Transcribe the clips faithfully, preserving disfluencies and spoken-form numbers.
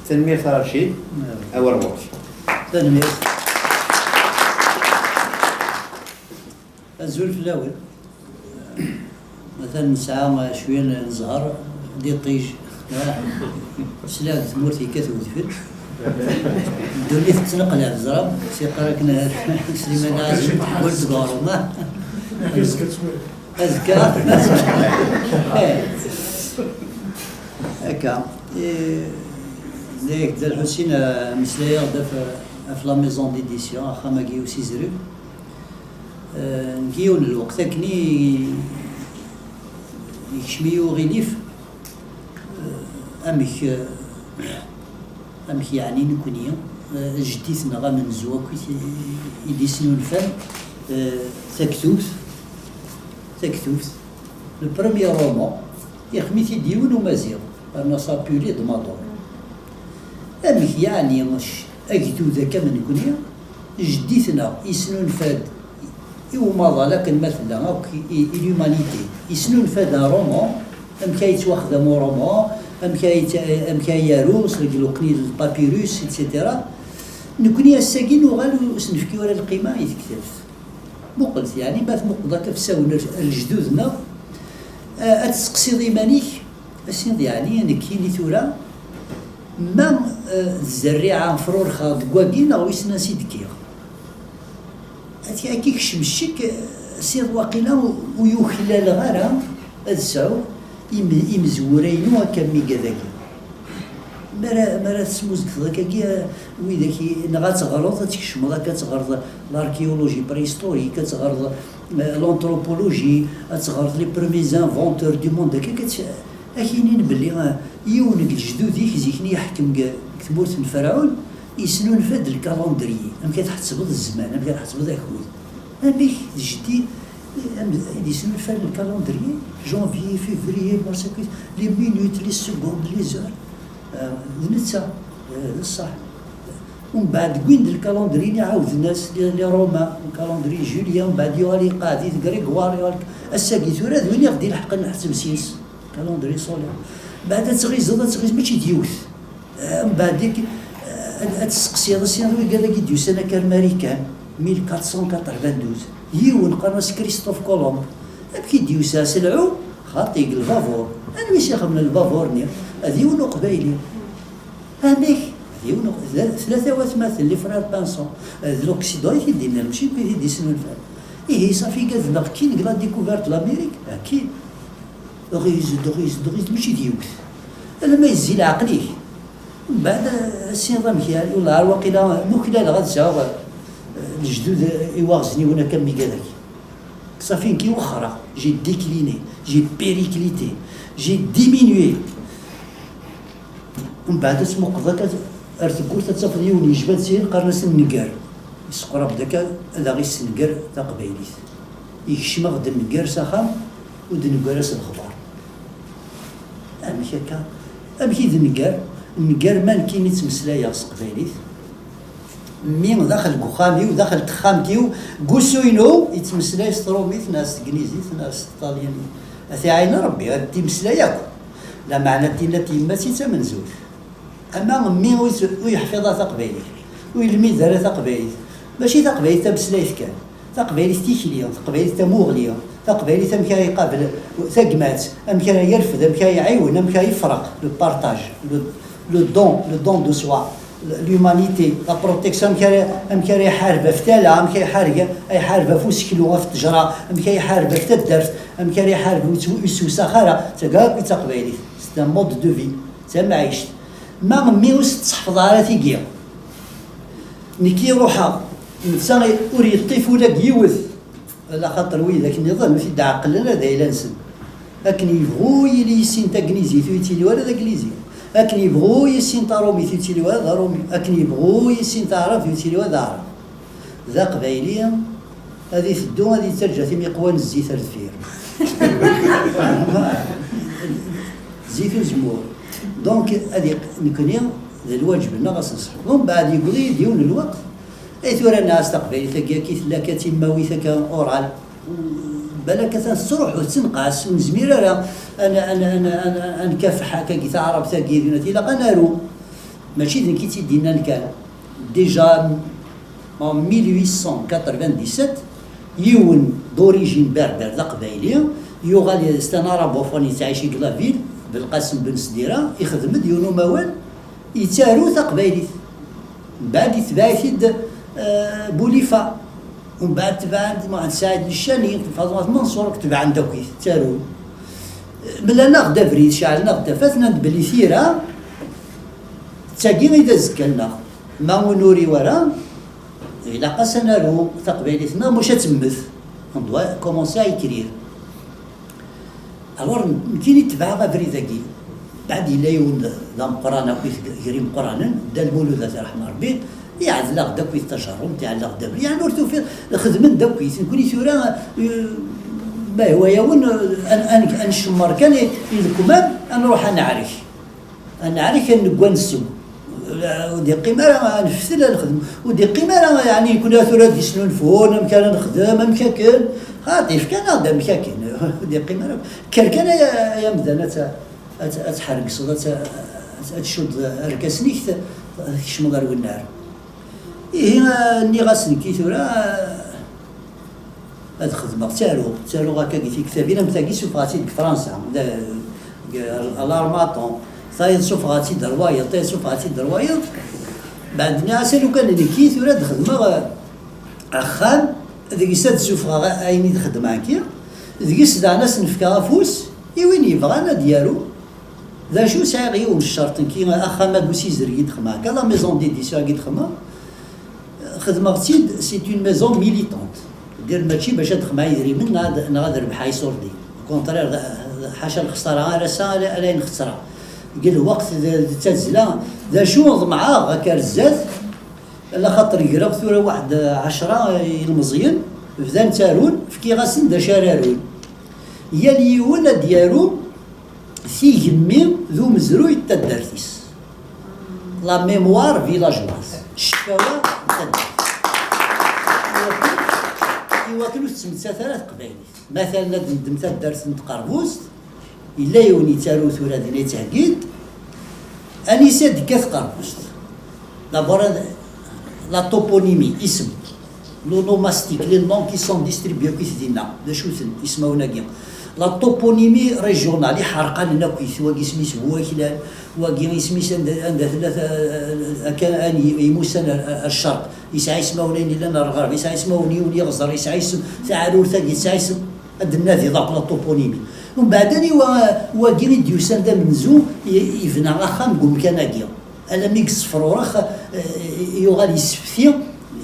Tanemmirt a Racid. Awal ɣur-k. Tanemmirt. Azul fell-awen. Atan nesɛa cwiya n zzher, d iṭij. Sliɣ deg tmurt yekkat wedfel. Ddunit tettneqlab, ẓra. Siqar akken Sliman Ɛazem, teḥwel deg uɣrum. Azekka. Akka. Eh, d Dda Lḥusin, eh, meslayeɣ-d ɣef, ɣef la maison d'édition, axxam-agi usizrib. Eh, deg yiwen n lweqt akken i yekcem-iyi uɣilif, eh, amek, eh, amek yeɛni nekni, eh, jeddi-tneɣ amenzu akk i t-, i d-isnulfan, eh, taktubt, taktubt, le premier roman, ixmi-t-id yiwen umaziɣ, rna s'appelait de Madon. Amek yeɛni c-, agdud akka am nekni, jeddi-tneɣ yesnulfa-d i umaḍal akken ma tella akk i, i l'humanité. Yesnulfa-d un roman, amek ay yettwaxdam uroman, amek ay yett-, amek ay yaru, s lweqt-nni n papyrus, et cetera. Nekni ass-agi nuɣal ur s-nefki ara lqima i tektabt. Muqlet, yeɛni ma tmuqleḍ akka ɣef usawen n lejdud-nneɣ, eh, ad testeqsiḍ iman-ik, ass-nni yeɛni nekkini tura, ma, eh, d zerriɛa frurxeɣ deg wagi neɣ wissen ansi d-kkiɣ. Ad k-, ad k-ikcem ccek, eh, siḍ waqila ur, ur yuklaleɣ ara ad sɛuɣ im-, imezwura-inu akka am wigad-agi. Mi ara, mi ara tesmuzgeḍ akkagi, eh, widak i, neɣ ad teɣreḍ, ad tkecmeḍ akka, ad teɣreḍ l'archéologie préhistorique, ad teɣreḍ, eh, l'anthropologie, ad teɣreḍ les premiers inventeurs du monde, akka, akka, ad k-inin belli, eh, yiwen n lejdud-ik zik-nni iḥkem deg, deg tmurt n Ferɛun, yesnulfa-d le calendrier, amek ad tḥettbeḍ zzman, amek ad tḥettbeḍ akud. Amek d jeddi, am-, i d-yesnulfan le calendrier, janvier, février, mars, akud, les minutes, les secondes, les heures. Eh, d netta, eh, d ṣṣeḥ. Umbeɛd wwin-d le calendrier-nni, ɛawden-as les, les Romains, le calendrier julien, umbeɛd yuɣal iqeɛɛed-it Grégoire, yuɣal ass-agi tura d win i ɣ-d-ilḥeqen neḥseb s-ines, calendrier solaire. Mbeɛd ad tɣizeḍ, ad tɣizeḍ, mačči d yiwet. Eh, mbeɛd-ik, eh, ad, ad testeqsiḍ, ass-a wigad-agi d-yusan akka ar Marikan, mille quatre cent quatre-vingt-douze. Yiwen, qqaren-as Christophe Colomb. Amek i d-yusa s lɛum? Xaṭi, deg lbabur. Anwa i s-ixedmen lbabur-nni? D yiwen uqbayli. Amek? D yiwen uq-, d tlata watmaten, les frères Pinson. D l'Occident i t-id-yennan, mačči nekk i t-id-yesnulfan. Ihi, safi, gad-nneɣ kkin deg la découverte de l'Amérique, kkin. Ɣiz-d, ɣiz-d, ɣiz-d, mačči d yiwet. Alamma yezzi leɛqel-ik. Mbeɛd, ass-iḍ amek yeɛni, wellah ar waqila nuklaleɣ ad sɛuɣ, eh, lejdud, eh, iwaɣezniwen akka am wigad-agi. Safi nekk i wexxreɣ, j'ai décliné, j'ai périclité, j'ai diminué. Mbeɛd ad tmuqleḍ akka ar tewwurt ad tafeḍ yiwen yejba-d syin qqaren-as Nnger. Yesseqrab-d akka ad aɣ-issenger taqbaylit. Yekcem-aɣ-d Nnger s axxam, ur d-neggar-as lexbar. Amek akka? Amek i d Nnger? Nnger ma nekkini ttmeslayeɣ s teqbaylit, mmi daxel deg uxxam-iw, daxel n texxamt-iw, deg wusu-inu, yettmeslay s trumit neɣ s tegnizit neɣ s tṭalyanit. Ad t-iɛin Rebbi, ad d-imeslay akk. Lameɛna tinna n tyemmat i d tamenzut. Ama mmi ur yeḥfiḍ ara taqbaylit, ur yelmid ara taqbaylit, mačči taqbaylit tameslayt kan, taqbaylit tikli, taqbaylit tamuɣli, taqbaylit amek ara iqabel tagmat, amek ara yerfed, amek ara iɛiwen, amek ara yefreq, le partage, le, le don, le don de soi, l'humanité, la protection, amek ara, amek ara iḥareb ɣef tala, amek ara iḥareb, iḥareb ɣef useklu, ɣef ttejra, amek ara iḥareb ɣef taddart, amek ara iḥareb ur yettw-, ur yessewsax ara, d tagi akk i d taqbaylit, c'est un mode de vie, d tamɛict. Ma mmi ur s-tseḥfeḍ ara tigi, nekki ruḥeɣ, netta ur yeṭṭif ula deg yiwet, ala xaṭer widak nniḍen ur t-id-ɛeqqlen ara d ayla-nsen. Akken yebɣu yili yessin tagnizit, ur yettili ara d aglizi. Akken yebɣu yessin tarumit, ur yettili ara d arumi. Akken yebɣu yessin taɛrabt, ur yettili ara d aɛrab. D aqbayli, ad iteddu, ad yettaǧǧa timiqwa n zzit ar deffir. Zzit uzemmur. Donc, ad iq-, nekni, d lwaǧeb-nneɣ ad s-nṣeḥḥu. Umbeɛd, yewweḍ-iyi-d yiwen n lweqt, ay tura nniɣ-as taqbaylit-agi, akka i tella, akka d timmawit, akka oral. Balak atan tettruḥu, tettenqas, ur nezmir ara ad n-, ad n-, ad n-, ad n-, ad nkaffeḥ akkagi taɛrabt-agi, ilaq ad naru. Mačči d nekk i tt-id-yennan kan. Déjà en mille huit cent quatre-vingt-dix-sept, yiwen d'origine berbère d aqbayli, yuɣal, c'est un arabophone, yettɛici deg la ville, Belqasem Ben Sdira, ixdem-d yiwen umawal, yettaru taqbaylit. Mbeɛd itbeɛ-it-id, euh, Boulifa. Mbeɛd tebɛen-d Muḥend Saɛid Lecani, Faḍma At Manṣur, tebɛen-d akkit, ttarun. Mlan-aɣ-d abrid, ceɛlen-aɣ-d tafat, nnan-d belli tira d tagi i d azekka-nneɣ. Ma ur nuri ara, ilaq-as ad naru taqbaylit-nneɣ, maca ad temmet. On doit commencer à écrire. Alors, nekkini tebɛeɣ abrid-agi. Mbeɛd yella yiwen d ameqqran akkit, gar imeqqranen, Dda Lmulud, ad t-irḥem Rebbi, iɛdel-aɣ-d akkit tajerrumt, iɛell-aɣ-d abrid. Yeɛni ur tufiḍ, xedmen-d akkit. Nekkni tura, eh, ma yehwa-yawen, eh, ad, ad, ad ncemmer kan i, i lekmam, ad nruḥ ad neɛrek. Ad neɛrek, ad negg ad nsew. Ur d-iqqim ara ad neftel ad nexdem. Ur d-iqqim ara, yeɛni, nekkni tura ad d-isnulfun amek ara nexdem, amek akken. Xaṭi, fkan-aɣ-d amek akken. Ur d-iqqim ara. Kker kan ay, ay amdan ad t-, ad t-, ad tḥergseḍ, ad t-, ad tcuddeḍ arkasen-ik, t-, tkecmeḍ ar wennar. Ihi, ah, nniɣ-as nekki tura, ah, ad xedmeɣ, ttaruɣ, ttaruɣ akka deg tiktabin, am tagi suffɣeɣ-tt-id deg Fransa, d, deg, à l'Harmattan, tayeḍ suffɣeɣ-tt-id ar wayeḍ, tayeḍ suffɣeɣ-tt-id ar wayeḍ. Mbeɛd nniɣ-as, a lukan nekki tura ad xedmeɣ, ah, axxam, deg-s ad d-suffɣeɣ ayen i d-xeddmeɣ nekki, deg-s daɣen ad sen-fkeɣ afus i win yebɣan ad d-yaru. D acu, sɛiɣ yiwen n ccerṭ, nekki axxam-agi usizreg i d-xedmeɣ, akka la maison d'édition-agi i d-xedmeɣ, xedmeɣ-tt-id, c'est une maison militante. Dir mačči bac ad xedmeɣ idrimen neɣ ad, neɣ ad rebḥeɣ iṣurdiyen. Au contraire, d, d, ḥaca lexsara ara ass-a, ala, ala ayen xeṣreɣ. Deg lweqt d, d tazzla, d acu ḍemɛeɣ akka ar zdat, ala xaṭer greɣ tura waḥed ɛecra ilmeẓyen, bdan ttarun, fkiɣ-asen d acu ara arun. Yal yiwen ad d-yaru tigemmi d umezruy n taddart-is. La mémoire villageoise. Ccfawa n taddart. Iwakken, iwakken ur tettmettat ara teqbaylit. Matalan, ad neddem taddart n Tqerbust, yella yiwen yettaru tura dinna, yettheggi-d. Anisa d-tekka Tqerbust? D'abord, la toponymie, isem. L'onomastique, les noms qui sont distribués akk i dinna, d acu-ten ismawen-agi? La toponymie régionale, iḥerqanen akk, wagi isem-is Bu Waklan, wagi isem-is anda, anda tella ta-, akka, ani, imusan ar, ar, ar ccerq, yesɛa ismawen ayen yellan ar lɣerb, yesɛa ismawen yiwen yiɣzer, yesɛa isem taɛrurt-agi, yesɛa isem, ad d-nnadiḍ akk la toponymie. Umbeɛd, ani wa-, wagi i d-yusan d amenzu, i-, yebna axxam deg umkan-agi. Alammi deg Sefrurex, eh, yuɣal yessefti,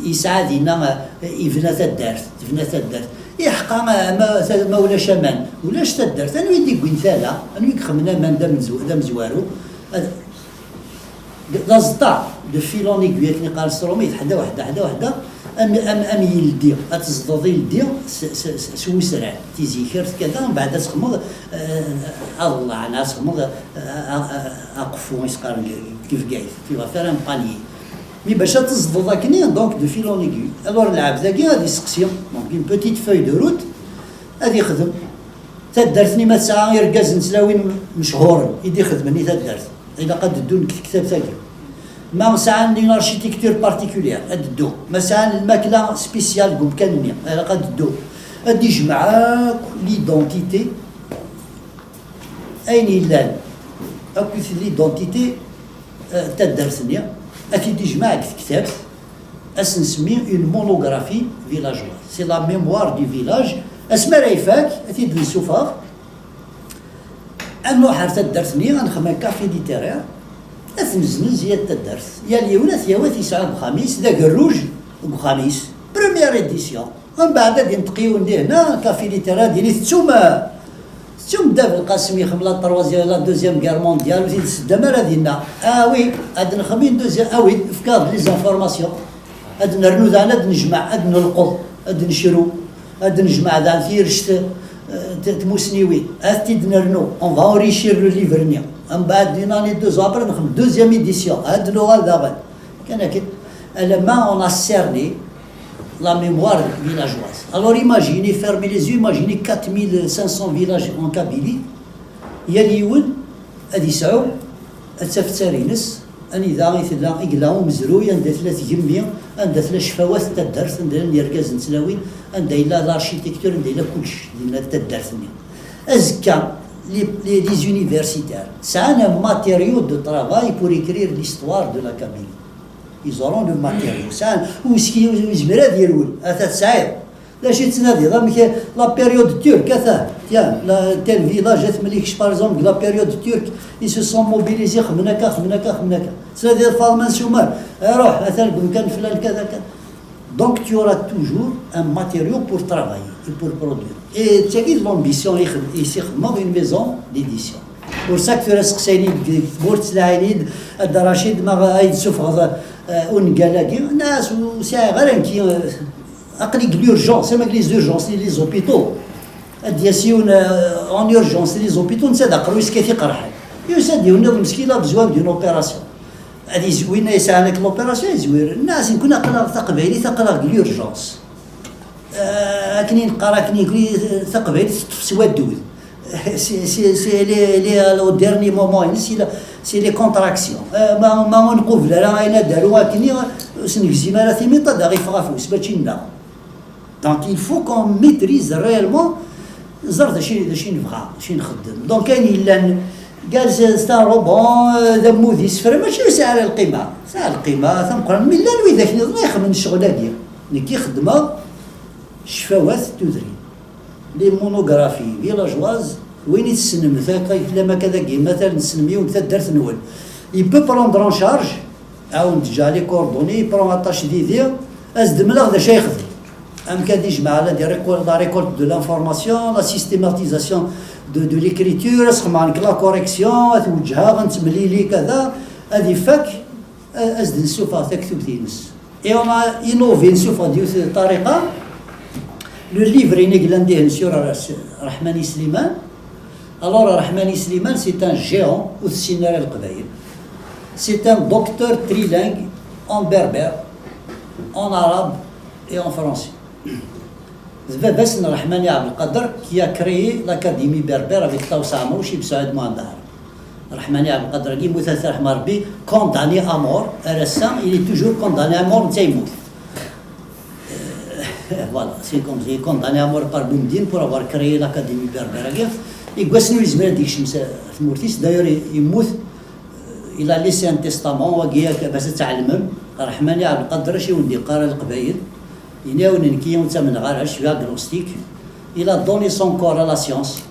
yesɛa dinna, eh, yebna taddart, tebna taddart. Iḥqa, eh, ma, ta-, ma ulac aman, ulac taddart. Anwa i d-iwwin tala? Anwa i ixemmen aman d amenzu-, d amezwaru? Ad, d aẓeṭṭa, de fil en aiguille, akken iqqar s trumit, ḥda waḥda, ḥda waḥda, am, am, am yildi, ad tezḍeḍ ildi s, s, s, s wesrad, tizikert, kada, mbeɛd ad txemmeḍ, eh, aḍellaɛ, neɣ ad txemmeḍ, eh, a-, a-, aqeffu, i s-qqaren deg, deg Bgayet, tu vas faire un panier. Mi bac ad tezḍeḍ akkenni, donc, de fil en aiguille. Alors, lɛebd-agi ad iseqsi, donc, une petite feuille de route, ad ixdem. Taddart-nni ma tesɛa irgazen d tlawin mechuren i d-ixedmen i taddart, ilaq ad d-ddun deg tektabt-agi. Ma sɛan une architecture particulière, ad d-ddun. Ma sɛan lmakla spéciale deg umkan-nni, ilaq ad d-ddun. Ad d-ijmeɛ akk l'identité, ayen yellan, akked l'identité, eh, taddart-nni, ad t-id-ijmeɛ deg tektabt, ad s-nsemmi une monographie villageoise. C'est la mémoire du village. Asmi ara ifak, ad t-id-nessufeɣ. Ad nruḥ ar taddart-nni, ad nexdem un café littéraire, ad t-neznez i yal taddart. Yal yiwen ad t-yawi, ad t-yesɛu deg uxxam-is, d agerruj deg uxxam-is. Première édition. Mbeɛd ad yenṭeq yiwen di hna, café littéraire, ad yini, tettum, tettum Dda Belqasem yexdem la troisième, la deuxième guerre mondiale, ur t-id-tseddam ara dinna. Ah oui, ad nexdem une deuxième, ah oui, efk-aɣ-d les informations. Ad nernu daɣen, ad nejmeɛ, ad nelqeḍ, ad necru, ad nejmeɛ daɣen tirect, eh, t-, tmusniwin, ad t-id-nernu. On va enrichir le livre-nni. Mbeɛd, une année, deux ans après, nexdem deuxième édition, ad nuɣal daɣen. Kan akken, alamma on a cerné la mémoire villageoise. Alors imaginez, fermez les yeux, imaginez quatre mille cinq cents villages en Kabylie. Yal yiwen ad yesɛu, ad tafettar-ines, Anida i tella, i yella umezruy, anda tella tgemmi, anda tella ccfawat n taddart, anda llan yergazen d tlawin, anda yella l'architecture, anda yella kullec, dinna d taddart-nni. Azekka, les, les, les universitaires sɛan un matériau de travail pour écrire l'histoire de la Kabylie. Ils auront le matériau. Sɛan, ur yezmir ad yerwel, ata tesɛiḍ. D acu i tettnadiḍ? Amek la période turque, ata, tiens, la, tel village, ad t-mlikec, par exemple, la période turque, ils se sont mobilisés, xedmen akka, xedmen akka, xedmen akka. Tettnadiḍ Faḍma n Sumer, ruḥ, atan deg umkan flan, kada, kada. Donc, tu auras toujours un matériau pour travailler et pour produire. Et c'est l'ambition i s-ixedmeɣ une maison d'édition. Ur sak tura seqsayen-iyi deg tmurt, ttlaɛin-iyi-d, a Dda Racid, ma ay d-sufɣeḍ, euh, ungal-agi? Nas, ur sɛiɣ ara nekki, euh, aql-i deg l'urgence, am les urgences, les hôpitaux. Ad d-yas yiwen, euh, en urgence, les hôpitaux, netta d aqerru-is kan iqerḥen. Yusa-d yiwen niḍen meskin, il a besoin d'une opération. Ad yezwi, winna yesɛan akk l'opération, yezwir. Nas, nekni aql-aɣ taqbaylit, aql-aɣ deg l'urgence. Euh, akken i neqqar, akken i nekkni, taqbaylit teṭṭef s waddud. C'est, c'est, c'est les, les, au dernier moment, c'est la, c'est les contractions. Euh, ma, ma ur nqubel ara ayen ad d-aru akkenni, ur s-negzim ara timiṭ, ad aɣ-iffeɣ afus, mačči nneɣ. Donc, il faut qu'on maîtrise réellement, ẓer d acu, d acu i nebɣa, d acu i nxeddem. Donc, ayen yellan, قال c'est, c'est un roman, euh, d ammud isefra, mačči yesɛa ara lqima. Yesɛa lqima tameqqrant, mi llan widak nniḍen ixedmen ccɣel-agi. Nekk i xeddmeɣ ccfawat n tudrin. Les monographies villageoises, win i tessnem, akka, fell-am akka dagi, matal tessnem yiwen deg taddart-nwen, il peut prendre en charge, awen-d déjà les coordonnées, il prend attache d'idées, ad s-d-mleɣ d acu ay yexdem. Amek ad ijmeɛ la, des récol-, la récolte de l'information, la systématisation de, de l'écriture, asxemmeɛ nekk la correction, ad t-weǧheɣ, ad nettemlili, kada, ad ifak, a-, ad s-d-nessufeɣ taktubt-ines. Et on a innové, nessufeɣ-d yiwet ṭṭariqa, le livre-inek i yellan dihin sur Rahmani Sliman. Alors, Rahmani Sliman, c'est un géant, ur t-ssinen ara Leqbayel. C'est un docteur trilingue en berbère, en arabe et en français. D baba-s n Rahmani Abdelkader qui a créé l'Académie berbère avec Taous Amrouche et Saïd Mohamed Arab. Rahmani Abdelkader, yemmut, ad t-yerḥem Rebbi, condamné à mort, ar ass-a, il est toujours condamné à mort, netta yemmut. Euh, voilà, c'est comme, il est condamné à mort par Boumediene pour avoir créé l'Académie berbère. Deg wass-nni ur yezmir ad yekcem s tmurt-is, d'ailleurs, yemmut, euh, il a laissé un testament, wagi, bac ad tɛelmem, Rahmani Abdelkader, acu i wen-d-yeqqar a Leqbayel, yenna-yawen nekki ur ttamneɣ ara, je suis agnostique. Il a donné son corps à la science.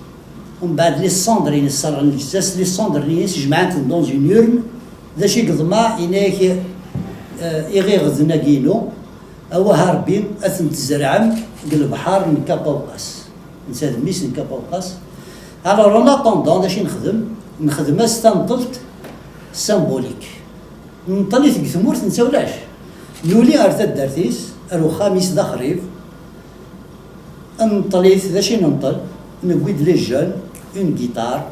Umbeɛd les cendres-ines, sserɣen lǧetta-s, les cendres-ines jemɛen-ten dans une urne. D acu i yeḍmeɛ? Yenna-yak, euh, iɣiɣden-agi-inu, awah a Rebbi, ad ten-tzerɛem deg lebḥer n Kapa Uqas. Netta d mmi-s n Kapa Uqas. Alors, en attendant, d acu i nexdem? Nexdem-as tanṭelt symbolique. Nṭel-it deg tmurt, netta ulac. Nuli ar taddart-is, ar uxxam-is d axrib. Nṭel-it, d acu i nenṭel? Newwi-d les jeunes, une guitare,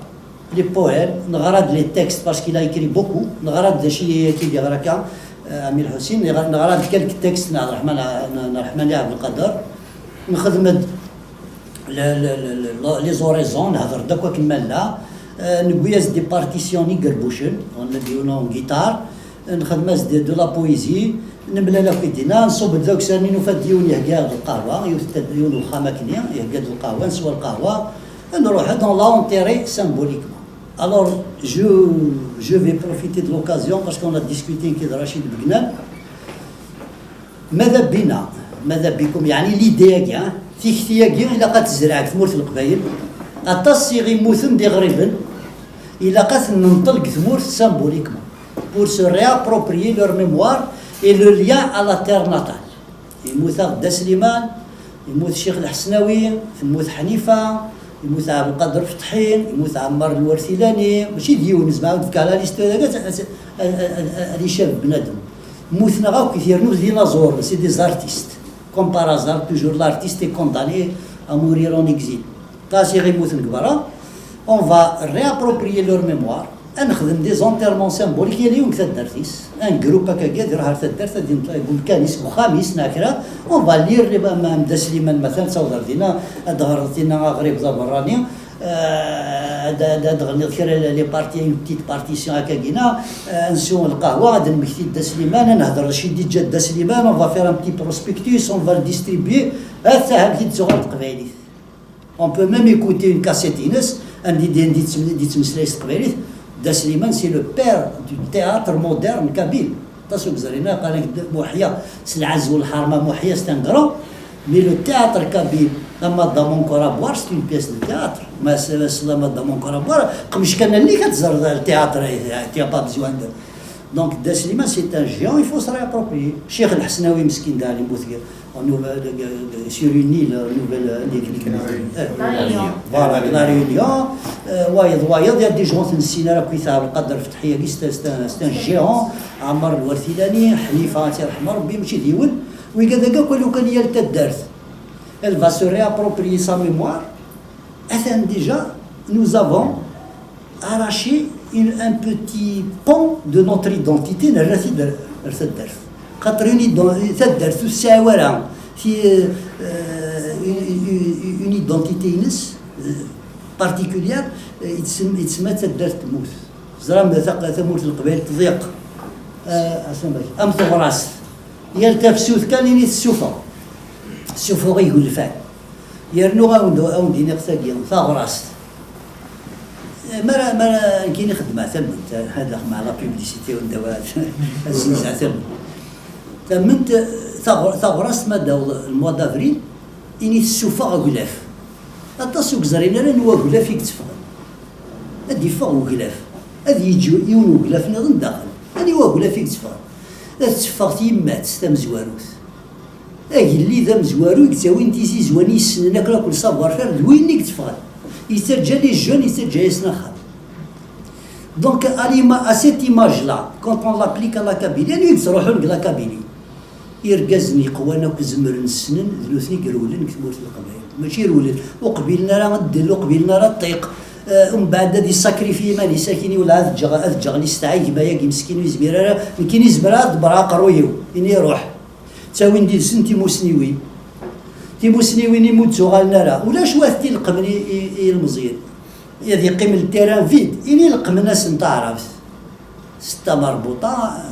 les poèmes, neɣra-d les textes, parce qu'il a écrit beaucoup, neɣra-d d acu i, i yeɣra akka, euh, Amir Ḥusin, neɣra-, neɣra-d quelques textes n Ɛebderreḥman, n, n Rahmani Abdelkader, nxedm-d le, le, le, le, les oraisons, nehder-d akk akken ma nella, euh, newwi-as-d des partitions igerbucen, on a dit, en guitare, nxedm-as-d de, de la poésie, nemlal akk dinna, nṣubb-d d akessar-nni, nufa-d yiwen ihegga-aɣ-d lqahwa, yiwet n tad-, yiwen n uxxam akkenni, ihegga-d lqahwa, neswa lqahwa, nruḥ-d, on l'a enterré symboliquement. Alors, je, je vais profiter de l'occasion, parce qu'on a discuté nekki d Racid Begnan. Mada bina, mada bikum, yeɛni l'idée-agi, hein, tikti-agi, ilaq ad tezreɛ deg tmurt n Leqbayel. Aṭas i ɣ-immuten d iɣriben, ilaq ad ten-nenṭel deg tmurt symboliquement, pour se réapproprier leur mémoire et le lien à la terre natale. Yemmut-aɣ Dda Sliman, yemmut Ccix Lḥesnawi, temmut Ḥnifa, yemmut Ɛebdelqader Fetḥin, yemmut Ɛemmar Lwertilani, mačči d yiwen, nezmer ad d-fkeɣ la liste, ad, ad, ad, ad icab bnadem. Mmuten-aɣ akk, yernu d inaẓuren, c'est des artistes. Comme par hasard, toujours l'artiste est condamné à mourir en exil. Aṭas i ɣ-immuten deg berra, on va réapproprier leur mémoire, ad nexdem des enterrements symboliques, yal yiwen deg taddart-is, un groupe akkagi ad iruḥ ar taddart, ad yenṭel deg umkan-is, deg uxxam-is, neɣ kra, on va lire les, am, am Dda Sliman, matalan, ad tawḍeḍ dinna, ad d-teɣreḍ dinna aɣrib d aberrani, Euh, ad ad- ad ɣniɣ kra les parties, une petite partition akka gina. Euh, nsu lqahwa, ad nmekti Dda Sliman, ad nehder d acu i d-iǧǧa Dda Sliman, on va faire un petit prospectus, on va le distribuer. Atta amek i d-tuɣal teqbaylit. On peut même écouter une cassette-ines, anda i d-, anda i d-, anda i d-yettmeslay s teqbaylit. Dda Sliman, c'est le père du théâtre moderne kabyle. Aṭas ur yeẓrin ara, qal-ak Muḥya s lɛezz u lḥerma, Muḥya c'est un grand. Mais le théâtre kabyle, La Madame encore à boire, c'est une pièce de théâtre. Ma c'est La Madame encore à boire, qmec kan allen-ik ad teẓreḍ le théâtre, tu as pas besoin de. Donc Dda Sliman, c'est un géant, il faut se réapproprier. Ccix Lḥesnawi meskin, daɣ yemmut en nouvelle, euh, sur une île, euh, nouvelle, euh, anda i La Réunion. Voilà, La Réunion. Euh, wayeḍ, wayeḍ, il y a des gens ur t-nessin ara, akk Ɛebdelqader Fetḥi-agi, c'est un, c'est un, c'est un géant. Ɛmer Lwertilani, Ḥnifa, ad tt-yerḥem Rebbi, mačči d yiwen. Wigad-agi akk, lukan yal taddart, elle va se réapproprier sa mémoire. Atan déjà, nous avons arraché une, un petit pan de notre identité, nerra-t-id ar, ar taddart. Xaṭer une ident-, taddart ur tesɛi ara ti-, euh, une, une, une identité-ines, euh, particulière, euh, i tsem-, i tsemma taddart temmut. Teẓram, taq-, tamurt n Leqbayel tḍiq. Euh, asamak, am teɣrast. Yal tafsut kan ini tessuffeɣ. Tessuffeɣ igelfan. Yernu awen-d-, awen-d-iniɣ tagi, taɣrast. Eh, mara, mara nekkini xeddmeɣ tamment, ad axmeɣ la publicité, wanda wa-, ad zzenzeɣ tamment. Tamment, taɣ-, taɣrast ma d-taweḍ le mois d'avril, ini tessuffeɣ aglaf. Aṭas ur yeẓrin ara anwa aglaf i yetteffɣen. Ad d-iffeɣ uglaf, ad yeǧǧ yiwen uglaf nniḍen daxel. Aniwa aglaf i yetteffɣen? Ad teffeɣ tyemmat tamezwarut. Agellid amezwaru i yettawin tizizwa-nni yessnen akk, akk le savoir-faire, d winna i yetteffɣen. Yettaǧǧa les jeunes, yettaǧǧa-yasen axxam. Donc, à l'ima-, à cette image-là, quand on l'applique à la Kabylie, anwa i yettruḥun deg la Kabylie? Irgazen yeqwan akk zemren ssnen, d nutni i irewlen deg tmurt n Leqbayel. Mačči irewlen, ur qbilen ara ddel, ur qbilen ara ṭṭiq. Eh, umbeɛd ad yessakrifyi iman-is, akini wala ad ǧǧeɣ, ad ǧǧeɣ listɛa i gma-agi meskin ur yezmir ara, nekkini zemreɣ ad ḍebbreɣ aqerruy-iw, ini iruḥ. Ttawin did-sen timusniwin. Timusniwin imi ur d-ttuɣalen ara, ulac wat tileqqmen i, i, i yilmeẓyen. Ad yeqqim le terrain vide, ini leqqmen-asen taɛrabt. Setta marbuṭa,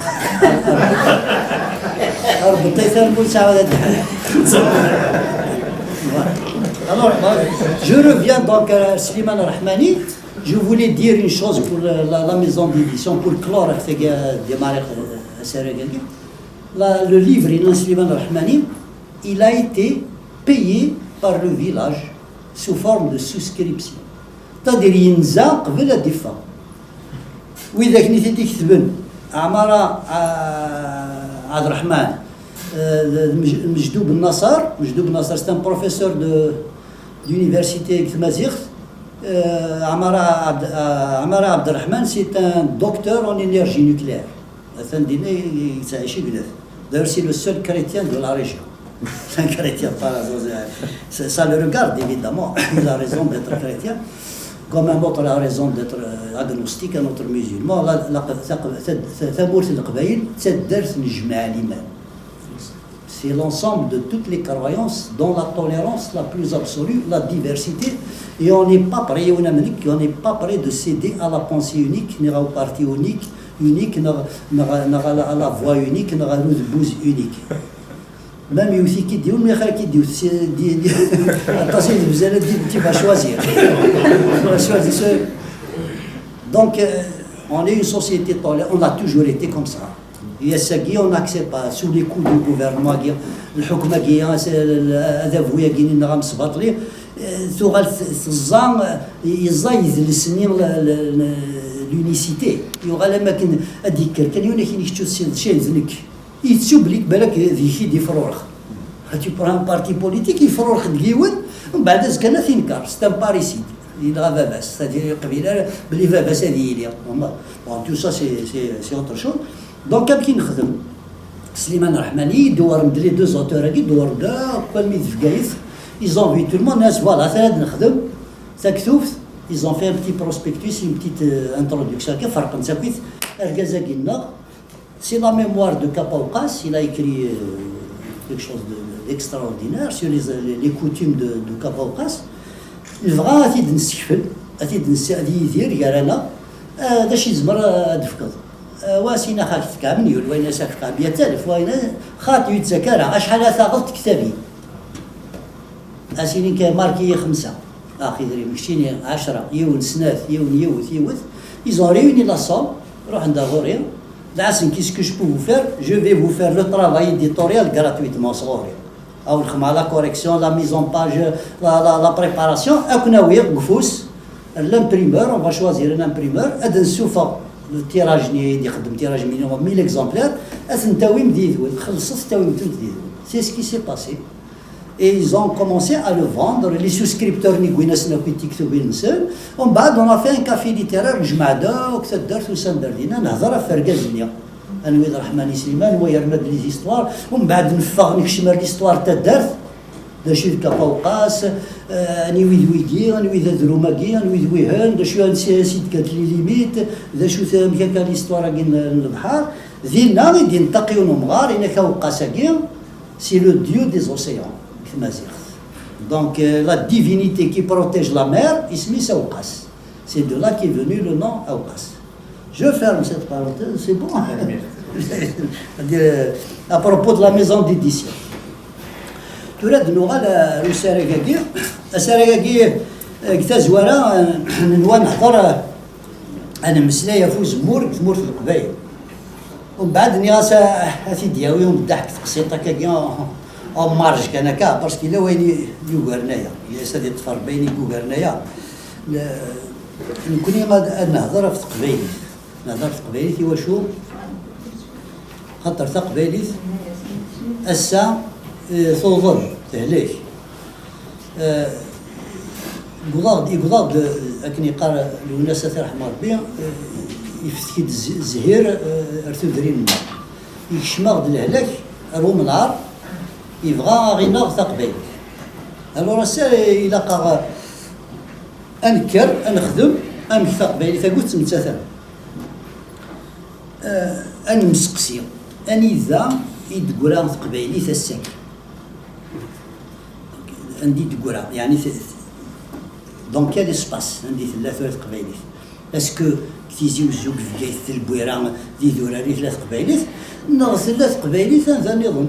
rbeṭ-it armu ur tesɛiḍ ad d-tḥal. Voilà. Alors, moi, je reviens donc à Slimane Rahmani. Je voulais dire une chose pour la, la, la maison d'édition, pour clore avec, euh, démarrer, euh, asarag-agi. La, le livre, Inan Slimane Rahmani, il a été payé par le village sous forme de souscription. C'est-à-dire, yenza qbel ad d-iffeɣ. Widak nni t-id-iketben, Ɛmara, ah, Ɛebderreḥman, eh, d Mej-, Mejdub Naser. Mejdub Naser, c'est un professeur de, d'université deg tmaziɣt. Eh, Ɛmara Ɛebd-, ah, Ɛmara Ɛebderreḥman, c'est un docteur en énergie nucléaire. Atan dinna i, i yettɛici gdat. D'ailleurs, c'est le seul chrétien de la région. C'est un chrétien, pas la, ça, ça le regarde, évidemment. Il a raison d'être chrétien. Comme un autre a raison d'être, euh, agnostique, un autre musulman. La, la, ta-, ta-, ta-, tamurt n Leqbayel d taddart n jmaɛ liman. C'est l'ensemble de toutes les croyances dans la tolérance la plus absolue, la diversité. Et on n'est pas prêt, on n'est pas prêt de céder à la pensée unique, ni au parti unique, unique, ni, ni, ni à la, à la voix unique, ni à l'udbuz unique. Même Youssef qui dit, mais qui dit, c'est, dit, dit, attention, vous allez dire, tu vas choisir. Tu vas choisir ce. Donc, euh, on est une société tolérante, on a toujours été comme ça. Et ça, on n'accepte pas, sous les coups du gouvernement, الحكم-agi, c'est, adabu-agi, neɣ amesbaṭli, euh, tuɣal t-, teẓẓa, euh, yeẓẓa yidles-nni, la, la, la, l'unicité. Yuɣal am akken ad d-yekker kan yiwen, akken kečč ur tessineḍ d acu d nekk. Yettu belli balak d-, deg-k i d-ifrurex. Tu prends un parti politique, yefrurex deg yiwen, mbeɛd azekka-nni ad t-inker, c'est un parricide. Yenɣa baba-s, c'est-à-dire ur yeqbil ara belli baba-s ad yili. Bon, tout ça, c'est, c'est, c'est autre chose. Donc, amek i nexdem? Slimane Rahmani, dewren-d les deux auteurs-agi, dewren-d akk almi d Bgayet, ils ont vu tout le monde, nnan-as, voilà, ata ad nexdem taktubt, ils ont fait un petit prospectus, une petite, euh, introduction, akka, ferqen-tt akkit, argaz-agi-nneɣ, c'est la mémoire de Kapawqas, il a écrit, euh, quelque chose de, d'extraordinaire sur les, les, les coutumes de, de Kapawqas. Nebɣa ad t-id-nessekfel, ad t-id-ness-, ad yidir gar-aneɣ, eh, d acu yezmer ad d-tefkeḍ? Eh, wa s-ina xak tefka melyun, wayen as-afka mya alef, wayen a-, xaṭ ur yettak ara, acḥal ara taɣeḍ tektabi? As-inin kan marki xemsa, ax idrimen, keččini ɛecra, yiwen, snat, yiwen, yiwet, yiwet. Ils ont réuni la somme, ruḥen-d ar ɣur-i, dɛa-sen, qu'est-ce que je peux vous faire? Je vais vous faire le travail éditorial gratuitement, sɣur-i. Aw lxedma, la correction, la mise en page, la, la, la préparation, ad ken-awiɣ deg ufus, l'imprimeur, on va choisir un imprimeur, ad nessufeɣ le tirage-nni i d-ixeddem, tirage minimum mille exemplaires, ad ten-tawim d idwi, txellṣet tawim-tent d idwi. C'est ce qui s'est passé. Et ils ont commencé à le vendre, les souscripteurs-nni wwin-asen akk tiktubin-nsen. Umbeɛd, on a fait un café littéraire, nejmeɛ-d akk taddart, usan-d ar dinna, nehder ɣef urgaz-nni. Anwi d Ṛeḥmani Sliman, wa yerna-d les histoires, umbeɛd neffeɣ nekcem ar l'histoire n taddart, d acu d Kapa Uqas, eh, anwi d wigi, anwi d adrum-agi, anwi d wihen, d acu, ansi, ansi d-kkant les limites, d acu t-, amek akka l'histoire-agi n, n lebḥer. Dinna i d-inṭeq yiwen umɣar, yenna-k Awqas-agi, c'est le dieu des océans, deg tmaziɣt. Donc, euh, la divinité qui protège la mer, isem-is Awqas. C'est de là qu'est venu le nom Awqas. Je ferme cette parenthèse, c'est bon. C'est-à-dire, euh, à propos de la maison d'édition. Tura ad nuɣal ar usarag-agi. Asarag-agi, euh, deg tazwara, euh, nenwa nehḍer, euh, ad nemmeslay ɣef uzemmur deg tmurt n Leqbayel. Umbeɛd nniɣ-as a, a t-id-yawi umeddaḥ deg teqsiṭ akka-agi, en, en marge kan akka, parce que yella wayen i, yugaren aya. Yella s ad yeṭṭef Rebbi ayen i yugaren aya. Le-, nekkni ad, ad nehḍer ɣef teqbaylit. Nehḍer ɣef teqbaylit i wacu? Xaṭer taqbaylit ass-a, eh, tuḍen, tehlek. Eh, yewweḍ-aɣ-d, yewweḍ-aɣ-d, eh, akken yeqqar Lwennas, ad t-irḥem Rebbi, eh, yeftek-d z-, zhir, eh, ar tudrin-nneɣ. Yekcem-aɣ-d lehlak ar umenɛar, yebɣa ad aɣ-ineɣ taqbaylit. Alors ass-a ilaq-aɣ ad nekker, ad nexdem amek taqbaylit-agi ur tettmettat ara. Eh, ad nemseqsi, anida i d-teggra teqbaylit ass-agi? Anda i d-teggra, yeɛni, t-, dans quel espace, anda i tella tura teqbaylit? Est-ce que deg Tizi Uzzu, deg Bgayet, di Lbira, di Durar i tella teqbaylit, neɣ tella teqbaylit anda nniḍen?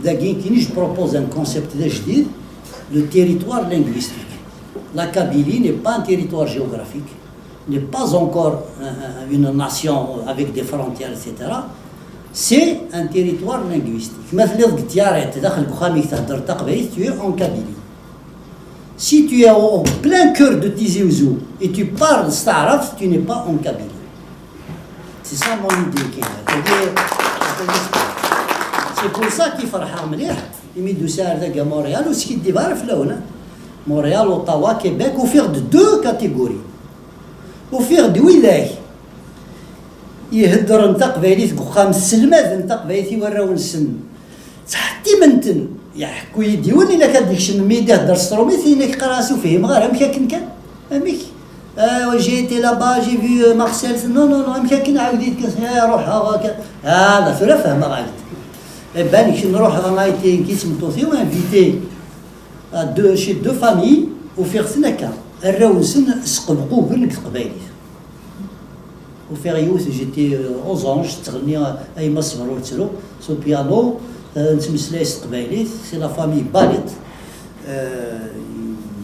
Dagi, kini, je propose un concept d ajdid, le territoire linguistique. La Kabylie n'est pas un territoire géographique, n'est pas encore un, un, une nation avec des frontières, et cetera. C'est un territoire linguistique. Ma telliḍ deg Tiaret, daxel deg uxxam-ik, theddreḍ taqbaylit, tu es en Kabylie. Si tu es au, au plein cœur de Tizi Ouzou et tu parles s taɛrabt, tu n'es pas en Kabylie. C'est ça mon idée. C'est pour ça i ferḥeɣ mliḥ imi d-usiɣ ar dagi Montréal, ur skiddibeɣ ara fell-awen. Montréal, Ottawa, Québec, ufiɣ-d deux catégories. Ufiɣ-d widak iheddren taqbaylit deg uxxam, sselmaden taqbaylit i warraw-nsen, ttḥettimen-ten. Yeḥku-yi-d yiwen, ilak ad d-ikcem mmi d-ihedder s trumit, inek qqareɣ-as ur fhimeɣ ara, amek akken kan? Amek? Euh, j'ai été là-bas, j'ai vu, euh, Marcel. Non, non, non, amek akken? Ɛawed-it kan. Ah, ruḥeɣ, akka. Ah, la, tura fehmeɣ-ak-d. Eh ben, kien ruḥeɣ, a été, kien tmeṭṭut-iw, invité à deux, chez deux familles, ufiɣ-ten akka. Arraw-nsen sqebquben deg teqbaylit. Ufiɣ yiwet, j'étais, euh, aux anges, tettɣenni, euh, a yemma ṣber ur ttru, s upiano, euh, nettmeslay s teqbaylit, c'est la famille Balit, euh,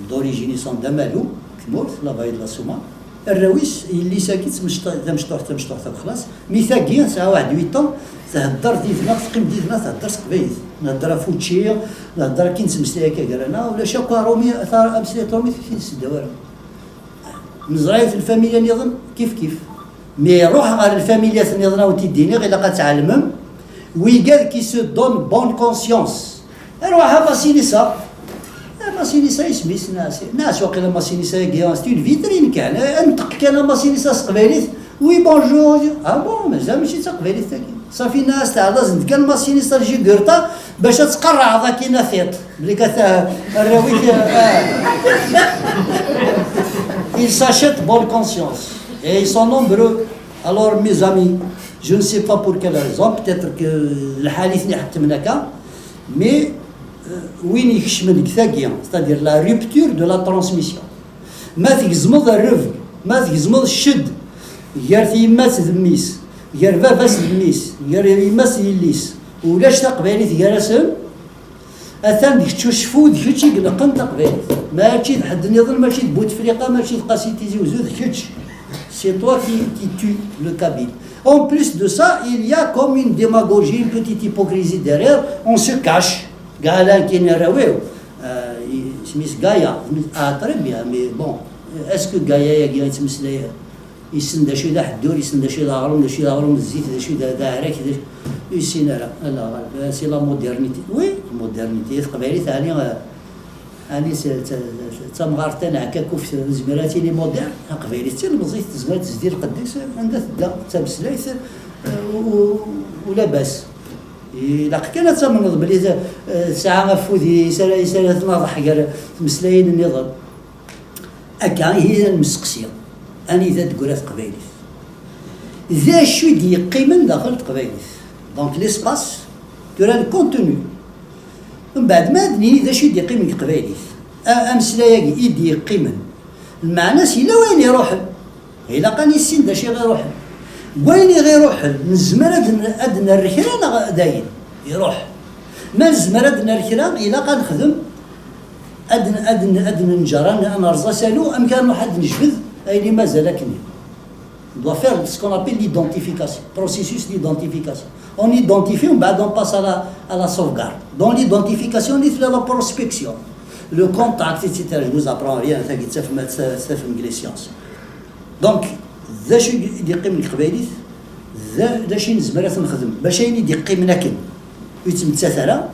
d'origine, ils sont d'Amalou, tmurt, la vallée de la Souma. Arraw-is, yelli-s-agi d tamecṭuḥt, tamecṭuḥt, tamecṭuḥt, xlas. Mi tagi, tesɛa waḥed huit ans, thedder did-neɣ, teqqim did-neɣ, thedder s teqbaylit. Nhedder ɣef učči, nhedder akken nettmeslay akka gar-aneɣ, ulac akk aṛumi, ta-, ameslay aṛumi, ur t-id-seddaw ara. Neẓra-t lfamilya nniḍen, kif kif. Mi ruḥeɣ ɣer lfamilyat nniḍen, a wen-t-id-iniɣ, ilaq ad tɛelmem, wigad qui se donnent bonne conscience. Arwaḥ a Masinisa. A Masinisa isem-is, nas, nas waqila Masinisa-agi, c'est une vitrine kan. Anṭeq kan a Masinisa s teqbaylit. Oui, bonjour. Ah bon, mazal mačči d taqbaylit tagi. Safi, nas teɛḍazen-d kan Masinisa Jugurta bac ad tqerrɛeḍ akkin a tiṭ. Belli kat, ah, arraw-ik, ah. Ils s'achètent bonne conscience. Et ils sont nombreux. Alors, mes amis, je ne sais pas pour quelle raison, peut-être que lḥal i ten-iḥettmen akka, mais, euh, win ikecmen deg tagi, c'est-à-dire la rupture de la transmission. Ma tgezmeḍ rreb, ma tgezmeḍ cced, gar tyemmat d mmi-s, gar baba-s d mmi-s, gar yemma-s d yelli-s, ulac taqbaylit gar-asen, atan d kečč uceffu, d kečč i ineqqen taqbaylit. Mačči d ḥedd nniḍen, mačči d Bouteflika, mačči d Qasi Tizi Uzzu, d kečč. C'est toi qui, qui tue le kabyle. En plus de ça, il y a comme une démagogie, une petite hypocrisie derrière. On se cache. Galan qui nerra, oui. Euh, isem-is Gaïa. Ah, très bien, mais bon, est-ce que Gaïa-agi yettmeslay, yessen d acu d aḥeddur, yessen d acu d aɣrum, d acu d aɣrum n zzit, d acu d, d aɛrak, d acu, ur yessin ara. Alors, euh, c'est la modernité. Oui, modernité, taqbaylit, ɛni, euh, ɛni s-, d, d, d tamɣart taneɛkakuft, nezmer ad tili moderne? Taqbaylit d tilemẓit, tezmer ad tezdi lqedd-is, anda tedda, d tameslayt, euh, u, u, u labas. Ilaq kan ad tamneḍ belli ta-, eh, tesɛa afud i-, is ara, is ara tnaḍeḥ gar tmeslayin nniḍen. Akka, ihi ad nemseqsi, anida d-teggra teqbaylit? D acu i d-yeqqimen daxel teqbaylit? Donc, l'espace, tura le contenu. Mbeɛd ma ad nini d acu i d-yeqqimen deg teqbaylit? A-, ameslay-agi i d-yeqqimen, lmeɛna-s yella wayen iruḥen. Ilaq ad nissin d acu i ɣ-iruḥen. Deg wayen i ɣ-iruḥen, nezmer ad n-, ad d-nerr kra neɣ dayen? Iruḥ. Ma nezmer ad d-nerr kra, ilaq ad nexdem, ad n-, ad n-, ad nenǧer, ad n-, ad nerẓ asalu, amek ara nruḥ ad d-nejbed ayen i mazal akken. On doit faire ce qu'on appelle l'identification, processus d'identification. On identifie, mbeɛd on passe à la, à la sauvegarde. Dans l'identification, il y a la prospection, le contact, et cetera. Je vous apprends rien, tagi d tafma-, d tafem deg les sciences. Donc, d acu i d-yeqqimen deg teqbaylit? D, d acu i nezmer ad t-nexdem bac ayen i d-yeqqimen akken ur yettmettat ara?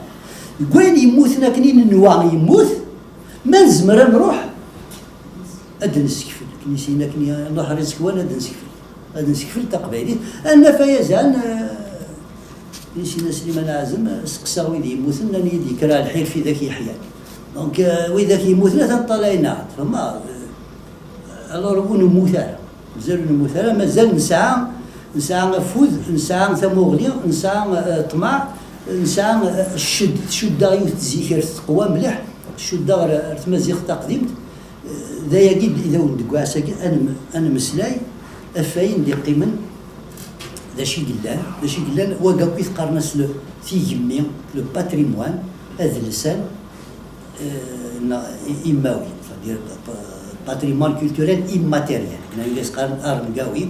Deg wayen yemmuten akken i nenwa yemmut, ma nezmer ad nruḥ ad d-nessekfel, akken i s-yenna, akken i, nruḥ ar iẓekwan ad d-nessekfel, ad d-nessekfel taqbaylit, ad naf aya zan, eh, i s-yenna Sliman Ɛazem, eh, seqsaɣ wid yemmuten, nnan-iyi-d yekker ar lḥir f widak yeḥyan. Donc, eh, widak yemmuten atan ṭṭalayen-aɣ-d, tfehmeḍ? Eh, alors, ur nemmut ara, mazal ur nemmut ara, mazal nesɛa, nesɛa afud, nesɛa tamuɣli, nesɛa, eh, ṭṭmeɛ, nesɛa, eh, cced, tcudd-aɣ yiwet n tzikert teqwa mliḥ, tcudd-aɣ ar, ar tmaziɣt taqdimt. D ayagi i d awen-d-gguɣ ass-agi, ad nem-, ad nemmeslay ɣef wayen d-iqqimen, d acu i yellan, d acu i yellan, wagi akk i teqqaren-as le, tigemmi, le patrimoine, adelsan, euh, neɣ i-, imawi, c'est-à-dire, pa-, patrimoine culturel immatériel. Neɣ i s-qqaren arengawi,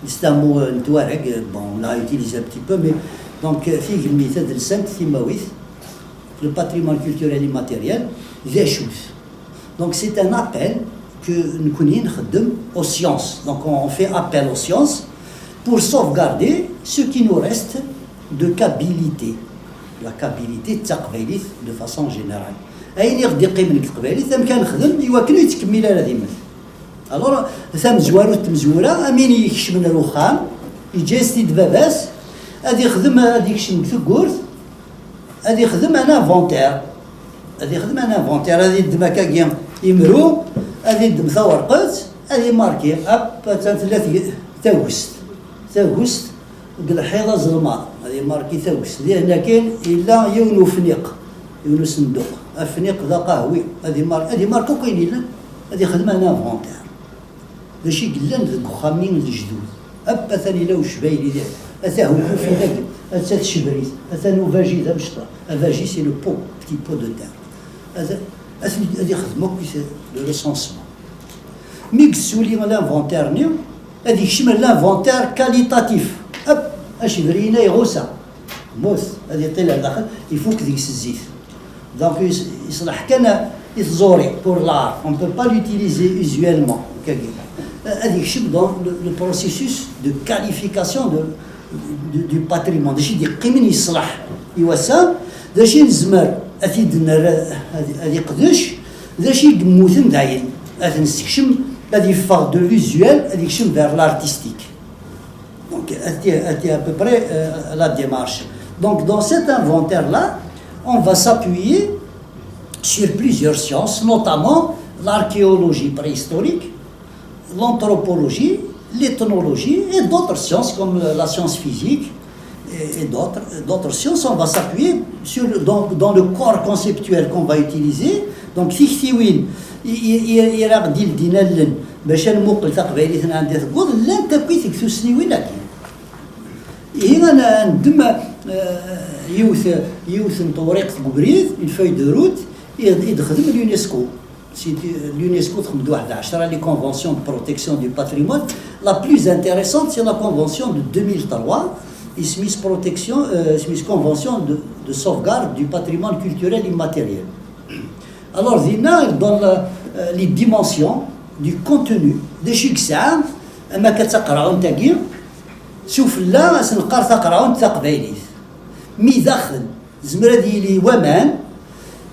c'est un mot, euh, n Tuareg, euh, bon, on l'a utilisé un petit peu, mais donc, euh, tigemmi tadelsant, timawit, le patrimoine culturel immatériel, d acu-t? Donc c'est un appel que nekkni nxeddem aux sciences. Donc on fait appel aux sciences pour sauvegarder ce qui nous reste de kabilité. La kabilité d taqbaylit de façon générale. Ayen i ɣ-d-iqqimen deg teqbaylit, amek ara nexdem i wakken ur yettkemmil ara ad immet. Alors, tamezwarut n tmezwura, amin i ikecmen ar uxxam, yeǧǧa-yas-t-id baba-s, ad ixdem, ad ikcem deg teggurt, ad ixdem un inventaire. Ad ixdem un inventaire, ad iddem akkagi imru, ad iddem tawerqet, ad imarki, hop, attan tella tg-, tagest. Tagest deg lḥiḍ azelmaḍ, ad imarki tagest. Dihin akin yella yiwen ufniq, yiwen usenduq. Afniq d aqahwi, ad imar-, ad imarki akk ayen yellan, ad ixdem un inventaire. D acu i yellan deg uxxam-nni n lejdud? Hop, atan yella ucbayli dihin, ata ahukuf ilag, ata tcebrit, atan ubaji d amecṭuḥ. Abaji, c'est le pot, petit pot de terre. Ata, atan ad ixdem akk le recensement. Mi yessuli l'inventaire-nni, ad ikcem l'inventaire qualitatif. Hop, acebri-inna iɣusa. Mut, ad iṭil ar daxel, ifuk deg-s zzit. Donc, yes-, yeṣleḥ kan i tẓuri, pour l'art. On ne peut pas l'utiliser usuellement. Ad ikcem dans le, le processus de qualification de, du, du patrimoine. D acu i d-yeqqimen yeṣleḥ i wass-a, d acu i nezmer ad t-id-nerr, ad, ad iqdec, d acu i yemmuten dayen. Ad t-nessekcem, ad yeffeɣ de l'usuel, ad yekcem vers l'artistique. Donc, c'était, c'était à peu près, euh, la démarche. Donc, dans cet inventaire-là, on va s'appuyer sur plusieurs sciences, notamment l'archéologie préhistorique, l'anthropologie, l'ethnologie et d'autres sciences comme la science physique et, et d'autres, d'autres sciences. On va s'appuyer sur, donc, dans le corps conceptuel qu'on va utiliser, Donc tiktiwin i, i, i, i aɣ-d-ildin allen bac ad nmuqel taqbaylit n anda tewweḍ, llant akk deg tussniwin-agi. Ihi ad n-, ad neddem, eh, yiwet, yiwet n tewriqt deg ubrid, une feuille de route, i, i d-texdem l'UNESCO. Si l'UNESCO texdem-d waḥed ɛecra les conventions de protection du patrimoine. La plus intéressante, c'est la convention de deux mille trois, isem-is protection, euh, isem-is convention de, de sauvegarde du patrimoine culturel immatériel. Alors dinna, dans la, euh, les dimensions du contenu, d acu i yesɛa, am akka d taqerɛunt-agi, sufella as-neqqar taqerɛunt taqbaylit. Mi daxel, nezmer ad yili waman,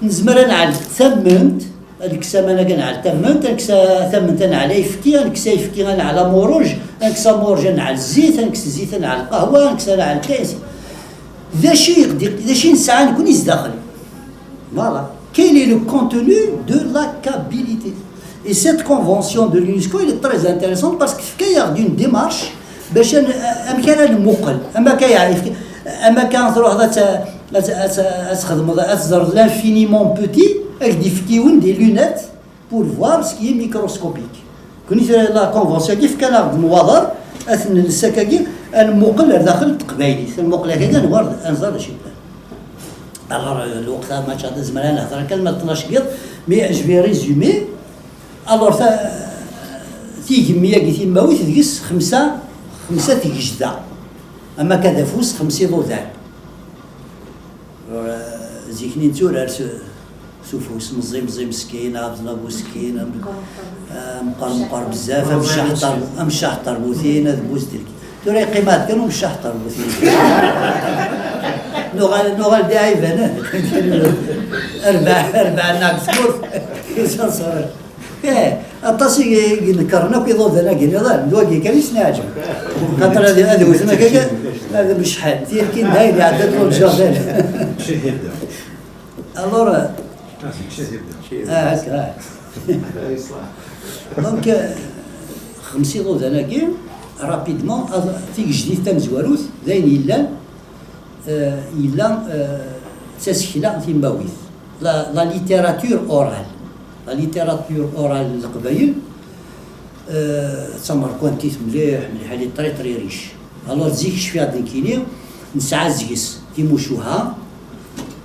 nezmer ad nɛell tamment, ad nekkes aman-agi ad nɛell tamment, ad nekkes tamment ad nɛell ayefki, ad nekkes ayefki ad nɛell amuruj, ad nekkes amuruj ad nɛell zzit, ad nekkes zzit ad nɛell lqahwa, ad nekkes ad nɛell kayes. D acu i ɣ-d-, d acu i nesɛa nekni zdaxel? Voilà. Quel est le contenu de la kabilité? Et cette convention de l'UNESCO, elle est très intéressante parce que tefka-yaɣ-d une démarche bac ad n-, amek ara nmuqel, am akka yeɛrif, am akka truḥeḍ ad t-, ad t-, ad t-, ad txedmeḍ, ad teẓreḍ l'infiniment petit, ad k-d-ifk yiwen des lunettes pour voir ce qui est microscopique. Kuni la convention-agi fkan-aɣ-d nwaḍer, ad t-nels akkagi, ad nmuqel ar daxel n teqbaylit, ad nmuqel akkagi, ad nwar, ad nẓer d acu yellan. Alors, euh, lweqt-a mačči d azmer ad nehder kan ma tnac n yiḍ, mais je vais résumer. Alors, ta-, tigemmi-agi timawit deg-s xemsa, xemsa tgejda. Am akka d afus, xemsa iḍudan. Zik-nni netturar s, s ufus, meẓẓi meẓẓi meskin, abḍla buskin, am-, ah, meqqer meqqer bezzaf, ameccaḥ ṭer-, ameccaḥ terbutin, ad bus telki. Tura yeqqim-aɣ-d kan umeccaḥ terbutin. Nuɣal, nuɣal d iɛibanen. Arbaɛ, arbaɛ nnaɣ deg tmurt. Ih, aṭas i, i inekren akk iḍudan-agi niḍen, d wagi kan i sen-iɛǧeb. Xaṭer ad, ad wten akka, ad mecḥen. Tirkin dayen iɛedda-d Lord Jardin. Alors, ah, akka, ah. Donc, euh, xemsa iḍudan-agi, rapidement, ad, tigejdit tamezwarut, d ayen yellan, euh, yella, euh, d tasekla timawit. La, la littérature orale. La littérature orale n Leqbayel, euh, d tamerkantit mliḥ, mliḥ, elle est très, très riche. Alors, zik cfiɣ-d nekkini, nesɛa zik-s timucuha,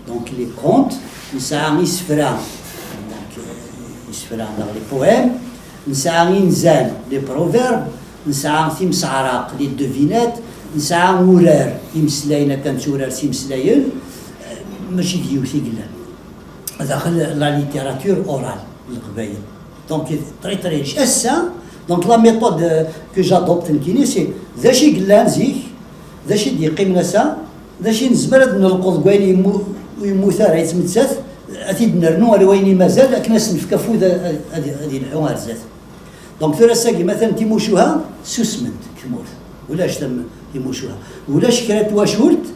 donc les contes, nesɛa isefra, donc, euh, isefra neɣ les poèmes, nesɛa inzan, les proverbes, nesɛa timseɛraq, les devinettes, nesɛa urar, imeslayen akka netturar s imeslayen, euh, mačči d yiwet i yellan. Daxel la littérature orale n Leqbayel. Donc, très, très riche. Ass-a, donc, la méthode, euh, que j'adopte nekkini, c'est d acu i yellan zik, d acu i d-yeqqimen ass-a, d acu i nezmer ad d-nelqeḍ deg wayen yemmu-, ur yemmut ara, yettmettat, ad t-id-nernu ar wayen i mazal, akken ad s-nefk afud ad, ad, ad yelḥu ar zdat. Donc, tura ass-agi, matan timucuha susment deg tmurt. Ulac tam-, timucuha. Ulac kra n twacult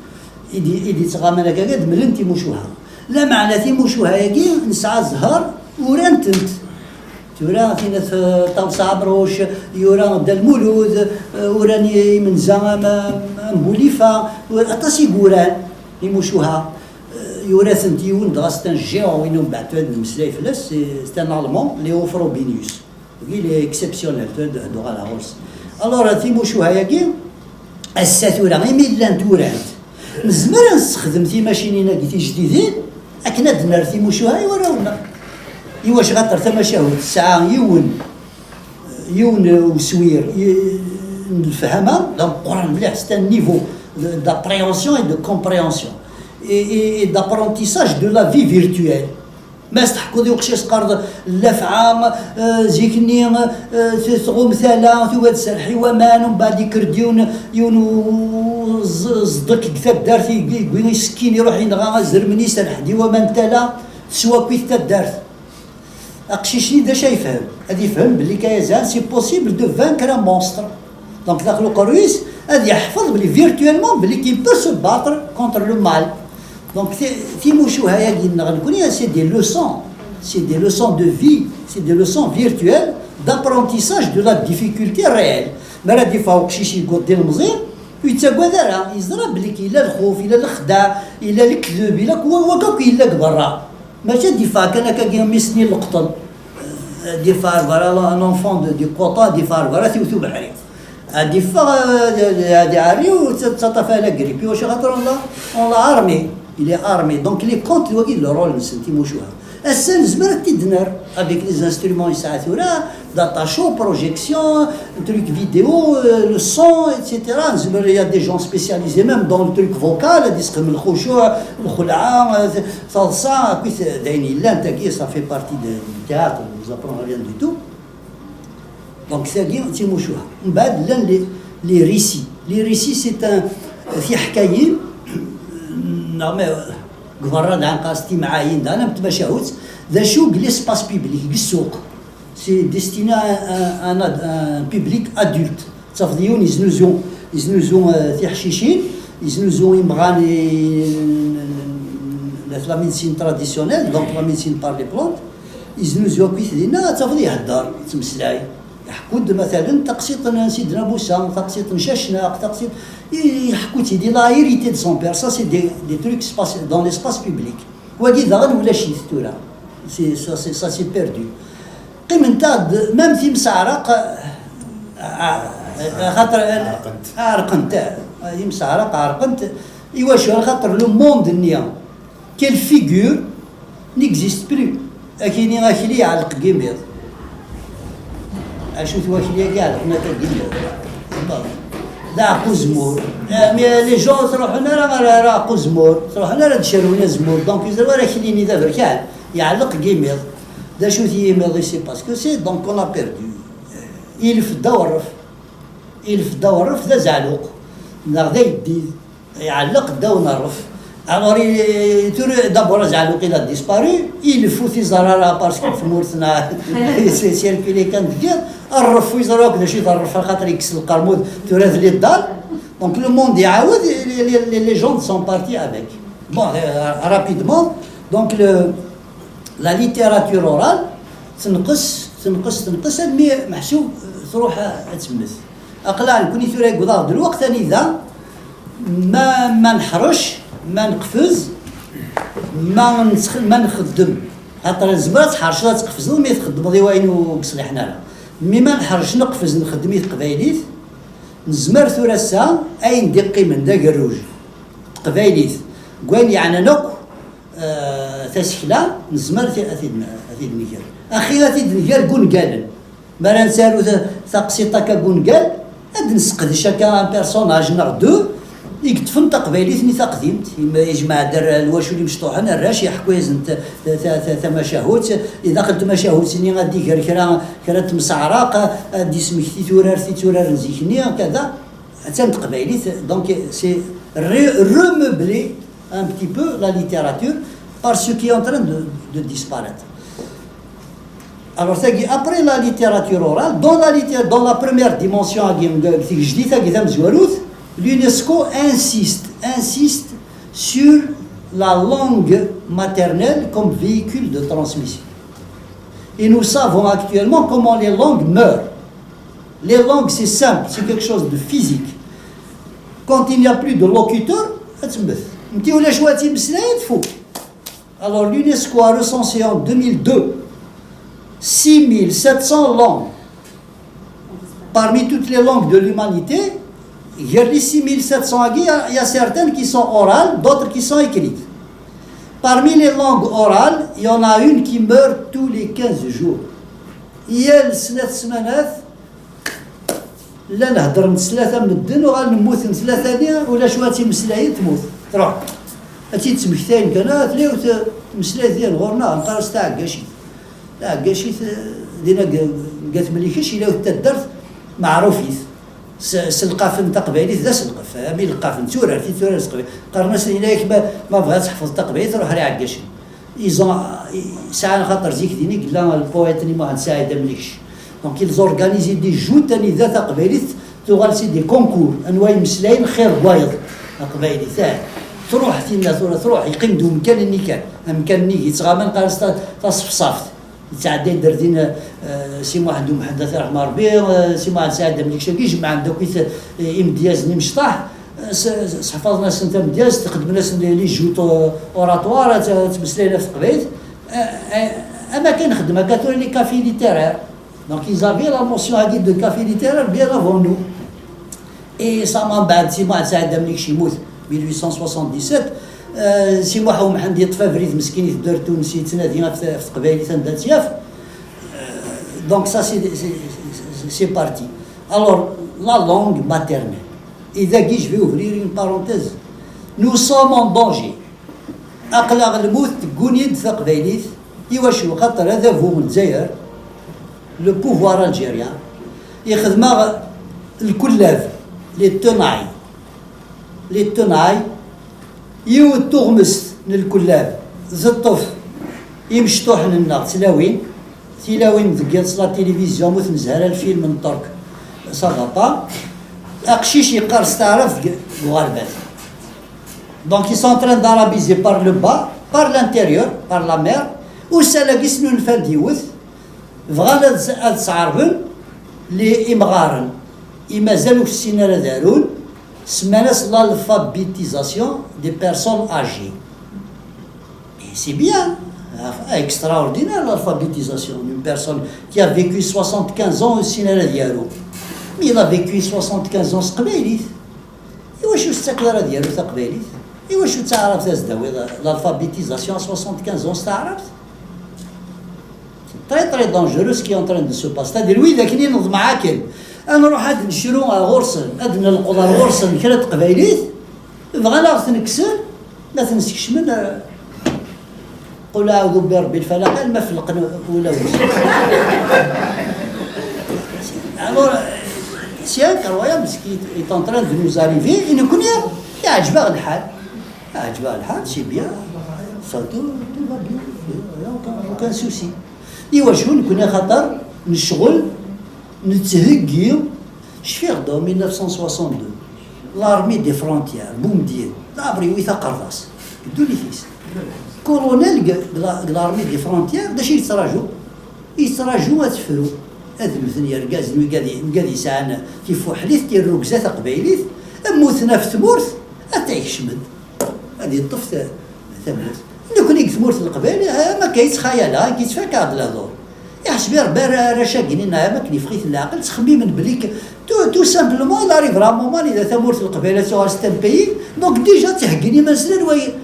i d-, i d-yettɣaman akka, ad mlen timucuha. Lameɛna timucuha-agi, nesɛa zzher, urant-tent. Tura, tinna t-, Ṭawes Ɛemruc, yura Dda Lmulud, eh, uran i-, imenza am, am, am Bulifa, ur-, aṭas i yuran, imucuha. Eh, yura-tent yiwen, dɣa c'est un géant, win umbeɛd tura ad nemmeslay fell-as, c'est, c'est un Allemand, Léo Frobenius. Wagi, il est exceptionnel, tura ad d-uɣaleɣ ɣur-s. Alors, timucuha-agi, ass-a tura, imi llant urant, nezmer ad nessexdem timacinin-agi tijdidin akken ad d-nerr timucuha i warraw-nneɣ. Iwacu? Xaṭer tamacahut tesɛa yiwen, yiwen uswir i-, n lefhama d ameqqran mliḥ, c'est un niveau de, d'appréhension et de compréhension et, et, et d'apprentissage de la vie virtuelle. Ma s-teḥkuḍ i uqcic teqqareḍ llafɛa, eh, zik-nni, eh, t-, tɣum tala, tugi ad tserreḥ i waman, umbeɛd yekker-d yiwen, yiwen u-, z-, ẓḍek deg taddart, i-, i-, yewwi isekkin, iruḥ yenɣa azrem-nni, iserreḥ-d i waman n tala, teswa akkit taddart. Aqcic-nni d acu ay yefhem? Ad yefhem belli kayazan, c'est possible de vaincre un monstre. Donc, daxel uqerruy-is, ad yeḥfeḍ belli virtuellement, belli qu'il peut se battre contre le mal. Donc, ti-, timucuha-agi-nneɣ nekkni, c'est des leçons. C'est des leçons de vie, c'est des leçons virtuelles d'apprentissage de la difficulté réelle. Mi ara d-yeffeɣ uqcic yegguḍ d ilemẓi, ur yettagad ara, yeẓra belli yella lxuf, yella lexdeɛ, yella lekdeb, yella wa-, wakka akk yella deg berra. Maca ad yeffeɣ kan akka, mi s-nni leqṭen. Ad yeffeɣ ar berra, un enfant de, de quatorze ans, ad yeffeɣ ar berra, ad t-iwet ubeḥri. Ad yeffeɣ, eh, ad iɛerri u ttaṭṭaf ala grippe. Iwacu? Xaṭer on l'a, on l'a armé. Il est armé. Donc les contes, wagi d le rôle-nsen, timucuha. Ass-a nezmer ad t-id-nerr avec les instruments yesɛa tura, datation, projection, truc vidéo, euh, le son, et cetera. Nezmer, il y a des gens spécialisés même dans le truc vocal, ad yesxedem lxucuɛ, lxelɛa, euh, taḍsa, akkit d ayen yellan, tagi, ça fait partie de, du théâtre, on nous apprend rien du tout. Donc tagi d timucuha. Mbeɛd llan les, les récits. Les récits, c'est un, tiḥkayin, neɣ ma, deg berra daɣen qqaren-as timɛayin daɣen am tmacahut, d acu deg l'espace public, deg ssuq. C'est destiné à un, un, un public adulte. Tafeḍ yiwen yeznuzu, yeznuzu, euh, tiḥcicin, yeznuzu imɣan i, la, la médecine traditionnelle, donc la médecine par les plantes, yeznuzu akkit dinna, ad tafeḍ ihedder, yettmeslay. Iḥekku-d, matalen, taqsiṭ n Sidna Musa, taqsiṭ n Cacnaq, taqsiṭ, i-, iḥekku-tt-id, il a hérité de son père. Ça, c'est des, des trucs space, dans l'espace public. Wagi daɣen ulac-it tura. C'est, ça, c'est, ça s'est perdu. Qqiment-aɣ-d, même timseɛraq, a-, a-, axaṭer, ɛerqent. Ɛerqent, a, timseɛraq ɛerqent. Iwacu? Axaṭer le monde-nni, quelle figure n'existe plus. Akini akli iɛelleq deg imiḍ. Acu-t wakli-agi iɛelleqen akka deg imiḍ? D aɛeqqa uzemmur. Eh, mais les gens ur ttruḥun ara ɣer, ɣer aɛeqqa uzemmur, ur ttruḥun ara ad d-cerwen azemmur. Donc, yezmer wara akli-nni d aberkan, iɛelleq deg imiḍ. D acu-t yimiḍ ici? Parce que c'est, donc, on a perdu. Ilef ddaw rref. Ilef ddaw rref d azaɛluq, neɣ d ayeddid. Iɛelleq ddaw n rref. Alors, il, tura, d'abord, azaɛluq, il a disparu. Ilef ur t-iẓer ara, parce que tmurt-nneɣ, c'est circulé kan deg iḍ. Rref ur iẓer akk d acu i d rref, axaṭer yekkes lqermud, tura d les dalles. Donc, le monde iɛawed, les, les, les légendes sont parties avec. Bon, euh, rapidement, donc, le, la littérature orale, tenqes, tenqes, tenqes, almi meḥsub, euh, truḥ, euh, ad temmet. Aql-aɣ nekkni tura yewweḍ-aɣ-d lweqt anida ma, ma neḥrec, ma neqfez, ma nettx-, ma nxeddem. Xaṭer nezmer ad tḥerceḍ, ad tqefzeḍ, mi txeddmeḍ i wayen ur yeṣliḥen ara. Mi ma neḥrec, neqfez, nxeddem i teqbaylit, nezmer tura ass-a ayen d-iqqimen d agerruj, teqbaylit, deg wayen yeɛnan akk, eh, tasekla, nezmer ad t-, ad t-id-, ad t-id-nger. Axi ad t-id-nger deg wungalen. Mi ara nettaru ta-, taqsiṭ akka n wungal, ad d-nesseqdec akka un personnage neɣ deux i yeṭṭfen taqbaylit-nni taqdimt, im-, ijmeɛ-d ar-, lwacul imecṭuḥen, arrac, iḥekku-yasen-d ta-, ta-, ta-, tamacahut, i daxel n tmacahut-nni ad d-iger kra, kra n temseɛraq, ad d-ismekti turart i tturaren zik-nni, kada. Attan teqbaylit, donc c'est re-, remeubler un petit peu la littérature par ce qui est en train de, de disparaître. Alors, tagi, après la littérature orale, dans la litté-, dans la première dimension, agi, deg tejdit-agi tamezwarut, l'UNESCO insiste, insiste sur la langue maternelle comme véhicule de transmission. Et nous savons actuellement comment les langues meurent. Les langues, c'est simple, c'est quelque chose de physique. Quand il n'y a plus de locuteur, ad temmet. Nti ulac wa ad imeslayen, tfuk. Alors, l'UNESCO a recensé en deux mille deux six mille sept cents langues parmi toutes les langues de l'humanité. Gar les six mille sept cents-agi, il y a, il y a certaines qui sont orales, d'autres qui sont écrites. Parmi les langues orales, il y en a une qui meurt tous les quinze jours. Yal snat ssmanat, llan heddren s tlata medden, uɣalen mmuten tlata-nni, ulac wa ad tt-imeslayen, tmut, truḥ. Ad tt-id-ttmektayen kan, ah, tella yiwet, eh, tmeslay din ɣur-neɣ, neqqar-as taɛeggacit. Taɛeggacit, eh, dinna deg, deg At Mlikec, yella yiwet taddart meɛrufit. S, s lqaf n taqbaylit, d aselqef, am ileqqafen, d turart, i turart s teqbaylit. Qqaren-as, yenna-yak ma, ma bɣa ad teḥfeḍ taqbaylit, ruḥ ar Iɛeggacen. Ils ont, sɛan xaṭer zik din i yella lpoète-nni Muḥend Saɛid Amlikec. Donc, ils organisaient des joutes anida taqbaylit tuɣal c'est des concours. Anwa imeslayen xir n wayeḍ, taqbaylit, ah. Truḥ tinna tura, truḥ, yeqqim-d umkan-nni kan. Amkan-nni yettɣaman, qqaren-as ta-, taṣefṣaft. Yettɛedday-d ar din, eh, Si Muḥend Umḥend, ad t-irḥem Ṛebbi, eh, Si Muḥend Saɛid Amlikec-agi, jemɛen-d akk-it, eh, imedyazen imecṭaḥ. S-, s-, sḥefḍen-asen tamedyazt, xedmen-asen les, les joutes, euh, oratoires, ad, ad ttmeslayen ɣef teqbaylit. Am akken xedmen akka tura les cafés littéraires. Donc ils avaient la mention à guide de café littéraire bien avant nous. Et ça m'a بعد سي محمد سعيد Amlikec يموت mille huit cent soixante-dix-sept, سي محمد محمد يطفى بريد مسكين يدار تونسي يتنادي في تقبايلي تندات ياف. Donc ça c'est parti. Alors la langue maternelle. Et dagi je vais ouvrir une parenthèse. Nous sommes en danger. Aql-aɣ lmut tegguni-d taqbaylit. Iwacu? Xaṭer adabu n Lezzayer, le pouvoir algérien, ixdem-aɣ lkullab, les tenailles, les tenailles, yiwet tuɣmest n lkullab teṭṭef imecṭuḥen-nneɣ tlawin, tilawin deg yiḍes la télévision mu tnezha ara lfilm n Ṭṭerk, ça va pas. Aqcic yeqqar s taɛrabt deg uɣerbaz. Donc ils sont en train d'arabiser par le bas, par l'intérieur, par la mère. Ussan-agi snulfan-d yiwet, bɣan ad ad sɛerben les imɣaren i mazal ur ssinen ara ad arun, semman-as l'alphabétisation des personnes âgées. Et c'est bien, extraordinaire l'alphabétisation d'une personne qui a vécu soixante-quinze ans ur ssinen ara ad yaru. Mais il a vécu soixante-quinze ans s teqbaylit. Iwacu ur tettakeḍ ara ad yaru taqbaylit? Iwacu d taɛrabt as-d-tawiḍ l'alphabétisation à soixante-quinze ans s taɛrabt? C'est très très dangereux ce qui est en train de se passer. C'est-à-dire wid akken i neḍmeɛ akken ad nruḥ ad necru ar ɣur-sen, ad d-nelqeḍ ar ɣur-sen kra n teqbaylit, bɣan ad aɣ-ten-kksen, ad ten-skecmen. Qul aɛudu bi rebbi lfalaq alma felqen ulawen. Alors c'est incroyable ce qui est en train de nous arriver. Et nekkni yeɛǧeb-aɣ lḥal. Yeɛǧeb-aɣ lḥal, c'est bien. Ça tout va bien. Il y a aucun souci. Iwacu? Nekkni axaṭer necɣel, nettheggi. Cfiɣ-d en mille neuf cent soixante-deux, l'armée des frontières, Boumediene d aɛebri-wi taqerḍas deg ddunit-is. Colonel deg l'armée des frontières d acu yettraǧu? Yettraǧu ad tefru, ad mmten yergazen wigad yesɛan tifuḥlit tirrugza taqbaylit, mmuten ɣef tmurt, ad tt-ikecmen, ad yeṭṭef tamurt. Nekkni deg tmurt n Leqbayel am akka yettxayal, yettfaka-d lehdur. Iḥseb i Rebbi arrac-agi-nni neɣ am akken yeffeɣ-iten leɛqel, ttxemmimen belli tout simplement il arrivera un moment ida tamurt n Leqbayel ad tuɣal c'est un pays, donc déjà ttheggin iman-nsen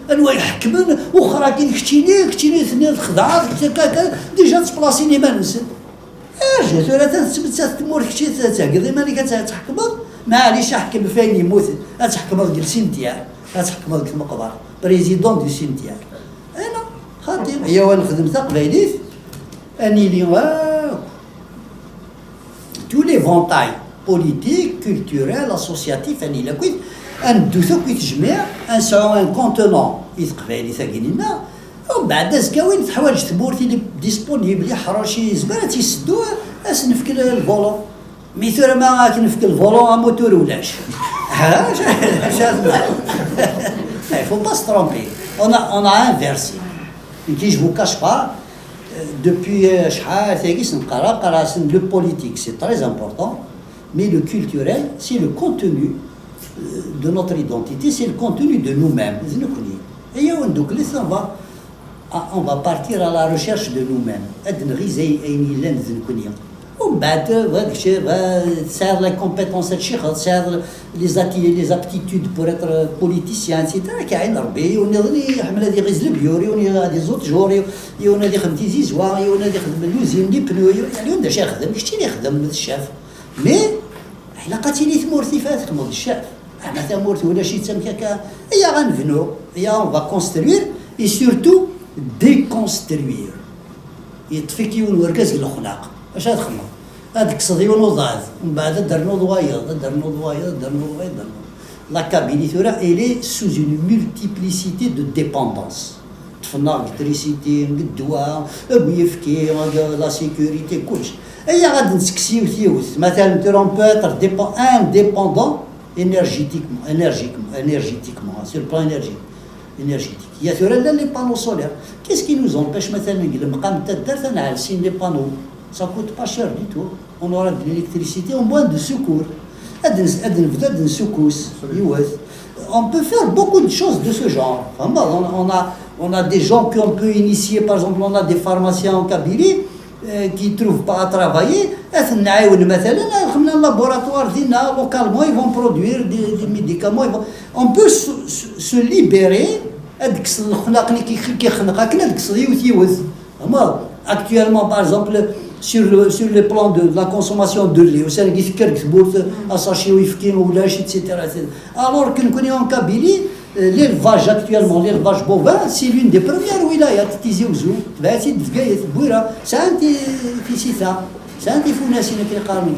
anwa iḥekmen, wexxer-agi d keččini, keččini tenniḍ txedɛeḍ, déjà ttplasin iman-nsen. Arǧu tura atan tettmettat tmurt kečči ad theggiḍ iman-ik ad tḥekmeḍ, maɛlic aḥkem f ayen yemmuten, ad tḥekmeḍ deg lsintyar, ad tḥekmeḍ deg tmeqbert, président du cimetière. Ala, xaṭi, ayaw ad nexdem taqbaylit, ad nili akk tous les éventails politiques, culturels, associatifs, ad nili akkit, ad neddut akk i tejmiɛ, ad nesɛu un contenant i teqbaylit-agi-nneɣ, Umbeɛd azekka win teḥwaǧ tmurt, il est disponible, yeḥṛec, yezmer ad tt-yesseddu, ad s-nefk le volant. Mi tura ma ad k-nefk le volant, amutur ulac. Ha? Il faut pas se tromper. On a, on a inversé. Nekki, je vous cache pas, depuis acḥal tagi s-neqqar, qqar-asen le politique c'est très important, mais le culturel c'est le contenu de notre identité, c'est le contenu de nous-mêmes. D nekkni. Ayaw ad nduklet, on va, on va partir à la recherche de nous-mêmes. Ad nɣiz ayen yellan d nekkni. Umbeɛd, bɣa kečč, bɣa tesɛiḍ la compétence ad tcixeḍ, tesɛiḍ les atti-, les aptitudes pour être politicien, et cetera. Ad k-iɛin Rebbi, yiwen nniḍen iḥemmel ad iɣiz lebyur, yiwen ad iẓuṭ jur, yiwen ad ixdem tizizwa, yiwen ad ixdem l'usine, les pneus, yiwen d acu ixdem, keččini xdem d ccaf. Mais ilaq ad tili tmurt tifat, xdmeḍ d ccaf. Ama tamurt ulac-itt amek akka, aya ad nebnu, aya on va construire, et surtout déconstruire. Yeṭṭef-ik yiwen wergaz deg lexlaq, acu ad txedmeḍ? Ad tekkseḍ yiwen uḍad, mbeɛd ad d-ternuḍ wayeḍ, ad d-ternuḍ wayeḍ, ad d-ternuḍ wayeḍ, ad d-ternuḍ. La Kabylie tura, elle est sous une multiplicité de dépendances. Ṭṭfen-aɣ deg trisiti, deg ddwa, deg uyefki, deg la sécurité, kullec. Aya ad d-ntekkes yiwet yiwet. Matalan tura on peut être indépendant énergétiquement, énergiquement, énergétiquement, sur le plan énergétique. Ya tura llan les panneaux solaires. Qu'est-ce qui nous empêche matalan deg lemqam n taddart ad nɛell sin les panneaux? Ça coûte pas cher du tout. On aura de l'électricité au moins de secours. Ad nebdu ad nsukkes yiwet. On peut faire beaucoup de choses de ce genre. On a On a des gens qu'on peut initier, par exemple, on a des pharmaciens en Kabylie euh, qui ne trouvent pas à travailler. Ad ten-nɛiwen, مثلا, ad xedmen un laboratoire dinna, localement, ils vont produire des, des médicaments. Ils vont... On peut se, se, se libérer, ad kkseḍ lexnaq-nni ki-, ki-, kixneq akken, ad kkseḍ yiwet yiwet. Vraiment, actuellement, par exemple, sur le, sur le plan de, de la consommation de lait, ussan-agi tekker deg tmurt, asachet uyefki ulac, et cetera, et cetera. Alors que nekkni en Kabylie, euh, l'élevage actuellement, l'élevage bovin, c'est l'une des premières wilayat, Tizi Ouzou, tebɛet-id Bgayet, Bwira, sɛan ti-, tisita, sɛan tifunasin akken qqaren.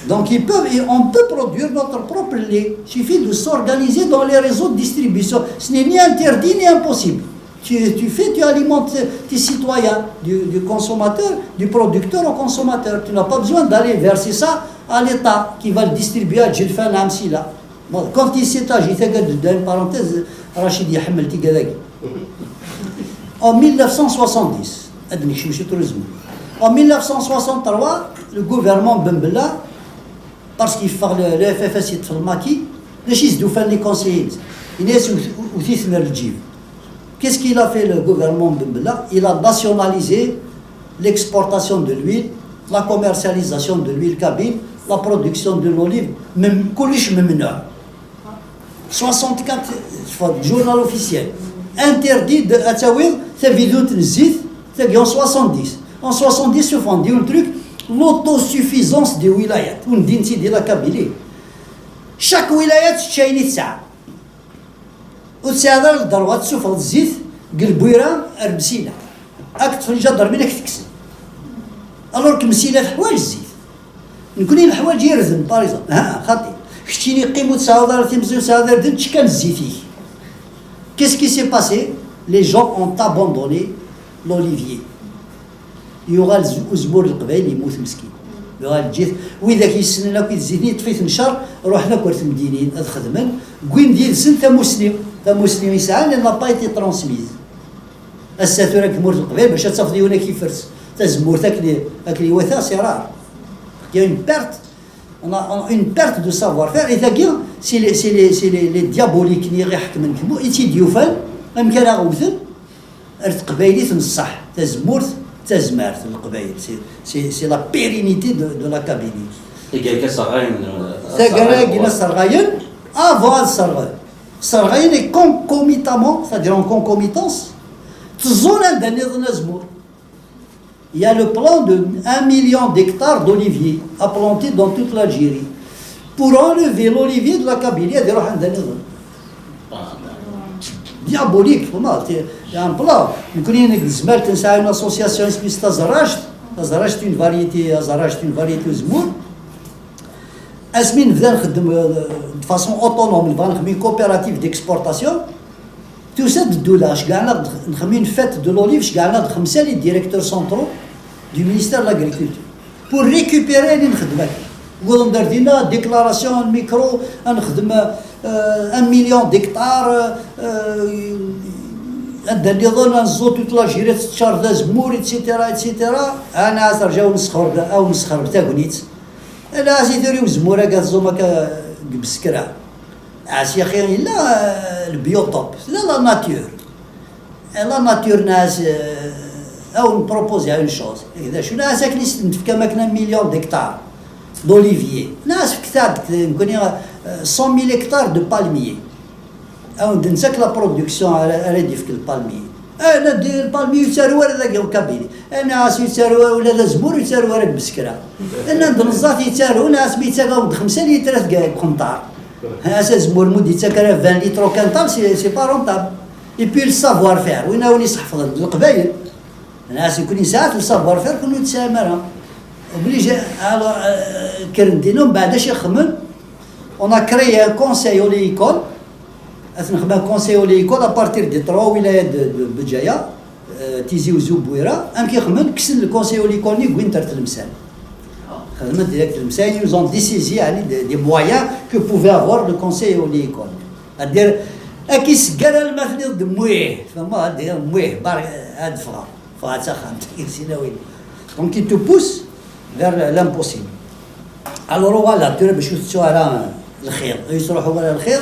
Donc ils peuvent, et on peut produire notre propre lait. Il suffit de s'organiser dans les réseaux de distribution. Ce n'est ni interdit ni impossible. Tu, tu fais, tu alimentes tes citoyens, du, du consommateur, du producteur au consommateur. Tu n'as pas besoin d'aller verser ça à l'État qui va le distribuer à Djelfan, Amsila. Bon, quand il s'est agi, tagad, une parenthèse, Rachid iḥemmel tigad-agi. En mille neuf cent soixante-dix, ad nekcem ciṭ ur izmir. En mille neuf cent soixante-trois, le gouvernement Ben Bella, parce qu'il fallait le F F S yeṭṭef lmaki, d acu i s-d-ufan les conseillers? Yenna-yas, "Wt-, wt-iten ar lǧib." Qu'est-ce qu'il a fait le gouvernement Ben Bella? Il a nationalisé l'exportation de l'huile, la commercialisation de l'huile kabyle, la production de l'olive, même kullec memnuɛ. Soixante-quatre, journal officiel, interdit de, ad tawiḍ tavidunt n zzit, tagi en soixante-dix. En soixante-dix, ufan-d yiwen truc, l'autosuffisance des wilayat, ur ndin-tt-id di la Kabylie. Chaque wilayat tečča ayen i tesɛa. Ur tesɛiḍ ara le droit ad tessufɣeḍ zzit deg Lbwira ar Msila. Ad k-ṭṭfen iǧadarmin, ad k-tekksen. Alors que Msila teḥwaǧ zzit. Nekkni neḥwaǧ irden, par exemple. Ha, xaṭi. Keččini qqim ur tesɛiḍ ara timẓin, ur tesɛiḍ irden, tečč kan zzit-ik. Qu'est-ce qui s'est passé? Les gens ont abandonné l'olivier. Yuɣal z-, uzemmur n Leqbayel yemmut meskin. Yuɣal ǧǧit, widak yessnen akk i zzit-nni, yeṭṭef-iten ccer, ruḥen akk ar temdinin ad xedmen, wwin-d yid-sen tamusni. Tamusni i sɛan, elle n'a pas été transmise. Ass-a tura deg tmurt n Leqbayel, bac ad tafeḍ yiwen ad k-ifers tazemmurt akken i, akken iwata, c'est rare. Il y a une perte, on a, on a une perte de savoir-faire, et tagi, c'est les, c'est les, c'est les, les diaboliques-nni i ɣ-iḥekmen deg tmurt, i tt-id-yufan, amek ara ɣ-wten, ar teqbaylit n ṣṣeḥ, tazemmurt d tazmert n Leqbayel, c'est, c'est, c'est la pérennité de, de la Kabylie. Tagi akka sserɣayen, euh, Taggara-agi sserɣayen. Sserɣayen, avant ad sserɣen, sserɣayen et concomitamment, c'est-à-dire en concomitance, tteẓẓun anda nniḍen azemmur. Il y a le plan de un million d'hectares d'oliviers à planter dans toute l'Algérie. Pour enlever l'olivier de la Kabylie, ad iruḥ anda nniḍen. Diabolique, vraiment, c'est un plan. Nekkni deg tezmalt nesɛa une association isem-is Taẓerract. Taẓerract, une variété, taẓerract, une variété uzemmur. Asmi nebda nxeddem, euh, de façon autonome, nebɣa nexdem une coopérative d'exportation. Tusa-d ddula, cegɛen-aɣ-d, nxemmem une fête de l'olive, cegɛen-aɣ-d xemsa les directeurs centraux du ministère de l'Agriculture pour récupérer ayen i nxeddem akka. Wwḍen-d ar dinna, déclaration, un micro, ad nexdem, euh, un million d'hectares, euh, anda nniḍen, ad neẓẓu toute l'Algérie, ad teččar d azemmur, et cetera, et cetera. Ana terǧa ad nesxerb, ad nesxerb tagnit. Ala, a sidi, ur i uzemmur akka, teẓẓum akka deg Beskra. Ɛas yaxi, yella, euh, le biotope, tella la nature. Eh, la nature, nas, euh, ad wen-proposer une chose. Eh, d acu, nas, akken i s-tefkam akken un million d'hectares d'oliviers. Nas, fket-aɣ-d, nekkni, euh, cent mille hectares de palmiers. Ad wen-d-nettak la production ara, ara d-yefk lpalmier. Ana d lpalmier ur yettaru ara dagi en Kabylie. Ana as yettaru ula d azemmur ur yettaru ara deg Beskra. Ana d neẓẓat yettaru, ana asmi yettaru-d xemsa litrat deg uqenṭar. As azemmur mu d-yettak ara vingt litres au quintal, c'est, c'est pas rentable. Et puis le savoir-faire, win awen iseḥfḍen d Leqbayel. Ana as nekkni nesɛa le savoir-faire, kunwi ur tesɛim ara. Obligé, alors, euh, kkren dinna, mbeɛd acu i xedmen? On a créé un conseil oléicole. Ad nexdem un conseil oléicole à partir des trois wilayas de, de Béjaïa, euh, Tizi Ouzou, Bouira. Amek i xedmen? Kksen le conseil oléicole-nni, wwin-t ar Tlemsan. Xedmen direct Tlemsan, ils nous ont dessaisi, yeɛni, des, des moyens que pouvait avoir le conseil oléicole. C'est-à-dire, ad k-iseggar alma tliḍ d mwih, tfehmeḍ, ad d-iniḍ mwih, bar-, ad ffɣeɣ. Ffɣeɣ s axxam, sin awal. Donc, il te pousse vers l'impossible. Alors, voilà, tura bac ur tettuɣ ara lxiḍ. Ur yettruḥu ara lxiḍ,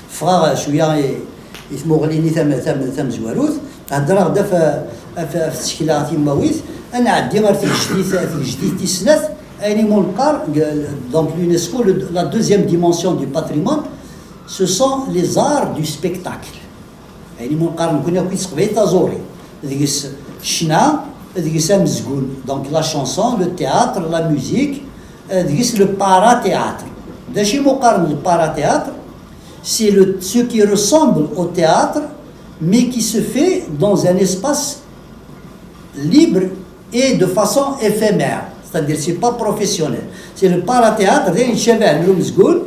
ffɣeɣ cwiya i, I tmuɣli-nni tam- tam- tamezwarut, heddreɣ-d ɣef, ɣef, ɣef tsekla timawit, ad nɛeddi ar tgejdit, ar tgejdit tis snat, ayen imu neqqar, donc l'UNESCO, le- la deuxième dimension du patrimoine, ce sont les arts du spectacle. Ayen imu neqqar nekkni akk i teqbaylit taẓuri, deg-s ccna, deg-s amezgun, donc la chanson, le théâtre, la musique, euh, deg-s le parathéâtre. D acu imu qqaren le parathéâtre? C'est le, ce qui ressemble au théâtre, mais qui se fait dans un espace libre et de façon éphémère. C'est-à-dire, c'est pas professionnel. C'est le parathéâtre, d ayen yettcabahen l umezgun,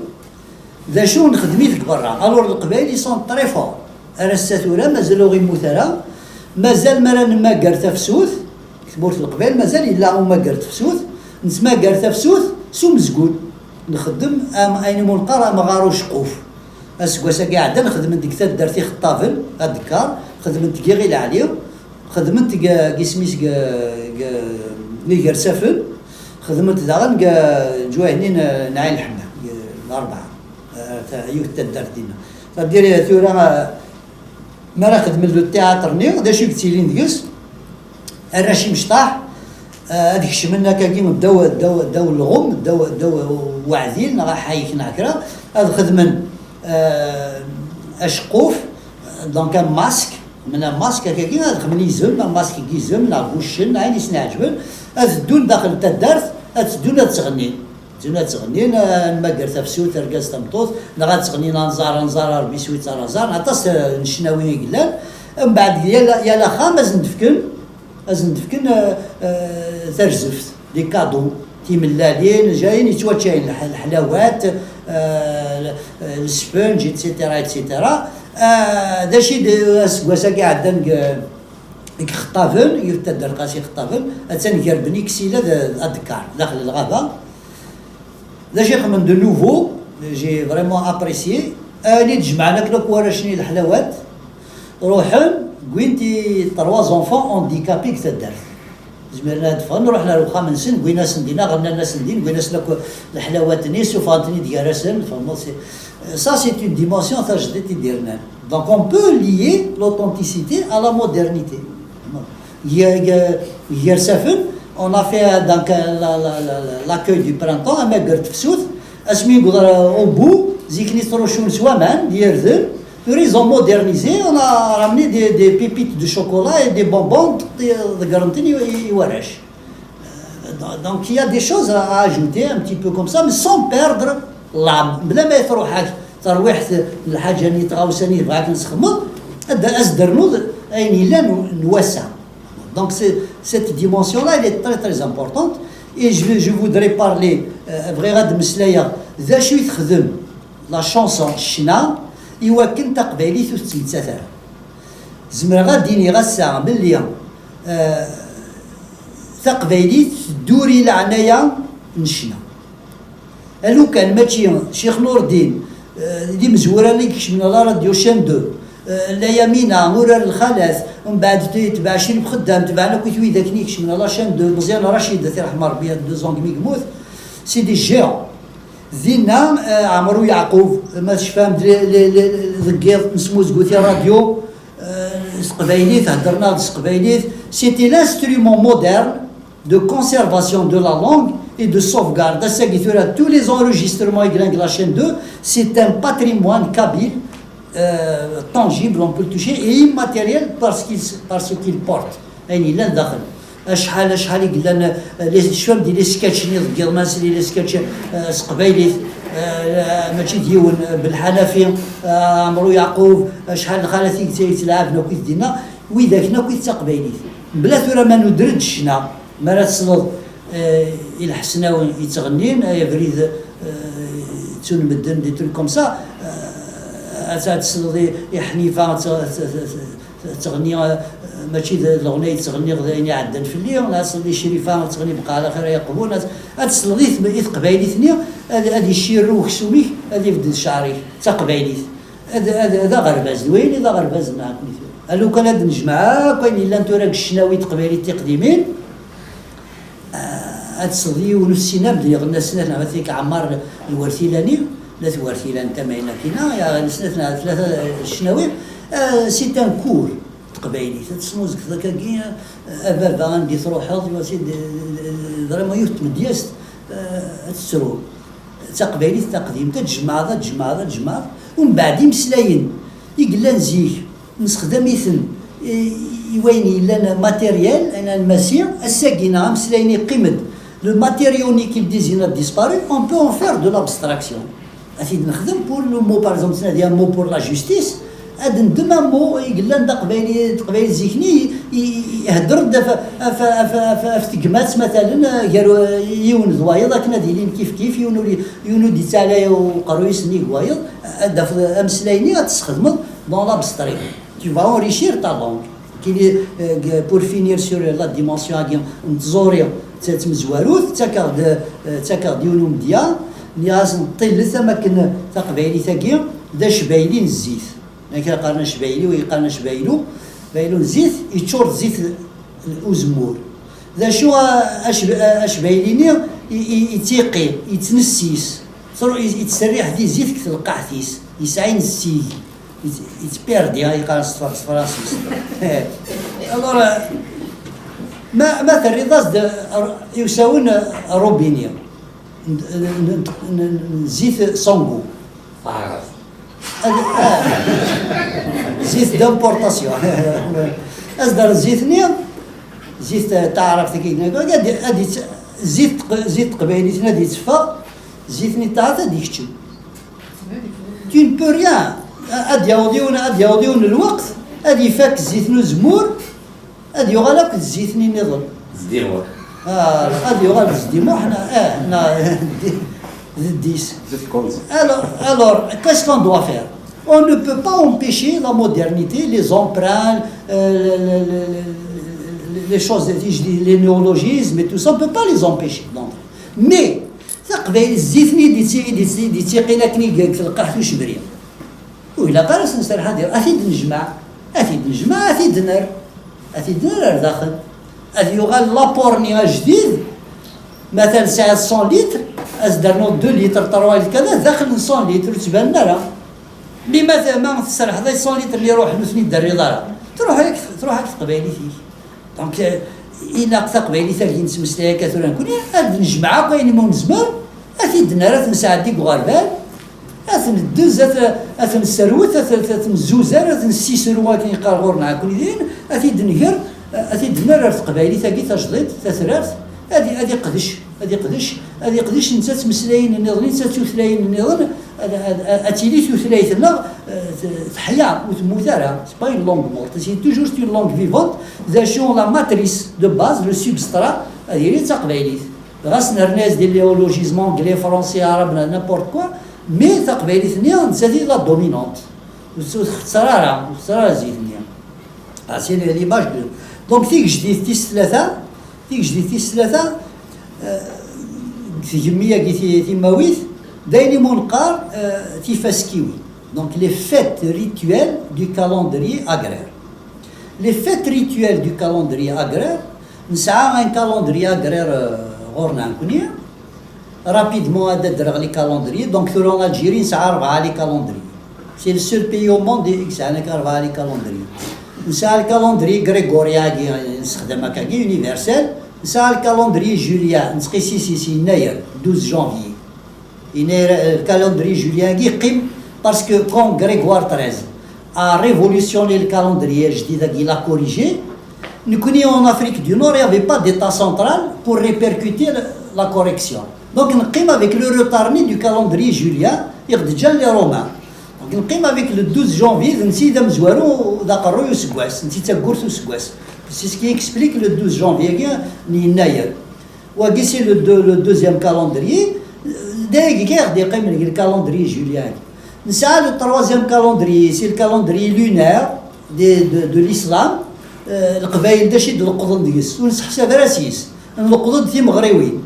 d acu nexdem-it deg berra. Alors, Leqbayel, ils sont très forts. Ar ass-a tura, mazal ur immut ara. Mazal mi ara nemmager tafsut, deg tmurt n Leqbayel, mazal yella ummager tafsut. Nettmagar tafsut s umezgun. Nxeddem am, ayen imu neqqar amɣar uceqquf. Aseggas-agi iɛeddan xedmen deg taddart Ixeṭṭaben, Adekkar, xedmen deg Iɣil Ɛli, xedmen deg, deg isem-is deg, deg, deg Igersafen, xedmen daɣen deg leǧwayeh-nni n, n Ɛin Lḥemma, deg Larebɛa, eh, ta- yiwet taddart dinna. C'est-à-dire, tura, eh, mi ara xedmen le théâtre-nni, d acu i yettilin deg-s? Arrac imecṭaḥ, eh, ad kecmen akkagi ddaw, ddaw, ddaw lɣem, ddaw, ddaw weɛdil, neɣ aḥayek, neɣ kra, ad xedmen, eh, aceqquf, donc un masque, xedmen un masque akkagi, ad xedmen izem, un masque n yizem, neɣ n wuccen, neɣ ayen i sen-iɛeǧben, ad ddun daxel n taddart, ad ddun ad ttɣennin. Ttun ad ttɣennin, eh, nmager tafsut, argaz tameṭṭut, neɣ ad ttɣennin anẓar, anẓar, a Rebbi swi-tt ar anẓar, aṭas, eh, n ccnawi i yellan. Mbeɛd yal, yal axxam ad sen-d-fken, ad sen-d-fken, eh, eh, tarzeft, des cadeaux, timellalin, jayen yettwaččayen, leḥ- leḥlawat, eh, l- eh, lesfenǧ, et cetera, et cetera. Eh, d acu i d aseggas-agi iɛeddan deg, deg Ixeṭṭaben, yiwet taddart ɣas Ixeṭṭaben, attan gar Bni Ksila d, d Adekkar, daxel lɣaba. D acu i xedmen de nouveau, j'ai vraiment apprécié, ayen i d-jemɛen akken akk warrac-nni leḥlawat, ruḥen, wwin-t i trois enfants handicapés deg taddart. Zmiren ad ffɣen, ruḥen ar uxxam-nsen, wwin-asen dinna, ɣennan-asen din, wwin-asen akk leḥlawat-nni, ssufɣen-ten-id gar-asen, tfehmeḍ, c'est- ça c'est une dimension tajdidt i d-yernan. Donc on peut lier l'authenticité à la modernité. Ger- ger- Gersafen, on a fait, euh, donc, euh, la- la- la- la- l'accueil du printemps, amager tefsut, asmi yewweḍ, euh, au bout, zik-nni ttrucun s waman d yirden, tura ils ont modernisé, on a ramené des, des pépites de chocolat et des bonbons, ḍeggren-ten i, i, i warrac. Euh, donc il y a des choses à, à ajouter un petit peu comme ça, mais sans perdre l'âme. Bla ma tṛuḥ-ak terwiḥt n lḥaǧa-nni, tɣawsa-nni tebɣa akken txedmeḍ, ad, ad s-d-ternuḍ ayen yellan n wass-a. Donc c'est- cette dimension-là, elle est très très importante. Et je, je voudrais parler, euh, bɣiɣ ad d-meslayeɣ d acu i texdem la chanson, ccna, i wakken taqbaylit ur tettmettat ara. Zemreɣ ad d-iniɣ ass-a belli, euh, taqbaylit tedduri leɛnaya n ccna. Alukan mačči Ccix Nurdin, eh, d imezwura-nni i ikecmen ɣer la radio Chaîne deux, eh, la Yamina, Urar Lxalat, mbeɛd t- tbeɛ Crib Xeddam, tebɛen akk widak-nni i ikecmen ɣer la Chaîne deux, Meẓyan Racid, ad t-irḥem Rebbi, il y a deux ans mi yemmut, c'est des géants. Dinna, eh, Ɛmer Uyeɛqub, ma tecfam, d- le- le- le- deg yiḍ nesmuzgut i radio, eh, s teqbaylit, heddren-aɣ-d s teqbaylit. C'était l'instrument moderne de conservation de la langue et de sauvegarde. Ass-agi tura, tous les enregistrements i yellan deg la Chaîne deux, c'est un patrimoine kabyle, euh, tangible, on peut le toucher, et immatériel parce qu'il s- parce qu'il porte. Ayen yellan daxel. Acḥal, acḥal i yellan, euh, les, tecfam di les sketchs-nni deg yiḍ, ma nsel les sketchs, euh, s teqbaylit, euh, mačči d yiwen, euh, Belḥanafi, euh, Ɛmer Uyeɛqub, acḥal n lxalat i yett- yettlɛaben akkit dinna, widak-nni akkit d taqbaylit. Mebla tura ma nuder-d ccna, mi ara tesleḍ, eh, i Lḥesnawi yettɣennin, ay abrid, eh, ttun medden, des trucs comme ça, eh, ad, ad tesleḍ i, i Ḥnifa, ad t- ad t- ad t- ad tettɣenni, eh, mačči d leɣna i tettɣenniḍ d ayen iɛeddan fell-i, ad tesleḍ i Crifa, ad tettɣenni Bqa ɛla xir ay aqbun, ad, ad tesleḍ i tm- i teqbaylit-nni, ad, ad iccirru uksum-ik, ad ibedd ccɛer-ik, d taqbaylit. Ad, ad, d aɣerbaz, d wayen i d aɣerbaz n ɛaknit. A lukan ad d-nejmeɛ akk ayen yellan tura deg ccnawi n teqbaylit tiqdimin, ah, ad tesleḍ i yiwen usinam d yeɣna snat neɣ tlata Ɛmar Lwertilani, n At Wertilan tama-ina kina, ya, snat neɣ tlata, eh, ccnawi, Euh, c'est un cours n teqbaylit. Ad tesmuzgeḍ akkagi, euh, a baba, anda i truḥeḍ, tu vois, c'est de, de, de, vraiment yiwet n tmedyazt, euh, ad tettru. D taqbaylit taqdimt, ad tjemɛeḍ, ad tjemɛeḍ, ad tjemɛeḍ. Umbeɛd imeslayen i yellan zik, nessexdam-iten i, i wayen yellan matériel, en amassi, ass-agi neɣ ameslayen yeqqim-d, le matériau unique il désigne a disparu, on peut en faire de l'abstraction. Ad t-id-nexdem pour le mot, par exemple, ttnadi un mot pour la justice, ad neddem un mot i yellan d aqbayli, d aqbayli zik-nni, i, i, ihedder-d af, af, af, af, af tegmat, matalen, gar, eh, yiwen d wayeḍ, akken ad ilin kif kif, yiwen ur, yiwen ur d-ittɛalay uqerruy-is nnig wayeḍ, ad d-tafeḍ ameslay-nni, ad t-tesxedmeḍ dans l'abstrait. Tu vas enrichir ta langue. Kili, euh, pour finir sur la dimension-agi n tẓuri d tmezwarut, ttakeɣ-d, euh, ttakeɣ-d yiwen umedya, nniɣ-as neṭṭillet am akken taqbaylit-agi d acbayli n zzit. Akken qqaren acbayli, u yeqqaren acbaylu, baylu n zzit, yeččur d zzit uzemmur. D acu, a-, acb-, a-, acbayli-nni i, i, ittiqi, yettnessis, tru-, i-, yettserriḥ di zzit deg telqaɛt-is, yesɛa inessi. Yettpirdi, ay yeqqaren s tefransist. Alors, euh, ma, ma terriḍ-as-d, euh, i usawen, euh, robini n, n, n, n zzit sangu. Ah. Zzit d'importation. As-d ar zzit-nni, zzit, euh, taɛrabt-agi, ad, ad yett-, zzit, zzit teqbaylit ad yetteffeɣ, zzit-nni taɛrabt ad yekcem. Tu ne peux rien. Ad yaweḍ yiwen, ad yaweḍ yiwen lweqt, ad ifak zzit n uzemmur, ad yuɣal akk d zzit-nni nniḍen. Zdimuḥ. Ah, ad yuɣal d Zdimuḥ, na, eh, na, d ddis. Alors, alors, qu'est-ce qu'on doit faire? On ne peut pas empêcher la modernité, les emprunts, euh, le, le, le, le, les choses, je dis, les néologismes et tout ça, on ne peut pas les empêcher. Donc, mais, taqbaylit, zzit-nni i d-itti-, i d-itti-, i d-ittiqin akken i deg telqaḥt ucebri. Ur ilaq ara ad s-nserreḥ ad iruḥ. Ad t-id-nejmeɛ, ad t-id-nejmeɛ, ad t-id-nerr, ad t-id-nerr ar daxel. Ad yuɣal l'apport-nni ajdid, matalan tesɛiḍ cent litres, ad s-d-ternuḍ deux litres, trois litres, kada, daxel n cent litres, ur ttbanen ara. Mi ma, ma tserrḥeḍ i cent litres-nni iruḥen, ur ten-id-terriḍ ara, truḥ-ak, truḥ-ak teqbaylit-ik. Donc, euh, ilaq taqbaylit-agi nettmeslay akka tura nekni, ad nejmeɛ akk ayen umi nezmer, ad t-id-nerr, ad t-nesɛeddi deg uɣerbal, ad t-neddez, ad t-, ad t-nesserwet, ad t-, ad t-nezzuzer, ad t-nessisru akken yeqqar ɣur-neɣ akk din, ad t-id-nger, ad t-id-nerr ar teqbaylit-agi tajdidt, tatrart, ad i-, ad iqdec, ad iqdec, ad iqdec netta d tmeslayin nniḍen, netta d tutlayin nniḍen, ad, ad, ad, ad tili tutlayt-nneɣ, eh, t-, teḥya, ur temmut ara. C'est pas une langue morte, c'est toujours une langue vivante. D acu la matrice de base, le substrat, ad yili d taqbaylit. Ɣas nerna-as des néologismes anglais, français, arabe, n'importe quoi, mais taqbaylit-nni, nettat i la dominante. Ur tt-, ur txeṣṣer ara, ur txeṣṣer ara zzit-nni. Ah, c'est l'image de, donc, tigejdit tis tlata, tigejdit tis tlata, euh, deg tgemmi-agi ti-, timawit, d ayen i mu neqqar, euh, tifaskiwin. Donc, les fêtes rituelles du calendrier agraire. Les fêtes rituelles du calendrier agraire, nesɛa un calendrier agraire, euh, ɣur-neɣ nekni. Rapidement, ad d-rreɣ les calendriers. Donc, tura en Algérie, nesɛa rebɛa les calendriers. C'est le seul pays au monde i yesɛan akka rebɛa les calendriers. Nesɛa le calendrier grégorien-agi, nessexdam akkagi, universel. Nesɛa le calendrier julien, nettqissis-it, yennayer, douze janvier. Yennayer, euh, le calendrier julien-agi yeqqim, parce que quand Grégoire treize a révolutionné le calendrier ajdid-agi, il l'a corrigé. Nekni, en Afrique du Nord, il n'y avait pas d'État central pour répercuter la, la correction. Donc, neqqim avec le retard-nni du calendrier julien i ɣ-d-ǧǧan les Romains. Donc, neqqim avec le douze janvier, d netta i d amezwaru, d aqerruy useggas, netta i d taggurt useggas. C'est ce qui explique le douze janvier-agi n yennayer. Wagi, c'est le deux, le deuxième calendrier. D ayagi i ɣ-d-yeqqimen deg le calendrier julien. Nesɛa le troisième calendrier, c'est le calendrier lunaire de, de, de l'islam. Euh, Leqbayel d acu i d-leqqḍen deg-s, ur nesseḥsab ara s-yes. Nleqqeḍ-d timeɣriwin.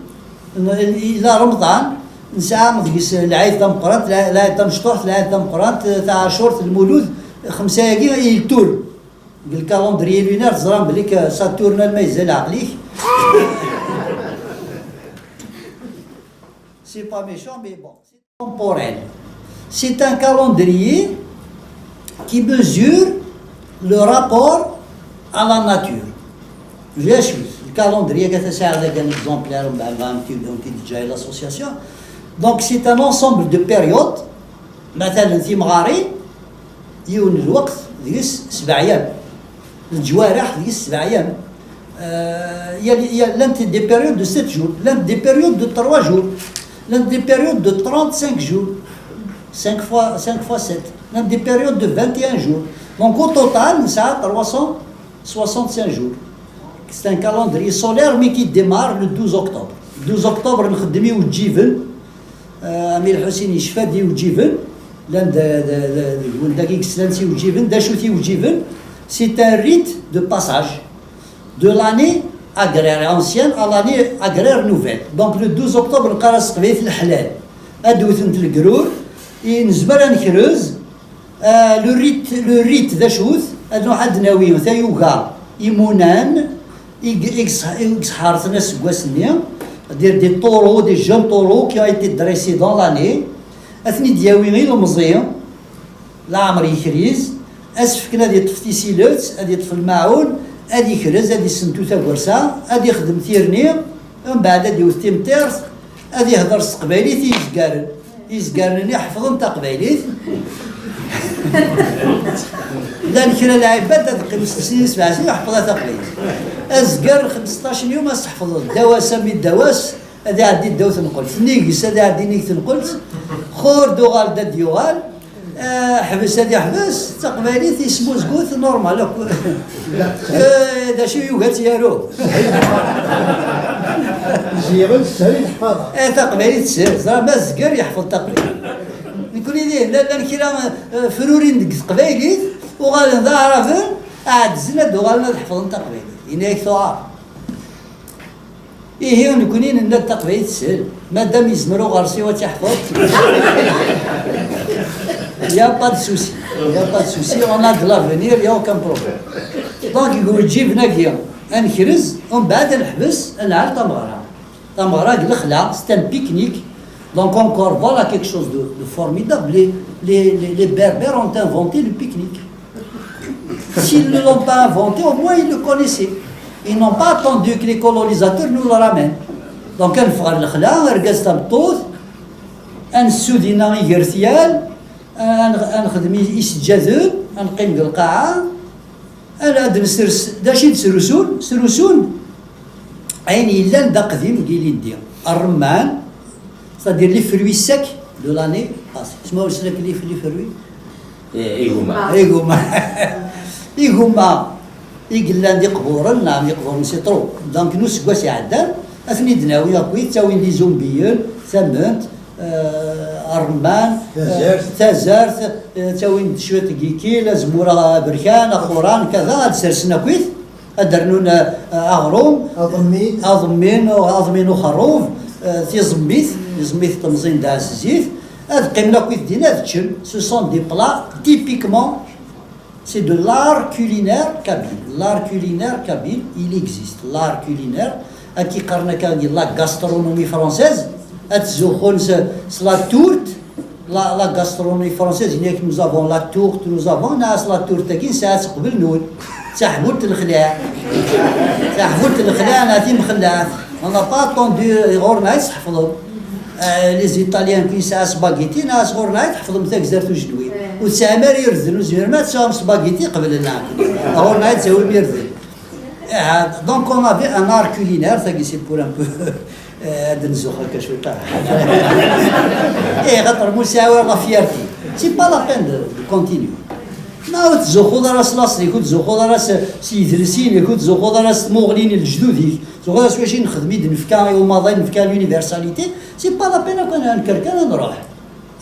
N-, ila Remḍan, nesɛa deg-s lɛid tameqqrant, lɛ-, lɛid tamecṭuḥt, lɛid tameqqrant, taɛacurt, lmulud, xemsa-agi i yeltur. Deg le calendrier lunaire, teẓram belli que Saturne alma yezza leɛqel-ik. C'est pas méchant, mais bon. C'est temporel. C'est un calendrier qui mesure le rapport à la nature. J'ai su, le calendrier, c'est un exemplaire, on dit déjà l'association. Donc c'est un ensemble de périodes, مثلا timɣarin, yiwen n lweqt deg-s sebɛa ayyam, leǧwariḥ deg-s sebɛa ayyam. Euh, il y a, il y a l'un des périodes de sept jours, l'un des périodes de trois jours, l'un des périodes de trente-cinq jours, cinq fois, cinq fois sept, l'un des périodes de vingt et un jours. Donc au total, ça a trois cent soixante-cinq jours. C'est un calendrier solaire, mais qui démarre le douze octobre. Douze octobre, نخدم iwǧiben. Euh, Amir Hussein yecfa-d iwǧiben. Llan d, d, d, d, win dagi yeslan s iwǧiben. D acu-t iwǧiben? C'est un rite de passage de l'année agraire ancienne à l'année agraire nouvelle. Donc le douze octobre, neqqar-as s teqbaylit leḥlal. Ad wtent legrur, i nezmer ad nekrez. Euh, le rite, le rite d acu-t? Ad nruḥ ad d-nawi tayuga imunan i g-, i g's-, i gḥerten aseggas-nni, c'est-à-dire des taureaux, des jeunes taureaux qui ont été dressés dans l'année. Ad ten-id-yawi ilemẓi, leɛmer yekriz, ad s-fken ad yeṭṭef tisilet, ad yeṭṭef lmaɛun, ad yekrez, ad yessentu tagersa, ad yexdem tirni, mbeɛd ad yewwet timṭirt, ad yehder s teqbaylit i yezgaren. Izgaren-nni ḥefḍen taqbaylit. Llan kra n lɛibad ad qqimen setta snin, sebɛa snin, ḥefḍen taqbaylit. Azger xemseṭṭac n yum ad s-ḥefḍeḍ. Ddaw-as, ami ddaw-as, ad iɛeddi ddaw tenqelt. Nnig-s ad iɛeddi nnig tenqelt. Xur d uɣal d ad d-yuɣal. Ah, ḥbes ad iḥbes, taqbaylit yesmuzgut normal akk. Eh, d acu yugi ad tt-yaru? Ziɣen teshel i teḥfaḍa. Eh, taqbaylit teshel, ẓra ma zger yeḥfeḍ taqbaylit. Nekni dihin, llan, llan kra, eh, frurin deg teqbaylit, uɣalen d aɛraben, ɛedzen ad d-uɣalen ad ḥefḍen taqbaylit. Yenna-yak tuɛar. Ihi, nekni nenna-d taqbaylit teshel. Madam yezmer uɣersiw ad tt-iḥfeḍ. Il y a pas de souci. Il y a pas de souci. On a de l'avenir, il y a aucun problème. Donc, deg uǧiben-agi, ad nekrez, umbeɛd ad neḥbes, ad nɛal tameɣra. Tameɣra deg lexla, c'est un pique-nique. Donc encore, voilà quelque chose de, de formidable. Les, les, les, les Berbères ont inventé le pique-nique. S'ils ne l'ont pas inventé, au moins ils le connaissaient. Ils n'ont pas attendu que les colonisateurs nous le ramènent. Donc, ad neffeɣ ɣer lexla, argaz tameṭṭut, ad nessu dinna igertyal, ad nex-, ad nexdem i-, iseǧǧaden, ad neqqim deg lqaɛa, ad, ad nesres, d acu i d-srusun? Srusun ayen yellan d aqdim deg ilindi. Ṛṛemman, c'est-à-dire les fruits secs de l'année passée. Isma ur snak les, les fruits? Eh, igumma. Igumma. Igumma i yellan d iqburen, neɣ iqburen c'est trop. Donc, n useggas iɛeddan, ad ten-id-nawi akkit, ttawin-d izumbiyen, tament, eh, ṛṛemman, eh, tazart, eh, ttawin-d cwiṭ n yikil, azemmur aberkan, aquran, kada, ad sersen akkit. Ad d-rnun, eh, aɣrum, aḍemmin, aḍemmin uxerrub, eh, tiẓemmit, tiẓemmit temẓin d ɛzizzit, ad qqimen akkit din ad ččen. Ce sont des plats typiquement, c'est de l'art culinaire kabyle. L'art culinaire kabyle, il existe. L'art culinaire, ad k-iqqaren akka, la gastronomie française, ad ttzuxxun s, s la tourte, La, la gastronomie française, il y a que nous avons la tourte, nous avons, nas la tourte, qui ça, c'est قبل نون. Taḥbult n lexlaɛ. Taḥbult n lexlaɛ, nati mxellat. On n'a pas attendu, ɣur-neɣ i tḥefḍem. Euh, les Italiens, qui ça, spaghetti, nas ɣur-neɣ i tḥefḍem tagzart ujenwi. Ur tesɛim ara irden, ur tezmirem ad tesɛum spaghetti qbel-nneɣ. Ɣur-neɣ i d-tawim irden. Ah, donc on avait un art culinaire, ça c'est pour un peu, euh, ad nzuxx akka cwiṭ. Eh, xaṭer mu sɛiɣ la fierté. C'est pas la peine de, de continuer. Ma ur tzuxxuḍ ara s laṣel-ik, ur tzuxxuḍ ara s, s yidles-inek, ur tzuxxuḍ ara s tmuɣli n lejdud-ik, tzuxxuḍ ara s wacu i nexdem, i d-nefka i umaḍal, nefka l'universalité, c'est pas la peine ad, ad nekker kan ad nruḥ.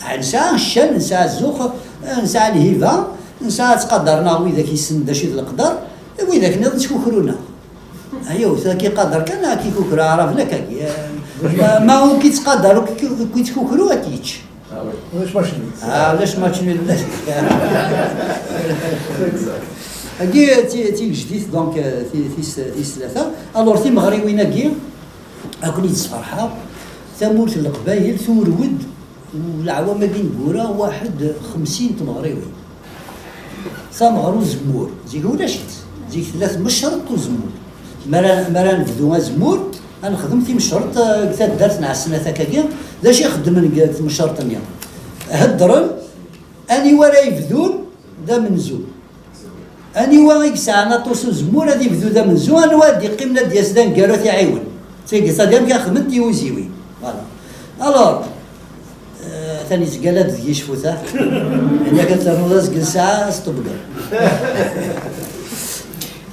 Ah, nesɛa ccan, nesɛa zzux, eh, nesɛa lhiba, nesɛa ttqadar-nneɣ widak yessnen d acu i d leqder, d widak nniḍen ttkukrun-aɣ. Ayo, ur k-iqader kan, ad k-ikukra aɛraben akkagi. Eh, ma ur k-ittqadar, ur k-, ur k-ittkukru, ad k-yečč. Ah, ulac match nul. Ah, ulac match nul, ulac. Agi, ti-, tigejdit, donc, eh, ti-, tis-, tis tlata. Alors, timeɣriwin-agi, ad ken-id-sferḥeɣ, tamurt n Leqbayel turew-d, u leɛwam-agi neggura waḥed xemsin tmeɣriwin. Tameɣra uzemmur, zik ulac-itt. Zik tella tmecreḍt uzemmur. Mi ara, mi ara nebdu azemmur, ad nexdem timecreḍt, eh, deg taddart n Ɛesnat akkagi. D acu i xeddmen deg tmecreḍt-nni? Heddren aniwa ara yebdun d amenzu. Aniwa i yesɛan aṭas uzemmur ad yebdu d amenzu, anwa ad d-iqqimen ad d-yas d aneggaru ad t-iɛiwen. D tagi, c'est-à-dire amek ara xedment tiwiziwin. Voilà. Alors, euh, atan yettgalla-d deg-i ccfut, ah. Yak ad ternuḍ azgen ssaɛa, s ṭebbga.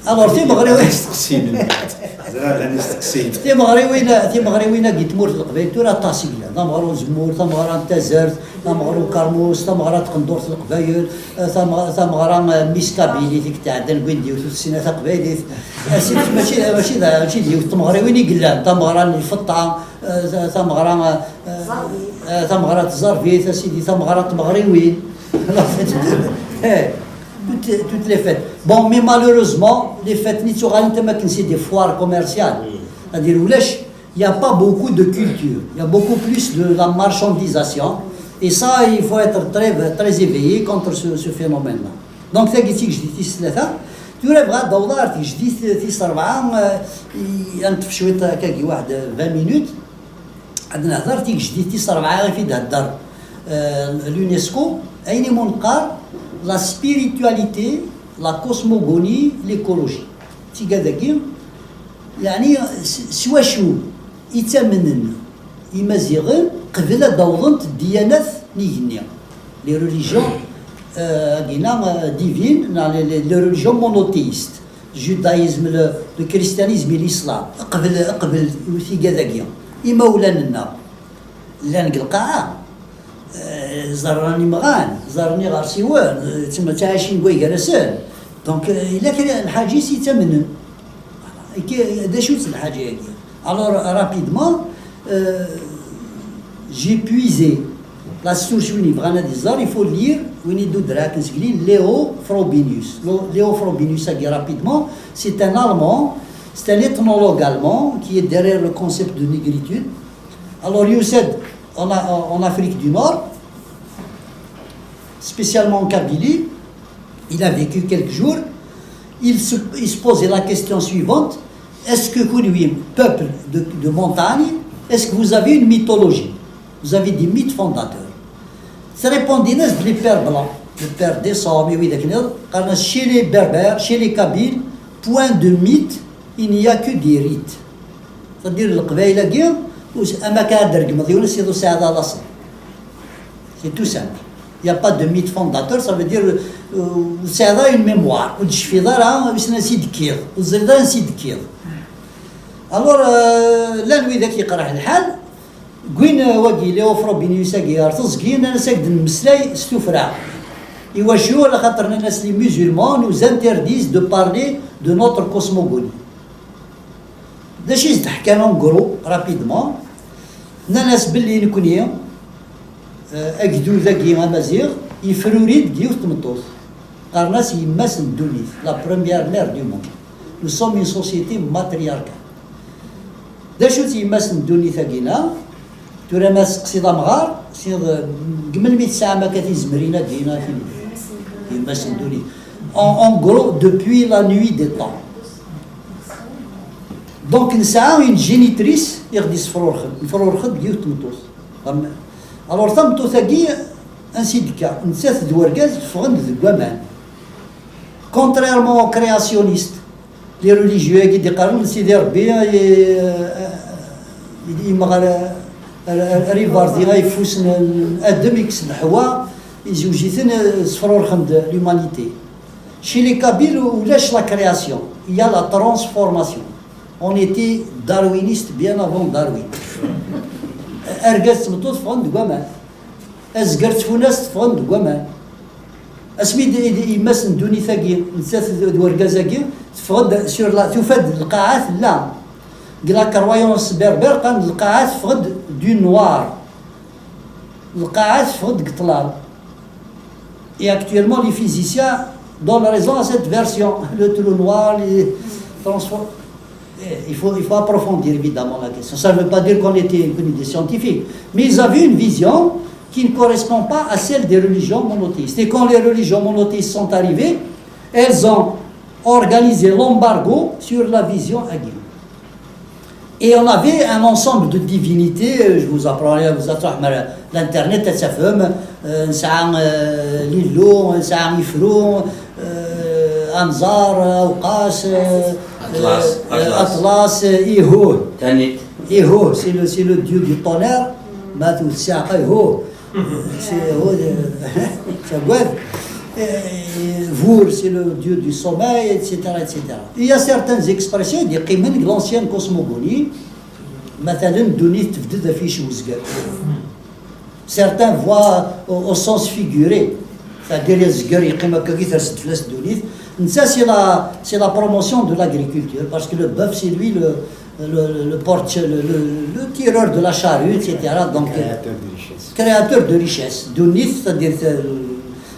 Alors, timeɣriwin. Isteqsiyen. Ẓriɣ llan isteqsiyen. Timeɣriwin, timeɣriwin-agi n tmurt n Leqbayel tura aṭas i yellan. D ameɣra uzemmur, tameɣra n tazart, tameɣra ukermus, tameɣra n tqendurt n Leqbayel, eh, tameɣ-, tameɣra, eh, Miss Kabylie i iɛeddan deg win d yiwet ur tessin ara taqbaylit. Eh, si-, mačči, mačči d, mačči d yiwet n tmeɣriwin i yellan, tameɣra n lfeṭṭa, eh, ta-, tameɣra, eh, eh, tameɣra n tẓerbit, a sidi, tameɣra n tmeɣriwin. Eh, toutes, toutes les fêtes. Bon, mais malheureusement, les fêtes-nni ttuɣalent am akken c'est des foires commerciales. C'est-à-dire, ulac, il n'y a pas beaucoup de culture. Il y a beaucoup plus de la marchandisation. Et ça, il faut être très, très éveillé contre ce, ce phénomène-là. Donc, tagi d tigejdit tis tlata. Tura bɣiɣ ad awḍeɣ ar tigejdit tis rebɛa, eh, i, ad neṭṭef cwiṭ akkagi, waḥed vingt minutes. Ad nehder tigejdit tis rebɛa i d-thedder, eh, l'UNESCO, ayen i mu neqqar la spiritualité, la cosmogonie, l'écologie. Tigad-agi, yeɛni s, s wacu i ttamnen Imaziɣen qbel ad d-awḍent ddiyanat n igenni, les religions, euh, agina, euh, divines, neɣ les, les, les religions monothéistes, judaïsme, le, le christianisme et l'islam, qbel, qbel tigad-agi. Imawlan-nneɣ llan deg lqaɛa, eh, ẓerren imɣan, ẓerren iɣersiwen, eh, ttemɛaccin deg way gar-asen. Donc, eh, yella kra n lḥaǧa i s-yettamnen. Voilà. D acu-tt lḥaǧa-agi? Alors, rapidement, euh, j'ai puisé la source win yebɣan ad iẓer, il faut lire, win i d-udreɣ akken seg lin, Leo Frobenius. Lo-, Leo Frobenius-agi, rapidement, c'est un Allemand, c'est un ethnologue allemand qui est derrière le concept de négritude. Alors, yusa-d en, en Afrique du Nord, spécialement en Kabylie, il a vécu quelques jours, il se, il se posait la question suivante, est-ce que vous, peuple de, de montagne, est-ce que vous avez une mythologie? Vous avez des mythes fondateurs? Répondent les pères blancs, le père Dessomes, oui, chez les Berbères, chez les Kabyles, point de mythe, il n'y a que des rites. C'est-à-dire, Leqbayel-agi, am akka ad d-tregmeḍ yiwen ass-iḍ ur sɛiḍ ara laṣel. C'est tout simple. Il n'y a pas de mythe fondateur, ça veut dire, euh, ur tesɛiḍ ara une mémoire, ur d-tecfiḍ ara, wissen ansi d-tekkiḍ, ur teẓriḍ ara ansi d-tekkiḍ. Alors, euh, llan widak yeqreḥ lḥal, gwin, euh, wagi, Leo Frobenius-agi, ar teẓgi, nnan-as ad d-nemmeslay s tuffra. Iwacu? Ala xaṭer nnan-as les musulmans nous interdisent de parler de notre cosmogonie. D acu i s-d-ḥkan en gros, rapidement? Nnan-as belli nekni, euh, agdud-agi amaziɣ, yefruri-d deg yiwet n tmeṭṭut. Qqaren-as yemma-s n ddunit, la première mère du monde. Nous sommes une société matriarcale. D acu-tt yemma-s n ddunit-agi-na? Tura ma teqsiḍ amɣar, siɣ, deg melmi tesɛam akka tizemrin-agi, neɣ akken? Yemma-s n ddunit. En, en gros, depuis la nuit des temps. Donc, nesɛa une génitrice i ɣ-d-yessefrurxen, nefrurxen deg yiwet n tmeṭṭut. Am-, alors, tameṭṭut-agi, ansi d-tekka? Nettat d wergaz ffɣen-d deg waman. Contrairement aux créationnistes, les religieux-agi d-iqqaren Sidi Rebbi, eh, eh, imɣer, eh, eh, ribardi, ayeffus n Adem, ikkes-d Ḥwa, izewj-iten, eh, sefrurxen-d l'humanité. Chez les Kabyles, ulac la création, il y a la transformation. On était darwinistes bien avant Darwin. Argaz d tmeṭṭut ffɣen deg waman. Azger d tfunast ffɣen deg waman. Asmi d, d, yemma-s n ddunit-agi, nettat d, d wergaz-agi, teffeɣ-d sur la, tufa-d lqaɛa tella. Deg la croyance berbère, qqaren-d lqaɛa teffeɣ-d du noir. Lqaɛa teffeɣ-d deg ṭṭlam. Et actuellement, les physiciens donnent raison à cette version. Le trou noir, les transform-, eh, il faut, il faut approfondir évidemment la question. Ça ne veut pas dire qu'on était, qu'on était scientifique. Mais ils avaient une vision qui ne correspond pas à celle des religions monothéistes. Et quand les religions monothéistes sont arrivées, elles ont organisé l'embargo sur la vision aguerrie. Et on avait un ensemble de divinités, euh, je vous apprends, vous apprends, euh, l'internet, ad tafem, euh, nesɛa, euh, Lillu, nesɛa Ifru, euh, Anzar, Awqas, euh, Atlas, euh, Atlas. Atlas, euh, Ihu. Tanit. Ihu, c'est le, c'est le dieu du tonnerre. Ma tewwet ssiɛqa, Ihu. C'est, oh, euh, ça goûte. Euh, Vour, c'est le dieu du sommeil, et cetera, et cetera. Il y a certaines expressions, des qimen de l'ancienne cosmogonie, مثلا, ddunit tebded ɣef yic uzger. Certains voient au, au sens figuré, c'est-à-dire azger yeqqim akka i ters-d fell-as ddunit. Netta, c'est la, c'est la promotion de l'agriculture, parce que le bœuf, c'est lui le, le, le, le porte, le, le, le tireur de la charrue, et cetera. Donc, euh, créateur de richesse. Créateur de richesse. Ddunit, c'est-à-dire, euh,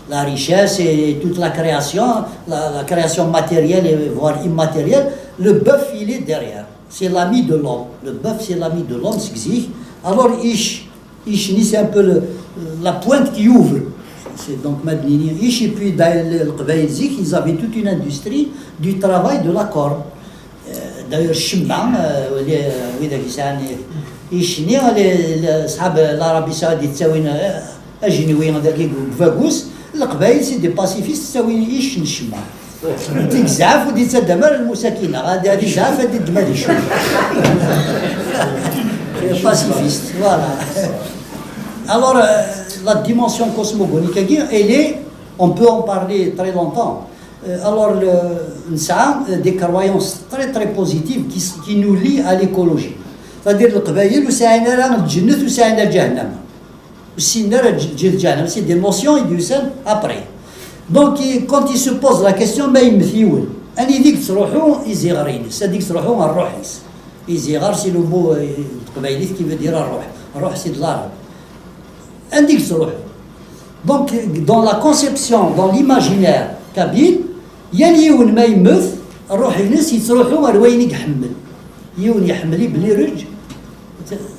la richesse et toute la création, la, la création matérielle et voire immatérielle. Le bœuf, il est derrière. C'est l'ami de l'homme. Le bœuf, c'est l'ami de l'homme, c'est que c'est. Alors, ic, ic-nni, c'est un peu le, la pointe qui ouvre. C'est donc Madnini, ic, et puis, d'ailleurs, le, le Qbaïl Zik, ils avaient toute une industrie du travail de la corne. Euh, d'ailleurs, ccemma, euh, les, euh, widak yesɛan ic-nni, les, les, أصحاب l'Arabie Saoudite, ttawin, euh, ajenwi dagi deg ufagus, Leqbayel, c'est des pacifistes, ttawin ic n ccemma. Ur d-yettadam ara lmusakina, ad, ad izɛef, ad iddem ad icum. Pacifiste, voilà. Alors, euh, la dimension cosmogonique, elle est, on peut en parler très longtemps. Euh, alors, le, nesɛa, euh, des croyances très, très positives qui, s- qui nous lient à l'écologie. C'est-à-dire, Leqbayel ur sɛin ara lǧennet, ur sɛin ara ǧahennama. Ur ssinen ara ǧ-, ǧ-, ǧahennama, c'est des notions i d-yusan après. Donc, i-, quand il se pose la question, ma yemmet yiwen, anida i yettruḥu iziɣer-ines, anida i yettruḥu ṛṛuḥ-is. Iziɣer, c'est le mot, euh, n teqbaylit qui veut dire ṛṛuḥ. Ṛṛuḥ, c'est de l'arabe. Anida i yettruḥu. Donc, dans la conception, dans l'imaginaire kabyle, yal yiwen ma yemmet, ṛṛuḥ-ines yettruḥu ar wayen i iḥemmel. Yiwen iḥemmel iblirej,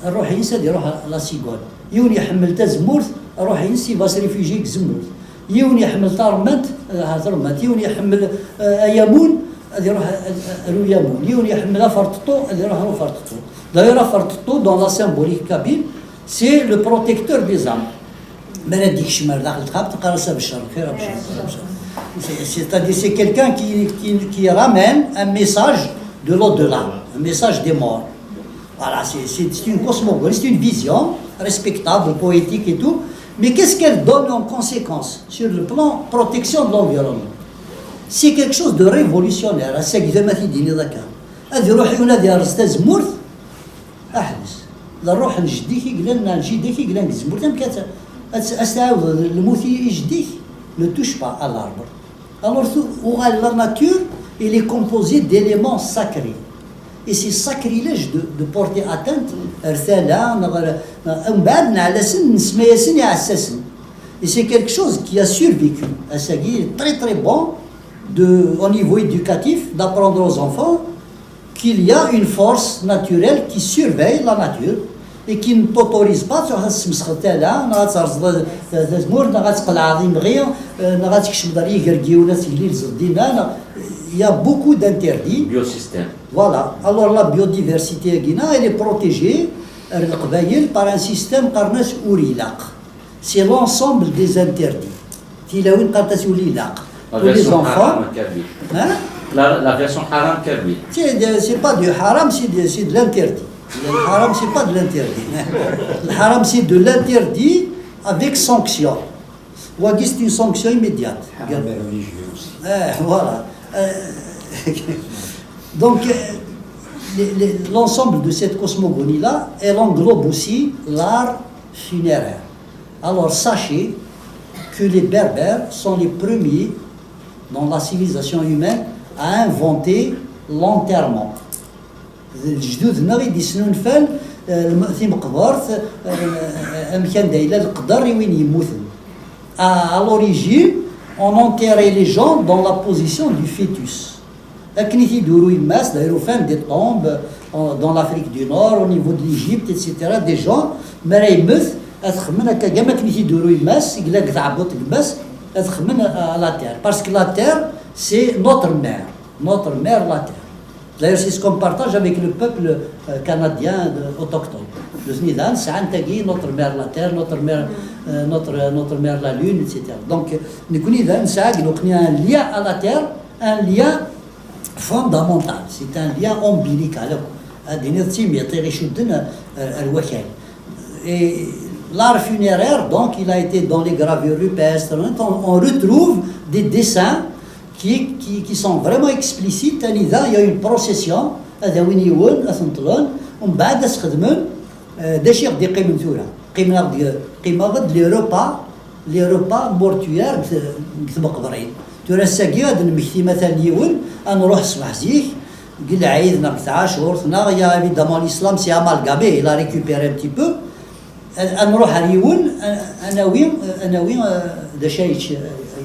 ṛṛuḥ-ines ad iruḥ à la Cigogne. Yiwen iḥemmel tazemmurt, ṛṛuḥ-ines, il va se réfugier deg tzemmurt. Yiwen iḥemmel taremmant, ad iruḥ ar taremmant. Yiwen iḥemmel, euh, ayamun, ad iruḥ ar, ar, ar uyamun. Yiwen iḥemmel aferṭeṭṭu, ad iruḥ ar uferṭeṭṭu. D'ailleurs, aferṭeṭṭu, dans la symbolique kabyle, c'est le protecteur des âmes. Mi ara d-ikcem ar daxel texxamt, teqqar-as: "Abeccer, xir, abeccer, xir, abeccer." C'est, c'est-à-dire, c'est quelqu'un qui, qui, qui ramène un message de l'au-delà, un message des morts. Voilà, c'est, c'est, c'est une cosmogonie, c'est une vision respectable, poétique et tout. Mais qu'est-ce qu'elle donne en conséquence sur le plan protection de l'environnement ? C'est quelque chose de révolutionnaire. Ass-agi, ma t-id-tiniḍ akka, ad iruḥ yiwen ad yerẓ tazemmurt, aḥbes. D ṛṛuḥ n jeddi-k i yellan, neɣ n jida-k i yellan deg tzemmurt, amek ad, ad, ad s-tɛawdeḍ lmut i, i jeddi-k ? Ne touche pas à l'arbre. Alors, tu, uɣal la nature, elle est composée d'éléments sacrés. Et c'est sacrilège de, de porter atteinte ar tala, neɣ ar, neɣ, umbeɛd neɛla-sen, nesma-yasen iɛessasen. Et c'est quelque chose qui a survécu. Ass-agi, très, très bon, de, au niveau éducatif, d'apprendre aux enfants qu'il y a une force naturelle qui surveille la nature et qui ne t'autorise pas, tu vois, ad tesmesxeḍ tala, neɣ ad terẓeḍ, euh, tazemmurt, neɣ ad tqelɛeḍ imɣi, euh, neɣ ad tkecmeḍ ar yiger n yiwen, ad teglilzeḍ dinna, neɣ, il y a beaucoup d'interdits. Biosystème. Voilà. Alors, la biodiversité, Guina, elle est protégée, euh, Leqbayel, par un système qqaren-as ur ilaq. C'est l'ensemble des interdits. Tilawin qqarent-as ur ilaq. La version haram kabyle. Hein ? La, la version haram kabyle. C'est de, c'est pas du haram, c'est de, c'est de l'interdit. Le haram, c'est pas de l'interdit. Le haram, c'est de l'interdit avec sanction. Wagi, c'est une sanction immédiate. Haram religieux aussi. Eh, voilà. Euh, donc, euh, les, les, l'ensemble de cette cosmogonie-là, elle englobe aussi l'art funéraire. Alors, sachez que les Berbères sont les premiers dans la civilisation humaine à inventer l'enterrement. Lejdud-nneɣ i d-isnulfan, euh, timeqbert, euh, amek anda yella leqder i win yemmuten. À, à l'origine, on enterrait les gens dans la position du fœtus. Akken i t-id-turew yemma-s, d'ailleurs, ufan des tombes, euh, dans l'Afrique du Nord, au niveau de l'Égypte, et cetera. Des gens, mi ara yemmet, Ad xemmen akka, gam akken i t-id-uru yemma-s, yella deg tɛebbuḍt n yemma-s, ad xemmen à la terre. Parce que la terre, c'est notre mère. Notre mère, la terre. D'ailleurs, c'est ce qu'on partage avec le peuple euh, canadien de- autochtone. Nutni daɣen sɛan tagi, notre mère la terre, notre mère, euh, notre, notre mère la lune, et cetera. Donc, nekkni daɣen nesɛa deg lweqt-nni un lien à la terre, un lien fondamental, c'est un lien ombilical. Ad d-tiniḍ d timiṭ i ɣ-icudden ar, ar wakal. Et l'art funéraire, donc, il a été dans les gravures rupestres, hein, on, on retrouve des dessins qui, qui, qui sont vraiment explicites. Anida, il y a une procession, ad awin yiwen, ad t-neṭlen, umbeɛd ad s-xedmen, euh, d acu i ɣ-d-iqqimen tura? Qqimen-aɣ-d, qqimeɣ-d les repas, les repas mortuaires deg tmeqbrin. Tura ass-agi ad d-nmekti matan yiwen, ad nruḥ ṣṣbeḥ zik, deg lɛid neɣ deg tɛacurt, neɣ, il y a évidemment l'islam, c'est amalgamé, il a récupéré un petit peu. Ad, ad nruḥ ar yiwen, a- ad nawi, ad nawi, eh, d acu ara yečč, eh,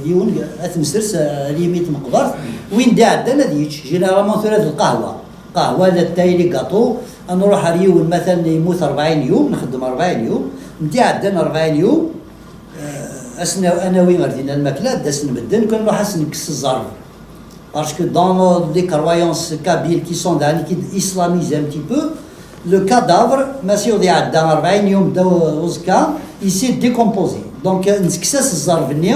yiwen, ad t-nsers, eh, ar yimi n tmeqbert, win d-iɛeddan ad yečč. Généralement tura d lqahwa. Qahwa, latay, les gâteaux. Ad nruḥ ar yiwen, matan yemmut rebɛin yum, nxeddem rebɛin yum, n d-iɛeddan rebɛin yum, eh, ad s-na- ad nawi ar dinna lmakla, ad d-asen medden, kan nruḥ ad s-nekkes zzerb. Parce que dans nos- les croyances kabyles qui sont, daɣen, qui islamisent un petit peu, le cadavre, ma s iɛedda rebɛin yum ddaw uẓekka, il s'est décomposé. Donc, euh, nettekkes-as zzerb-nni,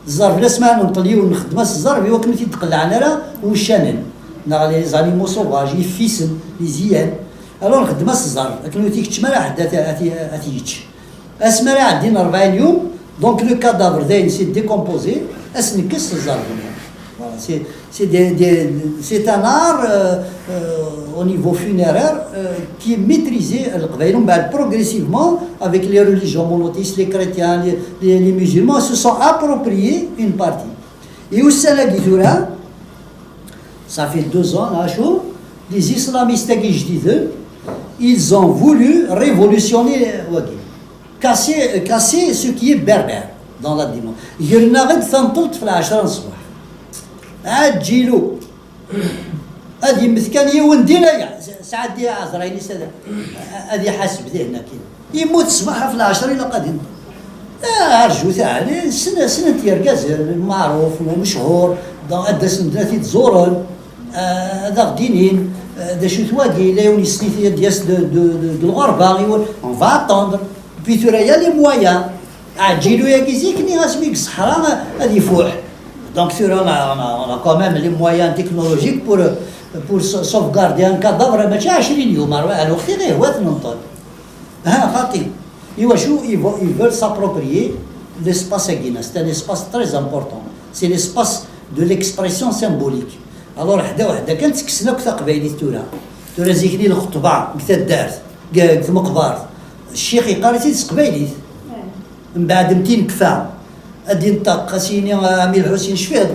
zzerb, la sma nenṭel yiwen, nxeddem-as zzerb, i wakken ur t-id-qellɛen ara wuccanen, neɣ les animaux sauvages, ifisen, les hyènes. Alors, nxeddem-as zzerb, akken ur t-ikeččem ara ḥedd, ad t- ad t- ad t-yečč. Asmi ara ɛeddin rebɛin yum, donc le cadavre dayen s'est décomposé, ad s-nekkes zzerb-nni. Voilà, c'est, c'est des, des, c'est un art euh, euh, au niveau funéraire euh, qui est maîtrisé à Leqbayel. Umbeɛd, progressivement, avec les religions monothéistes, les chrétiens, les, les, les musulmans se sont appropriés une partie. Et ussan-agi tura, ça fait deux ans, là, chaud, les islamistes-agi jdiden, ils ont voulu révolutionner wagi. Casser, casser ce qui est berbère dans la dimension. Gren-aɣ-d tanṭelt f lɛecṛa n ṣṣbeḥ. Ɛeǧǧilu. Ad yemmet kan yiwen din aya. Sɛeddi aẓrayen-is ad, ad iḥaseb dihin akkin. Yemmut ṣṣbeḥ ɣef lɛecṛa ilaq ad yenṭel. Ah, rjut, ɛni ssnen, ssnen-t yergazen, meɛruf, mechuṛ, da-, ad d-asen medden ad t-id-ẓuren, ah, ad aɣ-d-inin, ah, d acu-t wagi, yella yiwen yessen-it ad d-yas de, de, de, de lɣerba, yiwen, on va attendre. Puis tura, il y a les moyens. Aɛǧilu-agi zik-nni asmi deg ṣṣeḥra ad ifuḥ. Donc tura, on a, on a, on a quand même les moyens technologiques pour, pour sa- sauvegarder un cadavre, mačči ɛecrin yum, ar ar lweqt i ɣ-ihwa ad t-nenṭel. Ha, xaṭi. Iwacu ils vo- ils veulent s'approprier l'espace-agi-nni. C'est un espace très important. C'est l'espace de l'expression symbolique. Alors, ḥda u ḥda kan ttekksen akk taqbaylit tura. Tura zik-nni lxeṭba deg taddart, deg deg tmeqbert, ccix yeqqar-it-id s teqbaylit. Mbeɛd mtin kfa, ad d-inṭeq, ad s-yini, "Ɛemmi Lḥusin, cfiɣ-d.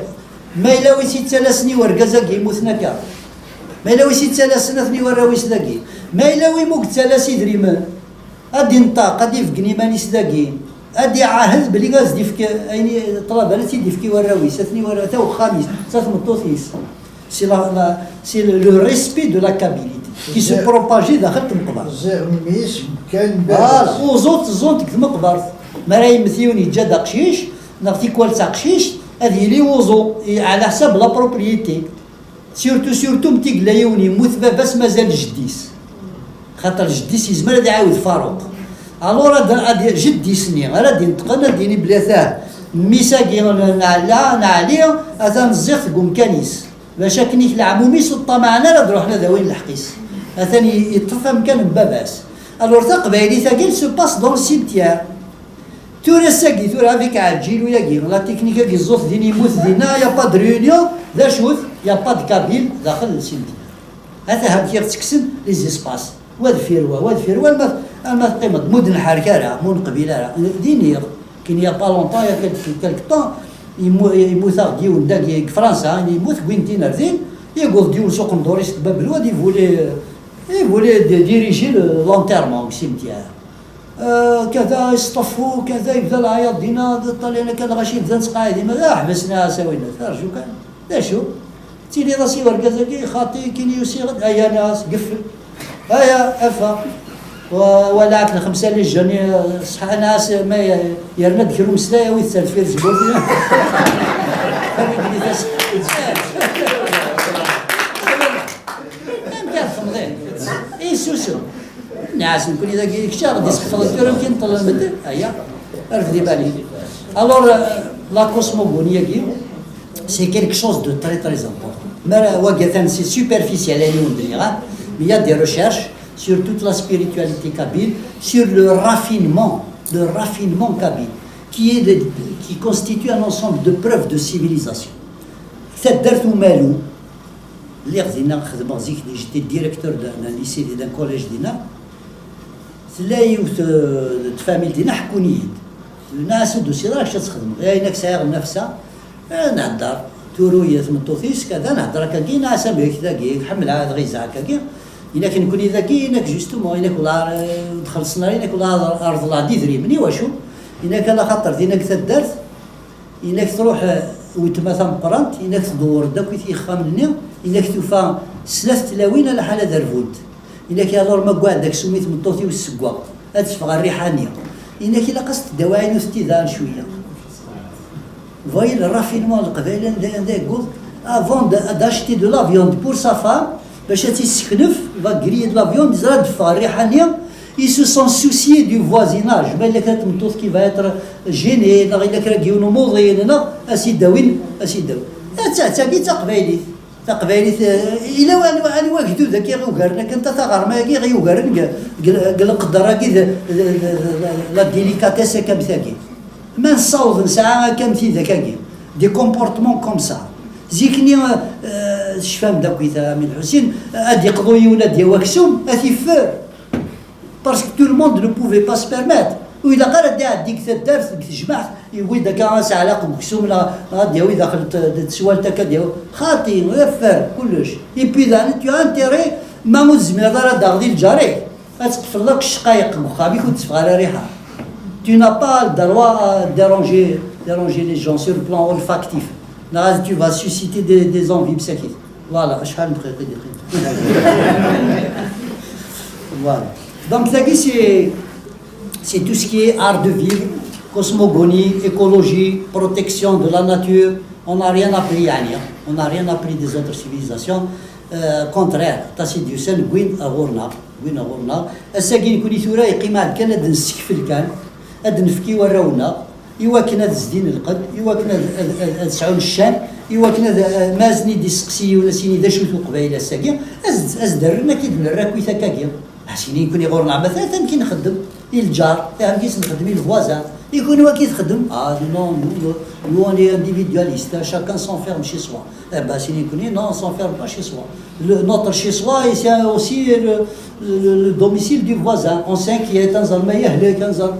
Ma yella wi s-yettalasen i wergaz-agi yemmuten akka? Ma yella wi s-yettalasen atni warraw-is dagi? Ma yella wi mu yettalas idrimen?" Ad d-inṭeq, ad d-ibeggen iman-is dagi, ad d-iɛahed belli ad s-d-ifk ayen i ṭṭlaben, ad tt-id-ifk i warraw-is, atni warraw, ta uxxam-is, ta tmeṭṭut-is. C'est la, la, c'est le, le respect de la Kabylie qui se propage daxel tmeqbert. Ziɣ mmi-s kan baba-s. Voilà, uẓu tteẓẓun-t deg tmeqbert. Mi ara yemmet yiwen yeǧǧa-d aqcic, neɣ tikwal d taqcict, ad yili uẓu, i, ɛla ḥsab la propriété. Surtout, surtout, mti yella yiwen yemmut baba-s mazal jeddi-s. Xaṭer jeddi-s yezmer ad iɛiwed Faruq. Alors, ad, ad, jeddi-s-nni, ara d-inṭqen, ad d-yini belli ata mmi-s-agi n, n Ɛla, n Ɛli, atan ẓẓiɣ deg umkan-is. Bac akken-ik leɛmum-is ur ṭṭamaɛen ara ad ruḥen ad awin lḥeqq-is. Atan i- yeṭṭef amkan n baba-s. Alors, taqbaylit-agi, elle se passe dans le cimetière. Tura ass-agi, tura avec Ɛeǧǧilu-agi, la technique-agi, ẓẓut din yemmut dinna, y a pas de réunion, d acu-t? Y a pas de Kabyle daxel n cimetière. Ata amek i ɣ-ttekksen les espaces. Wa deffir wa, wa deffir wa, alma, alma teqqimeḍ, mu d-nḥerk ara, mu neqbil ara. Din-iɣ, qu'il n'y a pas longtemps, il y a quelque, quelque temps, yemmu- yemmut-aɣ-d yiwen dagi deg Fransa, yemmut deg win tin ar din, yewweḍ-d yiwen s uqendur-is n Babelwad, il voulait, il voulait di- diriger le- l'enterrement deg cimetière. Euh, kada, istefu, kada, yebda lɛayat dinna, d ṭṭalyan akka, lɣaci bdan ttqaɛid, ima, ah, ḥbes-nni, ah, sawin-as, arju kan. D acu? Tiliḍ-as i urgaz-agi, xaṭi, kini usiɣ-d, aya, nniɣ-as, geffel. Aya, afa. Walaɣ lxemsa les jeunes, ṣṣeḥ, anɛas ma yerna-d kra umeslay, awit-t ar deffir tzewwut. Amek ara txedmeḍ? Isusem. Nɛas nekkni dagi, kečč ara d-isqefḍeḍ tura amek i nṭel medden. Aya, rfed iman-ik. Alors, euh, la cosmogonie-agi, c'est quelque chose de très, très important. Mais, euh, wagi atan, c'est superficiel, ayen i wen-d-nniɣ, hein. Mais il y a des recherches sur toute la spiritualité kabyle, sur le raffinement, le raffinement kabyle, qui est le- qui constitue un ensemble de preuves de civilisation. Taddart Umalu, lliɣ dinna, xedmeɣ zik, j'étais directeur d'un d'un lycée, d'un collège dinna. Tella yiwet, euh, de famille dinna, ḥekkun-iyi-d. Nna-as ur d-tusiḍ ara kečč ad txedmeḍ. Ayen ak sɛiɣ nnefsa, eh, nhedder. Turuy tmeṭṭut-is, kada, nhedder akkagi, nna-as amek dagi, ḥemmleɣ ad ɣizeɣ akkagi. Inak nekkni dagi, inak justement, inak wala, eh, ur d-xellṣen ara, inak wala rḍel-aɣ-d idrimen, i wacu? Inak ala xaṭer dinna deg taddart, inak truḥ, eh, weltma tameqqrant, inak tdewwer-d akk i yixxamen-nni, inak tufa snat tlawin ala ḥala ad rbunt. Inak alors ma gguɛd aksum i tmeṭṭut-iw sseggaɣ, ad teffeɣ rriḥa-nni. Inak ilaq ad s-teddawi ayen ur tettid ara cwiya. Voyez le raffinement n Leqbayel anda, anda yegguḍ. Avant de- d'acheter de la viande pour sa femme, bac ad tt-isseknef, va griller de la viande, yeẓra ad d-teffeɣ rriḥa-nni. Il se sont souciés du voisinage. Ma yella kra n tmeṭṭut qui va être gênée, neɣ yella kra n yiwen umuḍin, neɣ a s-idawin, a s-idawin. Atta, attagi d taqbaylit. Taqbaylit, eh, ila wa- anwa, anwa agdud-agi i ɣ-yugaren akken, ta taɣerma-agi i ɣ-yugaren deg, deg, deg leqder-agi d, d, d, d, la délicatesse akka am tagi. Ma nessaweḍ nesɛa akka am tidak-agi, des comportements comme ça. Zik-nni, eh, tecfam-d akkit a Ɛmi Lḥusin, ad d-iqḍu yiwen ad d-yawi aksum, ad t-iffer. Parce que tout le monde ne pouvait pas se permettre. Ur ilaq ara ad d-iɛeddi deg taddart, deg tejmaɛt, yewwi-d akka aseɛlaq n uksum, la, ad d-yawi daxel t- d teswalt akka ad d-yawi. Xaṭi, iffer kullec. Et puis daɣen, tu as intérêt, ma ur tezmireḍ ara ad d-taɣeḍ i lǧar-ik, ad tqefleḍ akk ccqayeq n uxxam-ik, ur d-teffeɣ ara rriḥa. Tu n'as pas le droit à déranger, déranger les gens sur le plan olfactif. Neɣ tu vas susciter des, des envies msakit. Voilà, acḥal n dqiqa i d-yeqqimen. Voilà. Donc, tagi, c'est, c'est tout ce qui est art de vivre, cosmogonie, écologie, protection de la nature. On n'a rien appris, يعني, hein. On n'a rien appris des autres civilisations. Euh, contraire, aṭas i d-yusan, wwin ɣur-neɣ, wwin ɣur-neɣ. Ass-agi, nekkni tura, yeqqim-aɣ-d kan ad d-nessekfel kan, ad d-nefk i warraw-nneɣ, i wakken ad zdin lqedd, i wakken ad, ad, ad, ad sɛun ccan, i wakken ad, ad, ma ad ten-id-isteqsi yiwen, ad s-yini d acu-t uqbayli ass-agi, ad s-, ad s-d-rren akka i d-nerra akkit akkagi. Ad s-yini nekkni ɣur-neɣ, ma atan amek i nxeddem i lǧar, amek i s-nxeddem i le voisin, i kunwi akka i txeddem? Ah, non, nous, nous, on est individualistes, chacun s'enferme chez soi. Eh ben, ad s-yini nekkni, non, on s'enferme pas chez soi. Le, notre chez soi, c'est aussi le, le, le domicile du voisin. On s'inquiète, ad nẓer ma yehlek, ad nẓer.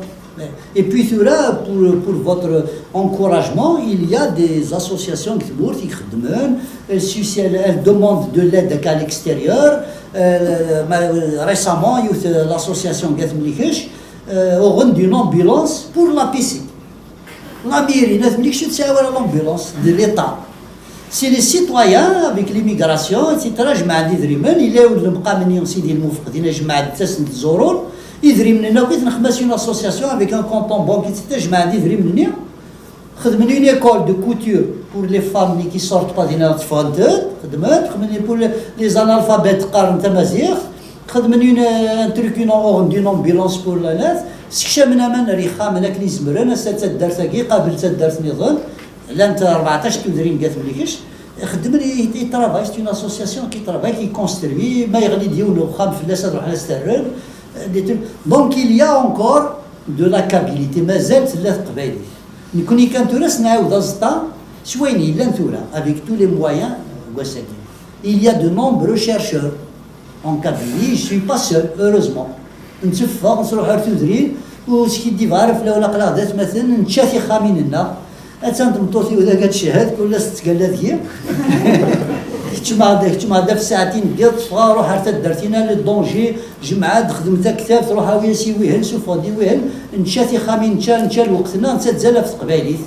Et puis tura, pour, pour votre encouragement, il y a des associations qui, qui ixeddmen, elles, elles demandent de l'aide à l'extérieur. Euh, ma- récemment, il y a eu l'association Gat Mlikech, euh, ont rendu une ambulance pour la P C. La mairie n At Mlikech ur tesɛi ara l'ambulance de l'État. C'est les citoyens avec l'immigration, et cetera, jemɛen-d idrimen, yella yiwen n lemqam-nni, Sidi Lmufeq, dinna jemɛen-d, ttasen-d ẓurun, idrimen-nni akk i ten-nexmas une association avec un compte en banque, et cetera, jemɛen-d idrimen-nni, xedmen une école de couture pour les femmes qui sortent pas dinna, tteffɣent-d, xedmen, xedmen pour les, les analphabètes qqaren tamaziɣt, xedmen une, un truc, une, une ambulance pour la nef, sekcamen aman ar yexxamen akken i zemren, ass-a d taddart-agi, qabel taddart-nniḍen, Llant rbeɛṭac tudrin deg At Mlikec, xeddmen i, i travail, c'est une association qui travaille, qui construit, ma yeɣli-d yiwen uxxam fell-as ad ruḥen ad s-terren, des trucs. Donc il y a encore de la kabilité, mazal tella teqbaylit. Nekkni kan tura s-nɛiwed aẓeṭṭa s wayen yellan tura, avec tous les moyens, euh, n wass-agi. Il y a de nombreux chercheurs en Kabylie, je suis pas seul, heureusement. Netteffeɣ, nettruḥ ar tudrin, ur skiddibeɣ ara fell-awen, aql-aɣ d atmaten, nečča tixxamin-nneɣ. Attan tmeṭṭut-iw dagi ad tcehhed, kul ass tettgalla deg-i. Keččmeɣ-d, keččmeɣ-d ɣef ssaɛtin n yiḍ, tteffɣeɣ, ruḥ ar taddart-inna, le danger, jemɛeɣ-d, xedmeɣ taktabt, ruḥ awi-as i wihen, sufeɣ-d i wihen, nečča tixxamin, nečča, nečča lweqt-nneɣ, nettazzal ɣef teqbaylit.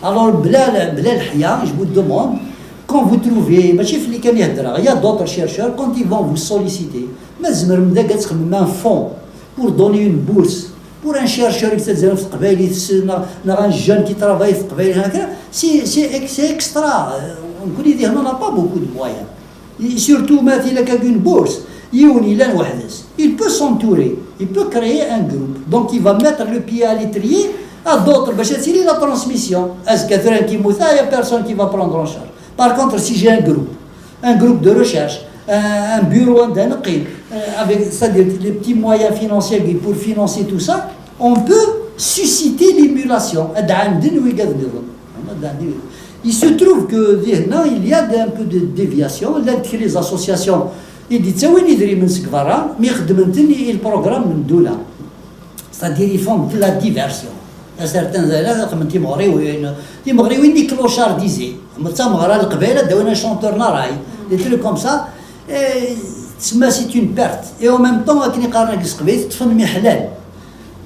Alors, bla, bla leḥya, je vous demande, quand vous trouvez, mačči fell-i kan i heddreɣ, il y a d'autres chercheurs, quand ils vont vous solliciter, ma tzemrem dagi ad txemmem un fonds pour donner une bourse pour un chercheur qui travaille en Teqbaylit, c'est un jeune qui travaille en Teqbaylit, c'est extra. Nekkni dihin, on n'a pas beaucoup de moyens. Et surtout, ma il a une bourse, il peut s'entourer, il peut créer un groupe. Donc il va mettre le pied à l'étrier à d'autres. باش تسيري la transmission. Est-ce que il y a personne qui va prendre en charge? Par contre, si j'ai un groupe, un groupe de recherche, un bureau, un, euh, avec, c'est-à-dire les petits moyens financiers pour financer tout ça, on peut susciter l'émulation. Il se trouve que il y a un peu de déviation. Là, les associations, il dit, ça, oui, il y a des programmes, mais ils programme de là. C'est-à-dire, ils font de la diversion. Certains élèves, comme تيمغريوين تيمغريوين يكلوشارديزي. تما تغرى القبيله داونا شونتور ناراي. Des trucs comme ça. تسمى c'est une perte. Et en même temps, akken iqarn deg teqbaylit, ṭṭfen miḥlal.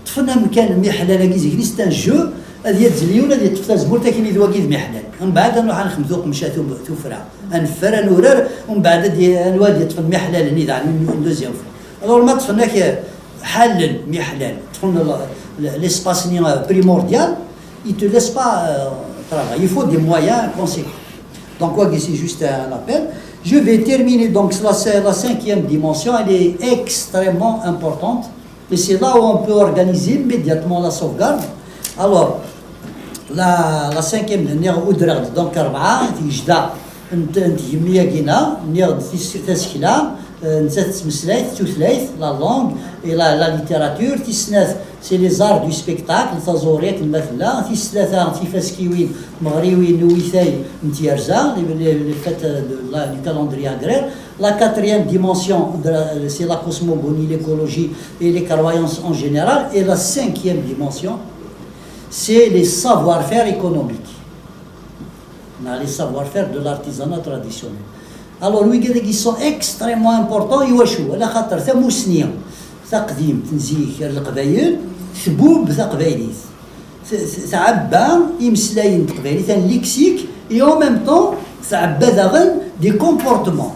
ṭṭfen amkan miḥlal-agi zik-nni, c'est un jeu. Ad yadzel yiwen, ad yeṭṭef tazemmurt, akken d wagi d miḥlal. Mbeɛd ad nruḥ ad nexdem tuqemca, tufra, ad neffer, ad nurar. Mbeɛd ad yeṭṭfen miḥlal-nni daɣen, une deuxième fois. Alors ma ṭṭfen-ak ḥallen miḥlal, ṭṭfen l'espace-nni primordial, il te laisse pas, euh, travailler. Il faut des moyens conséquents. Donc, wagi, c'est juste un appel. Je vais terminer. Donc, la cinquième dimension, elle est extrêmement importante. Et c'est là où on peut organiser immédiatement la sauvegarde. Alors, la cinquième, donc, rebɛa, tigejda n tgemmi-agi-nni, nniɣ-d tasekla, nettat tettmeslay tutlayt, la langue, et la littérature. Tis snat, c'est les arts du spectacle, taẓuri akken ma tella. Tis tlata, tifaskiwin timeɣriwin n uwitay n tyerza, les fêtes du calendrier agraire. La quatrième dimension, c'est la cosmogonie, l'écologie et les croyances en général. Et la cinquième dimension, c'est les savoir-faire économiques, les savoir-faire de l'artisanat traditionnel. Alors, wigad-agi sont extrêmement importants. Iwacu? Ala xaṭer tamusni taqdimt n zik ar Leqbayel tbub taqbaylit. Tɛebba imeslayen n teqbaylit, un lexique, et en même temps tɛebba daɣen des comportements.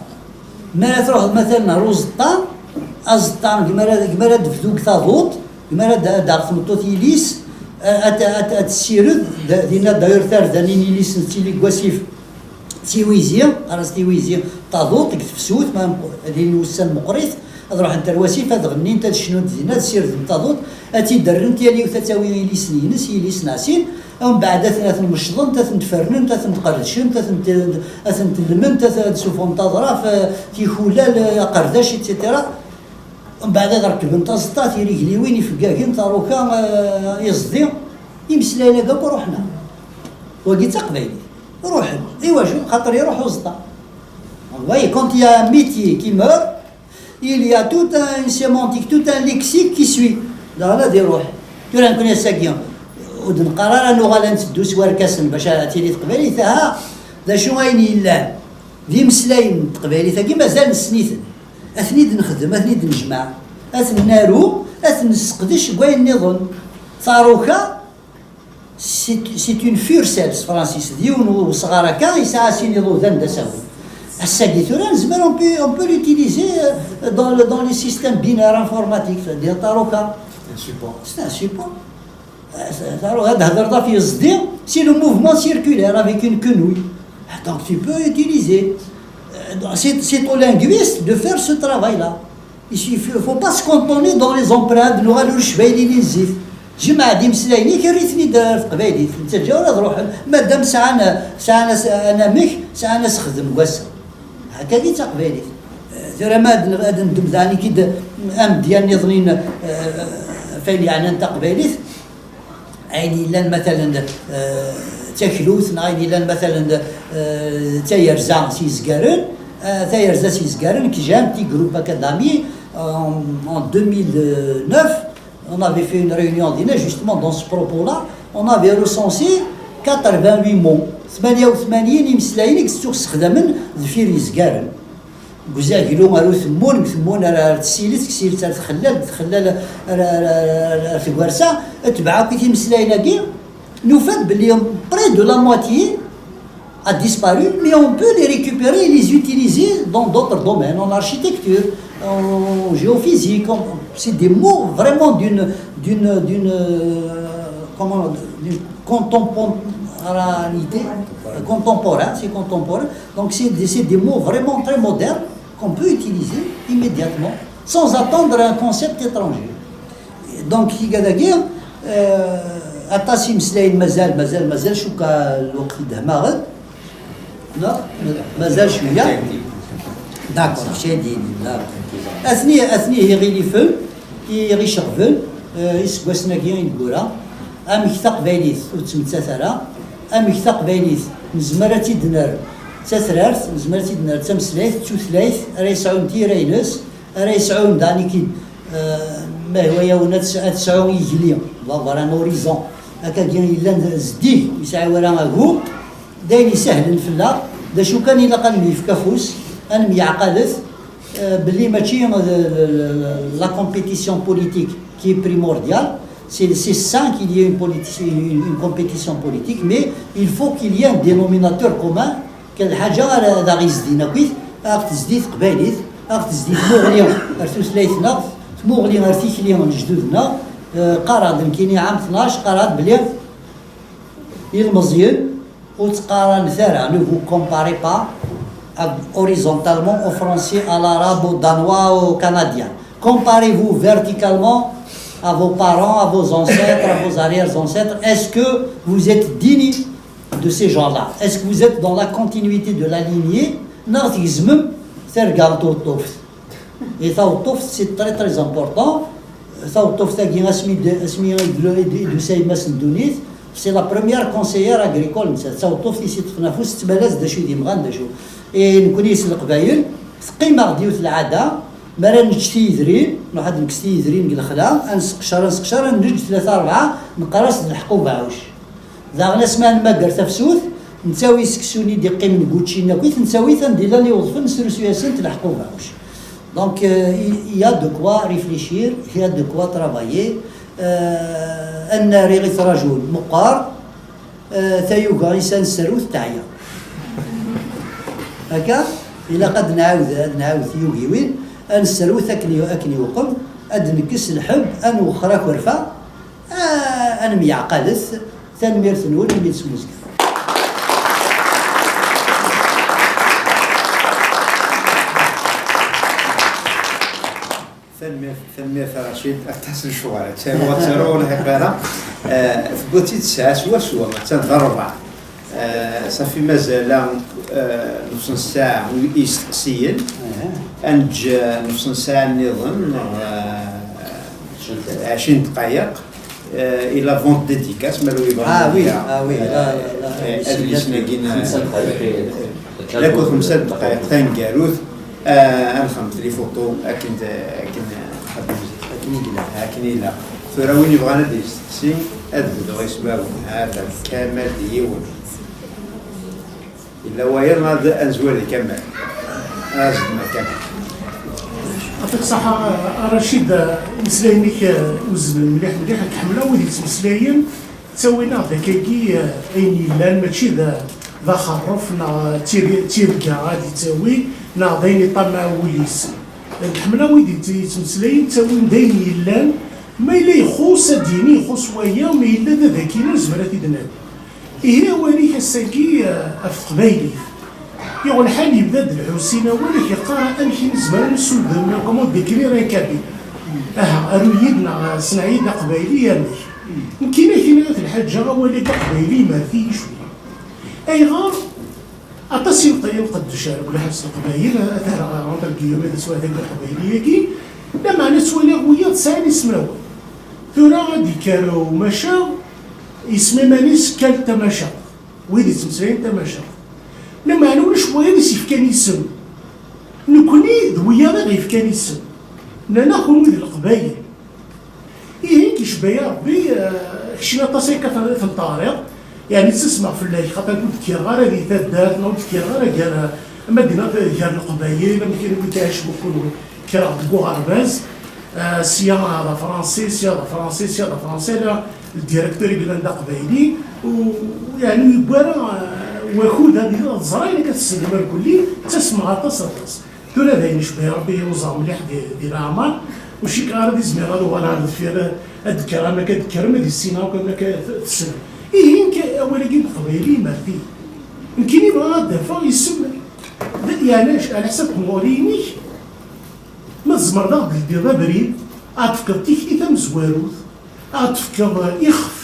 Mi ara truḥeḍ matalan ar uẓeṭṭa, aẓeṭṭa, gma ara d-bdu deg taḍuṭ, gma ara d-aɣ tmeṭṭut ilis, ad tessired dinna, d'ailleurs tarda-nni n ilis nettili deg wasif d tiwizi, qqaren-as tiwizi, taḍuṭ deg tefsut, ma din wussan meqqrit, ad ruḥent ar wasif, ad ɣennint, ad cnunt dinna, ad ssirdent taḍuṭ, ad tt-id-rrent, yal yiwet ad tawi ilisen-ines, ilis neɛsin. Mbeɛd ad ten-mecḍent, ad ten-fernent, ad ten-qerdcent, ad ten-lment, ad sufɣent aḍraf, tikulal, aqerdac, et cetera. Mbeɛd ad rekbent aẓeṭṭa, tirigliwin, ifeggagen, taruka, iẓdi. Imeslayen-agi akk ruḥen. Wagi d taqbaylit. Ruḥen. Iwacu? Xaṭer iruḥ uẓeṭṭa. Vous voyez, quand il y a un métier qui meurt, il y a toute une sémantique, tout un lexique qui suit. Daɣen ad iruḥ. Tura nekkni ass-agi ur d-neqqar ara nuɣal ad netteddu s warkasen bac ad tili teqbaylit. Aha, d acu ayen yellan d imeslayen n teqbaylit-agi, mazal nessen-iten. Ad ten-id-nexdem, ad ten-id-nejmeɛ, ad ten-naru, ad ten-nesseqdec deg wayen nniḍen. Taruka, c'est une furcelle s tefransist, d yiwen usɣar akka yesɛa sin iḍudan d asawen. Ass-agi tura nezmer, on peut l'utiliser dans les systèmes binaires informatiques, c'est-à-dire taruka. C'est un support. Ad thedreḍ ɣef yeẓdi, c'est le mouvement circulaire avec une quenouille. Donc tu peux utiliser. C'est au linguiste de faire ce travail-là. Il ne faut pas se cantonner dans les empreintes, nuɣal ur necbayli n zzit. Jmeɛ-d imeslayen-ik, err-iten-id ar teqbaylit. Nettaǧǧa ur ad ruḥen. Madam sɛan, sɛan anamek, sɛan asexdem n wass-a. Akka i d taqbaylit. Tura ma ad neddem daɣen-ik-id amedya nniḍen, ɣef wayen yeɛnan taqbaylit. Ayen yellan matalan d taklut, neɣ ayen yellan matalan d tayerza s yizgaren. Tayerza s yizgaren, j'ai un petit groupe académique, en deux mille neuf, on avait fait une réunion dinna, justement dans ce propos-là. On avait recensé quatre-vingt-huit mots, tmanya u tmanyin imeslayen i yettussexdamen deffir yizgaren. Deg uzaglu ar utemmun, deg utemmun ar tessilit, deg tessilit ar txellalt, deg txellalt ar tgersa. Tbeɛ akk timeslayen-agi, nufa-d belli près de la moitié a disparu, mais on peut les récupérer et les utiliser dans d'autres domaines, en architecture, en géophysique. C'est des mots vraiment d'une, d'une, d'une, euh, comment, d'une contemporanité, contemporain, c'est contemporain. Donc c'est des, des mots vraiment très modernes qu'on peut utiliser immédiatement, sans attendre un concept étranger. Donc, il y a des guerres, euh, atas imeslayen mazal, mazal, mazal, شوكا الوقت دهماغد. Non, مازال شوية. D'accord, شادين. D'accord. Athni, athni, iɣilifen, iɣiceɣben, euh, iseggasen-agi ineggura. Amek taqbaylit ur tettmettat ara, amek taqbaylit nezmer ad tt-id-nerr d tatrart, nezmer ad tt-id-nerr d tameslayt, d tutlayt, ara yesɛun tira-ines, ara yesɛun, dani kid, euh, ma hwa yawen ad tesɛu igli, avoir un horizon, akkagi yellan zeddig, ur yesɛi ara agu, d ayen isehlen fell-aɣ, d acu kan ilaq ad nemyefk afus, ad nemyeɛqalet, euh, belli mačči, euh, la compétition politique qui est primordiale, c'est, c'est sain qu'il y ait une, politi- une, une compétition politique, mais il faut qu'il y ait un dénominateur commun. Kan lḥaǧa ara d aɣ-izdin akkit, aɣ-tezdi teqbaylit, aɣ-tezdi tmuɣli ar tutlayt-nneɣ, tmuɣli ar tikli n lejdud-nneɣ. Eh, qqareɣ-d nekkini ɛam tnac, qqareɣ-d belli ilmeẓyen ur ttqaranet ara, ne vous comparez pas horizontalement aux Français, à l'arabe, aux Danois, aux Canadiens. Comparez-vous verticalement à vos parents, à vos ancêtres, à vos arrière-ancêtres. Est-ce que vous êtes digne de ces gens-là? Est-ce que vous êtes dans la continuité de la lignée? Neɣ tgezmem targa n tweṭṭuft? Et taweṭṭuft, c'est très, très important. Taweṭṭuft-agi, asmi d-, asmi i d-, i d-, i d-tusa yemma-s n ddunit, c'est la première conseillère agricole, nettat. Taweṭṭuft i s-iṭṭfen afus, tettmala-s d acu i d-imɣan, d acu. Et nekkni s Leqbayel, teqqim-aɣ-d yiwet lɛada, mi ara nečč tiyedrin, nruḥ ad nekkes tiyedrin deg lexla, ad nseqcer, ad nseqcer, ad neǧǧ tlata rebɛa, neqqar-as d leḥqu beɛɛuc. Daɣen asmi ad nemmager tafsut, nettawi seksu-nni d-iqqimen deg wučči-nni akkit, nettawi-t anda i llan iweḍfen, nesrusu-asen-t leḥqu beɛɛuc. Donc, euh, il y a de quoi réfléchir, il y a de quoi travailler. Euh, ad nari i trajun meqqar, euh, tayuga is ad nesserwet teɛya. Akka, ilaq ad nɛawed, ad nɛawed tiyugiwin, ad nesserwet akken i-, akken iwqem, ad nekkes lḥebb, ad nwexxer akerfa, ah, ad nemyeɛqalet. Tanemmirt-nwen imi d-tesmuzget. Tanemmirt, tanemmirt a Racid, aṭas n ccɣel, ttaruɣ, ttaruɣ ur lḥiq ara. Eh, tewwiḍ-tt-id tesɛa swaswa, attan d rrbeɛ. Eh, safi mazal, eh, nus n ssaɛa i yisteqsiyen. Ad neǧǧ, eh, nus n ssaɛa nniḍen, neɣ, eh, ɛecrin dqayeq. Eh, i la vente dédicace, ma yebɣa. Ah oui, ah oui, eh, la, la, eh, adlis-nni-agi n, xemsa dqayeq. Yak xemsa dqayeq taneggarut, eh, ad nxedmet les photos akken d-, akken nxeddem zik. Akken i yella. Akken i yella. Tura win yebɣan ad d-yesteqsi, ad bduɣ ismawen, ha-t-an, Kamal d yiwen. Yella wayeḍ, ad, ad nezwir di Kamal. Azedma Kamal. Yɛṭik ṣṣeḥḥa, a Racid, imeslayen-ik, eh, uznen mliḥ, mliḥ. Ad k-ḥemmleɣ wid yettmeslayen, ttawin-aɣ-d akkagi, eh, ayen yellan, mačči d, d axerref, neɣ d tir-, d tirga ad yettawi, neɣ d ayen iṭammeɛ wul-is. Ad k-ḥemmleɣ wid yett-, yettmeslayen, ttawin-d ayen yellan, ma yella ixuṣ, ad d-yini ixuṣ waya, ma yella d adaki, nezmer ad t-id-nadi. Ihi awal-ik ass-agi, eh, ɣef teqbaylit. Yuɣ lḥal yebda-d Lḥusin awal, ak-yeqqar amek i nezmer ad nessudem, comment décrire un kabyle. Aha, aru-yi-d neɣ sneɛ-iyi-d aqbayli amek. Nekkini ak-iniɣ at lḥaǧa, awal-agi aqbayli yemher-iyi cwiya. Ayɣer? Aṭas i nqeddec ar lḥebs leqbayel, ad t-rreɣ entre guillemets, d aswaɛd n leqbayli-agi, lameɛna ttwaliɣ wiyaḍ sɛan ismawen. Tura ad d-ikker umacaɣ, isem iman-is Kal Tamacaɣt, wid yettmeslayen tamacaɣt. Lameɛna ulac wayeḍ i s-yefkan isem. Nekkni d wiyaḍ i ɣ-yefkan isem. Nnan-aɣ kunwi d Leqbayel. Ihi, icebba-yi Rebbi, eh, keččini aṭas akka tenṭerriḍ, yeɛni ttasmeɣ fell-ak, xaṭer ur d-kkireɣ ara di taddart, neɣ ur d-kkireɣ ara gar, eh, ama d-iniɣ gar Leqbayel, amek i wi-d-iɛicben kunwi, kkreɣ deg uɣerbaz, eh, sya d afransi, sya d afransi, sya d afransi, ala ldirektur i yellan d aqbayli, u, u yeɛni ur yewwi ara, eh, Wakud ad ẓrayen akka tessnem irkelli, ttasmeɣ aṭas aṭas. Tura d ayen icebbeḥ Rebbi, uẓeɣ mliḥ di, di leɛmer, ur cikkeɣ ara d izmireɣ ad uɣaleɣ ar deffir, ad d-kkeɣ am akka d-kkerem, ad issineɣ akk am akka t-, tessnem. Ihi, nekk awal-agi n teqbayli imerti. Nekkini bɣiɣ ad d-afeɣ isem, d, yeɛni, ɛla ḥsab tmuɣli-inek, ma tzemreḍ ad ɣ-d-teldiḍ abrid, ad tefkeḍ tikti tamezwarut, ad tefkeḍ ixef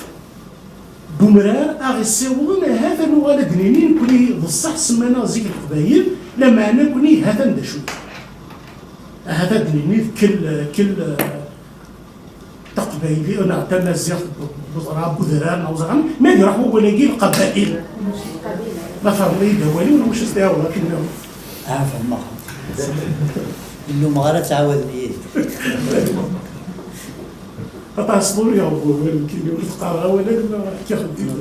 n umrar, ad ɣ-issiwḍen, ahat ad nuɣal ad d-nini nekkni d ṣṣeḥ semman-aɣ zik Leqbayel, lameɛna nekkni hatan d acu. Ahat ad d-nini d kel, kel, taqbayli, neɣ tamaziɣt, d, d, d, d udrar, neɣ uẓaɣan, ma ad iruḥ wawal-agi Lqabayel. Ma tferneḍ-iyi-d awal-iw, neɣ wacu s-d-iɛawed akken nniḍen? Ah, fehmeɣ. Ur nnumeɣ ara ttɛawaden-iyi-d. Aṭas ḍuriɣ deg wawal, nekkini ur teqqareɣ awal alamma akka xeddimeɣ.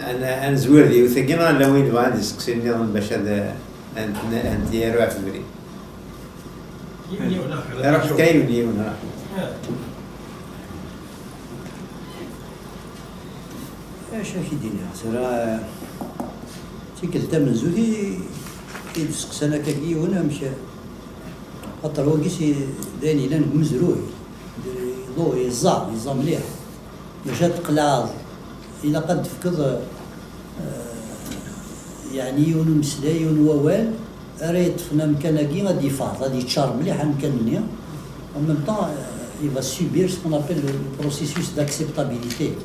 Ad, ad nezwir di yiwet-agi, neɣ llan win yebɣan ad d-iseqsi nniḍen bac ad, ad, ad, ad yaru ɣef ubrid? Yiwen, yiwen, axir. Ruḥ kan yiwen, yiwen, ruḥ. Acu ad k-id-iniɣ? Tura, tikkelt tamenzut i, i d-seqsan akka yiwen, amek, axaṭer wagi si, d ayen yellan deg umezruy. Yeẓẓa, yeẓẓa mliḥ. Bac ad tqelɛeḍ, ilaq ad d-tefkeḍ, eh, yeɛni yiwen umeslay, yiwen wawal, ara yeṭṭfen amkan-agi, ad d-yeffeɣ, ad yeččar mliḥ amkan-nni. En même temps, euh, il va subir ce qu'on appelle le, le processus d'acceptabilité.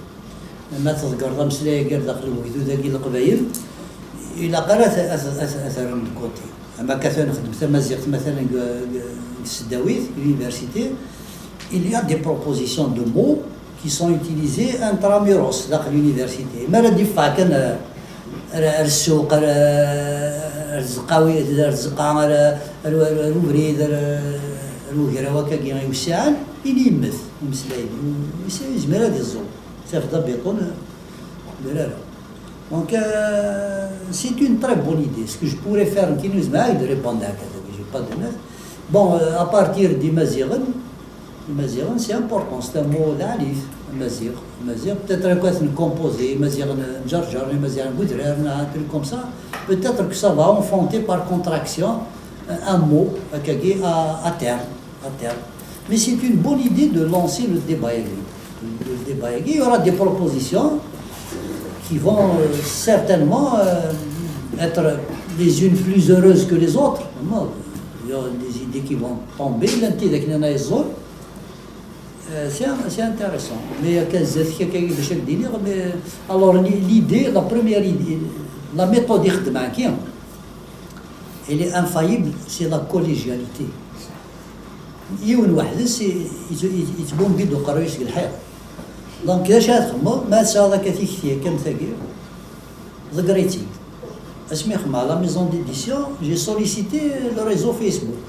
Ma tḍeggreḍ ameslay-agi ar daxel n wegdud-agi n Leqbayel, ilaq ara t-, ad t-, ad t-, ad t-terrem de côté. Am akka tura nexdem tamaziɣt, matalan, deg, deg, deg tesdawit, l'université, il y a des propositions de mots qui sont utilisés intramuros, daxel l'université. Mi ara d-yeffeɣ kan, eh, ar, ar ssuq, ar, ar tzeqqa, ar tzeqqa, ar, ar, ar, ar ubrid, ar, ar ugraw akkagi iwessiɛen, ini yemmet umeslay-nni. Yezmer ad iẓẓu. Tafeḍ abiṭun, ur ara. Donc, euh, c'est une très bonne idée. Ce que je pourrais faire, nekkini nezmer ad répondre à ça, j'ai pas de net. Bon, euh, à partir d'Imaziɣen, Imaziɣen, c'est important, c'est un mot d aɛlif, Amaziɣ, Amaziɣ, peut-être akka ad composer, Imaziɣen n Ǧerǧer, Imaziɣen n Wedrar, un truc comme ça, peut-être que ça va enfanter par contraction, euh, un mot, akkagi, à, à terme. À terme. Mais c'est une bonne idée de lancer le débat. Le débat, il y aura des propositions qui vont, euh, certainement, euh, être les unes plus heureuses que les autres. Il y a des idées qui vont tomber, l'un des, euh, c'est, c'est intéressant. Mais, euh, l'idée, la première idée, la méthode, elle est infaillible, c'est la collégialité. Yiwen weḥd-s i, i, i, yettbumbi-d uqerruy-is deg lḥiḍ. Donc, d acu ara txedmeḍ? Ma tesɛiḍ akka tikti akka am tagi, ḍegger-itt-id. Asmi xedmeɣ la maison d'édition, j'ai sollicité le réseau Facebook.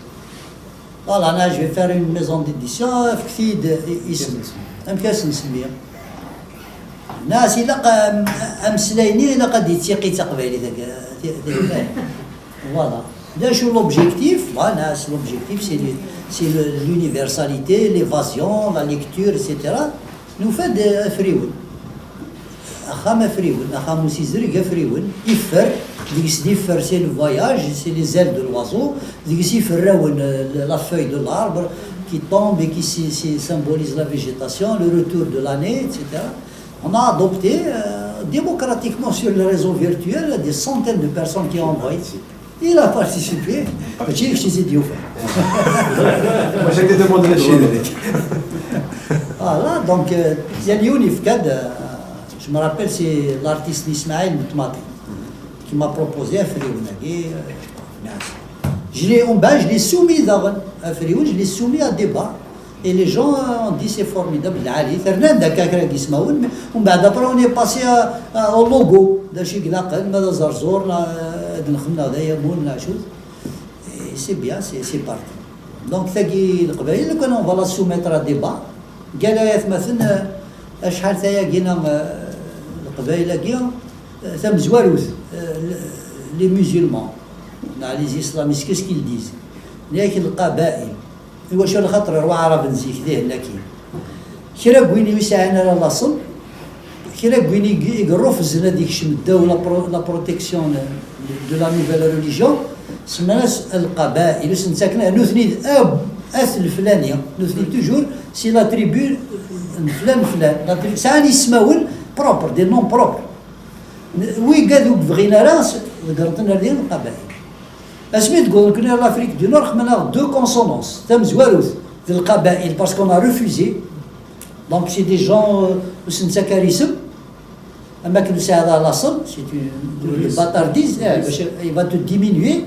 Voilà, là, je vais faire une maison d'édition, fket-iyi-d i-, isem. Amek ara s-nsemmi? Nas ilaq, am-, ameslay-nni ilaq ad d-yettiqi d taqbaylit, ak-, ti-, ti-, voilà. D acu l'objectif? Voilà, c'est l'objectif, c'est le, c'est le, l'universalité, l'évasion, la lecture, et cetera. Nufa-d afriwen. Axxam afriwen, axxam usizreg afriwen, iffer, deg-s d iffer, c'est le voyage, c'est les ailes de l'oiseau, deg-s iferrawen, euh, la feuille de l'arbre qui tombe et qui sy-, sy-, symbolise la végétation, le retour de l'année, et cetera. On a adopté, euh, démocratiquement sur le réseau virtuel des centaines de personnes qui ont envoyé. Il a participé. Mačči d kečč i t-id-yufan. Moi, j'ai été demandé la Chine. Voilà, donc, euh, yal yiwen yefka-d, euh, je me rappelle, c'est l'artiste Ismaël Metmati qui m'a proposé afriwen-agi, euh, je l'ai, en bas, je l'ai soumis d'abord, afriwen, je l'ai soumis à débat. Et les gens, euh, ont dit, c'est formidable, lɛali, ternan-d akka kra n yismawen, mais umbeɛd après on est passé à, à, au logo, d acu i ilaqen, ma d aẓerẓur, neɣ, euh, ad nexdem, neɣ d ayamun, neɣ acu. Et c'est bien, c'est, c'est parti. Donc, tagi, Leqbayel, lukan on va la soumettre à débat, gal ayatmaten, euh, acḥal tayagi, neɣ, euh, Leqbayel-agi, euh, tamezwarut, euh, les musulmans, neɣ les islamistes, qu'est-ce qu'ils disent? Yak Lqabail. Iwacu? Lxaṭer ar waɛraben zik dihen akkin. Kra n win ur yesɛin ara laṣel, Kra n win i i yerrufzen ad ikcem ddaw la pro- la protection de la nouvelle religion, semman-as lqabail, ur sen-ttaken ara, nutni d ab- at leflani, nutni toujours si la tribu n flan flan, la tribu, sɛan ismawen propre, des noms propres. Wigad ur bɣin ara s- ḍeggren-ten ar din lqabail. Asmi d-wwḍen kunni ar l'Afrique du Nord, xman-aɣ deux consonances, tamezwarut d lqabail, parce qu'on a refusé. Donc c'est des gens, euh, ur sen-ttaken ara isem. Am akken ur sɛiḍ ara laṣel, c'est une bâtardise, eh, bac il va te diminuer.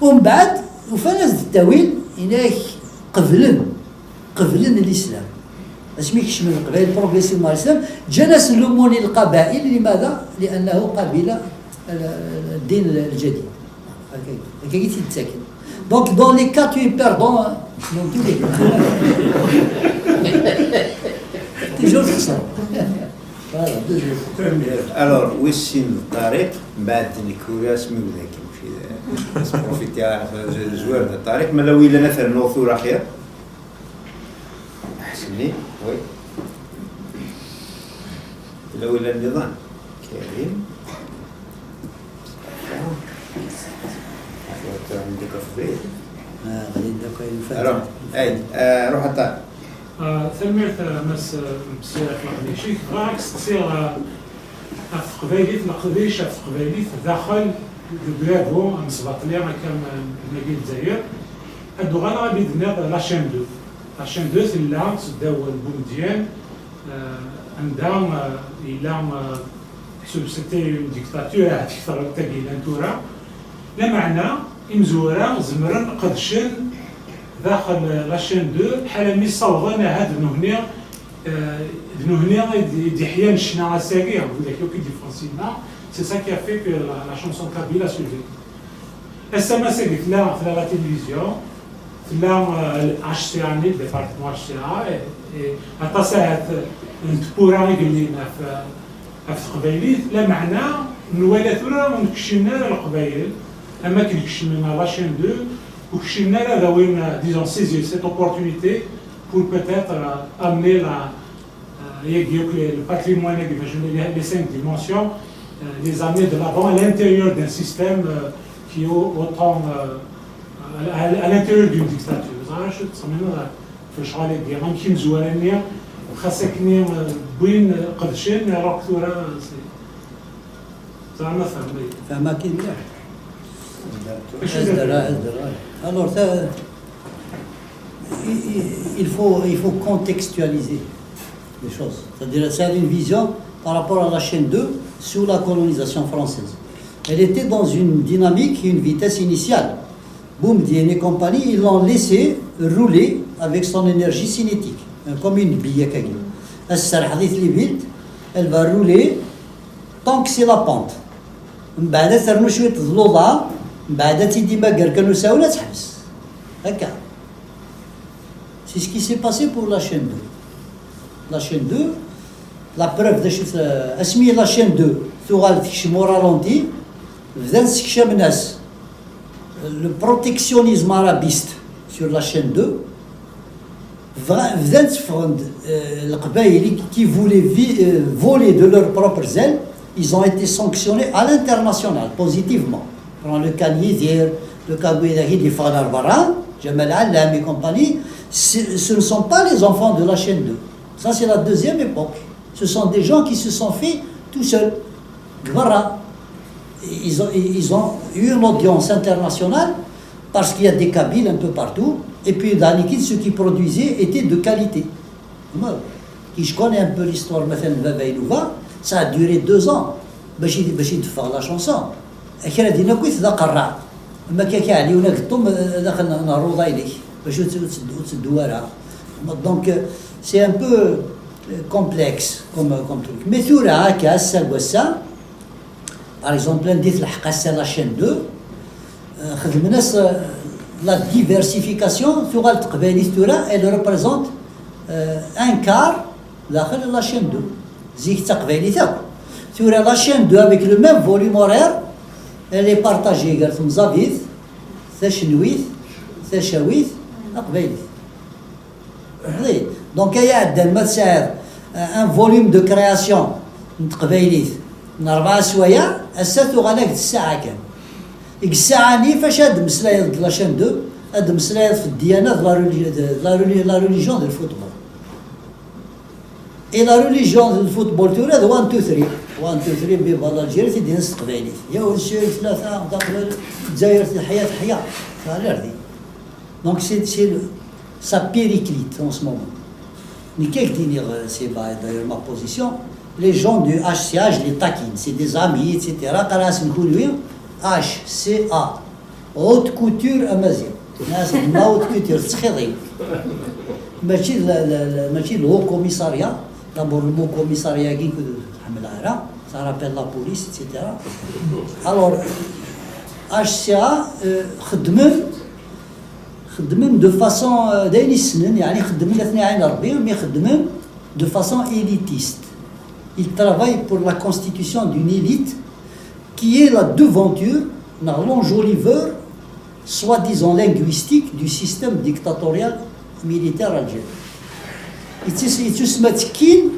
Umbeɛd ufan-as-d ttawil, yenna-ak qeblen, qeblen l'islam. Asmi kecmen leqbayel progressivement l'islam, ǧǧan-asen lumuni lqabail, لماذا؟ لأنه قبل ال- ال- الدين الجديد. Akka i t-id-ttaken. Donc dans les cas tu es perdant, hein, dans tous les cas. Toujours ça. Voilà, deux jours. Alors, wis sin d Ṭariq, mbeɛd nekk ur as mi wid akken, mačči d profiter, zwir d Ṭariq, ma la wila ad ternuɣ tura xir. Ḥesni, oui. La wila nniḍen. Karim. Tura nekk ɣef brid. Ah, ɣlin-d akk ayen ufan. Alors, ay, euh, ruḥ a Ṭariq. Ah, tanemmirt a Mass Msir ɣef leqdic-ik. Bɣiɣ ad k-steqsiɣ ah, ɣef teqbaylit, leqdic ɣef teqbaylit daxel deg ugrabu amesbaṭli akka m- nagi n Lezzayer. Ad d-uɣaleɣ ad d-tenniḍ la chaîne deux. La chaîne deux tella seddaw n Bumedyen, ah, anda ah, yella ah, c'était une dictature ahat kter tagi yellan tura. Lameɛna imezwura zemren qedcen daxel la chaîne deux, ḥala mi ssawḍen ahat d nuhni, eh, d nuhni i d- i d-iḥyan ccna ass-agi, widak akk i d-yeffɣen syenna, c'est ça qui a fait que la, la chanson kabyle a survécu. Ass-a, ass-agi tella, tella la télévision, tella euh, H C A nni, le département H C A, et, et aṭas ahat n tpura i yellin ɣef, ɣef teqbaylit, lameɛna nwala tura ur nkeccimen ara leqbayel, am akken kecmen la chaîne deux, ur keccimen ara ad awin, euh, disons, saisir cette opportunité pour peut-être euh, amener la, euh, yagi akk le patrimoine, yagi, les, les cinq dimensions, euh, les amener de l'avant à l'intérieur d'un système euh, qui est au- autant euh, à, à- à l'intérieur d'une dictature. Ẓriɣ acu tettxemmimeḍ ɣef lecɣal-agi, amek imezwura-nni xas akken wwin, qedcen, alors que tura c'est- ẓriɣ ma tfehmeḍ-iyi. Fehmeɣ-k mliḥ. Acu As-d d- ara, as-d ara. Alors, ça, il, il- il faut, il faut contextualiser les choses. C'est-à-dire, c'est une vision par rapport à la chaîne deux sous la colonisation française. Elle était dans une dynamique, une vitesse initiale. Boumediene et compagnie, ils l'ont laissé rouler avec son énergie cinétique, hein, comme une bille. Ass-a, elle va rouler tant que c'est la pente. Mbeɛd ad ternu cwiṭ d luḍa, mbeɛd ad tt-id-imagger kan usawen, ad teḥbes. Akka. C'est ce qui s'est passé pour la chaîne deux. La chaîne deux, la preuve d acu, asmi la chaîne deux tuɣal tekcem au ralenti, bdan ssekcamen-as le protectionnisme arabiste sur la chaîne deux. Bɣa- bdan tteffɣen-d euh, leqbayel qui voulaient vi- euh, voler de leurs propres ailes. Ils ont été sanctionnés à l'international positivement. Prends le cas Nidir, le cas Guédahid, les Fadar Baran, Jamal Allam et compagnie. Ce ce ne sont pas les enfants de la chaîne deux. Ça, c'est la deuxième époque. Ce sont des gens qui se sont faits tout seuls. Gbarra. Ils ont, ils ont eu une audience internationale parce qu'il y a des Kabyles un peu partout. Et puis, dans l'équipe, ce qui produisait était de qualité. Moi, qui je connais un peu l'histoire, مثلا, Baba Ilouva, ça a duré deux ans. باش ي- باش يدفع la chanson. Kra din akk d aqerraɛ. Ma akka k-ɛli una geṭṭum daxel n rruḍayl-ik, bac ur tt- ur tt- ur tteddu ara. Donc, euh, c'est un peu euh, complexe comme, comme truc. Mais tura, akka, ass-a, ass-a, par exemple, anda i telḥeq ass-a la chaîne deux, euh, xedmen-as euh, la diversification, tuɣal teqbaylit tura, elle représente euh, un quart daxel la chaîne deux. Zik d taqbaylit akk. Tura la chaîne deux avec le même volume horaire, elle est partagée gar temẓabit, tacenwit, tacawit, taqbaylit. Ḥḍi. Donc ay iɛeddan ma tesɛiḍ euh, un volume de création n teqbaylit n rebɛa swayeɛ, ass-a tuɣal-ak d ssaɛa kan. Deg ssaɛa-nni, fac ad d-meslayeḍ deg la chaîne deux, ad d-meslayeḍ f ddiyana d la reli-, d la reli-, la religion d lfutbol. Et la religion d lfutbol tura d one two three. One two three, viva l'Algérie, tidin s teqbaylit. Yaw, ur sɛi tlata, d aqbel, Lezzayer teḥya, teḥya. Teɛliɣ din. Donc c'est, c'est le, ça périclite en ce moment. Nekk ak d-iniɣ, euh, c'est, bah, d'ailleurs ma position. Les gens du H C A, je les taquine, c'est des amis, et cetera. Qal-asen kunwi, H C A, haute couture amaziɣ. Nnan-as ma haute couture, tettxiḍi. Mačči d la, la, la, mačči d le haut commissariat. D'abord, le mot commissariat-agi, ur t-ḥemmleɣ ara, ça rappelle la police, et cetera. Alors, H C A, euh, xeddmen, xeddmen de façon, euh, d ayen i ssnen, yeɛni xeddmen ad ten-iɛin Rebbi, mais xeddmen de façon élitiste. Ils travaillent pour la constitution d'une élite qui est la devanture, neɣ l'enjoliveur, soi-disant linguistique, du système dictatorial militaire algérien. Yettis-, yettusma ttekkin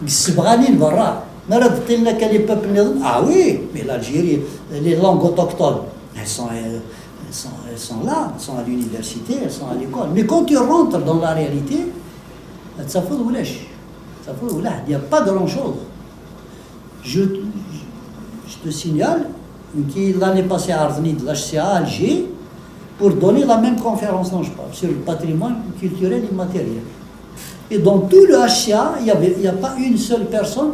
deg ssebɣa-nni n berra. Mi ara d-ṭṭilen akka les peuples nniḍen, ah oui, mais l'Algérie, les langues autochtones, elles sont, euh, elles sont, elles sont là, elles sont à l'université, elles sont à l'école. Mais quand tu rentres dans la réalité, ad tafeḍ ulac. Ad tafeḍ ulac, il n'y a pas grand-chose. Je, je te signale que l'année passée, à l'H C A à Alger, pour donner la même conférence dont je parle, sur le patrimoine culturel immatériel. Et dans tout le H C A, il y avait, il y a pas une seule personne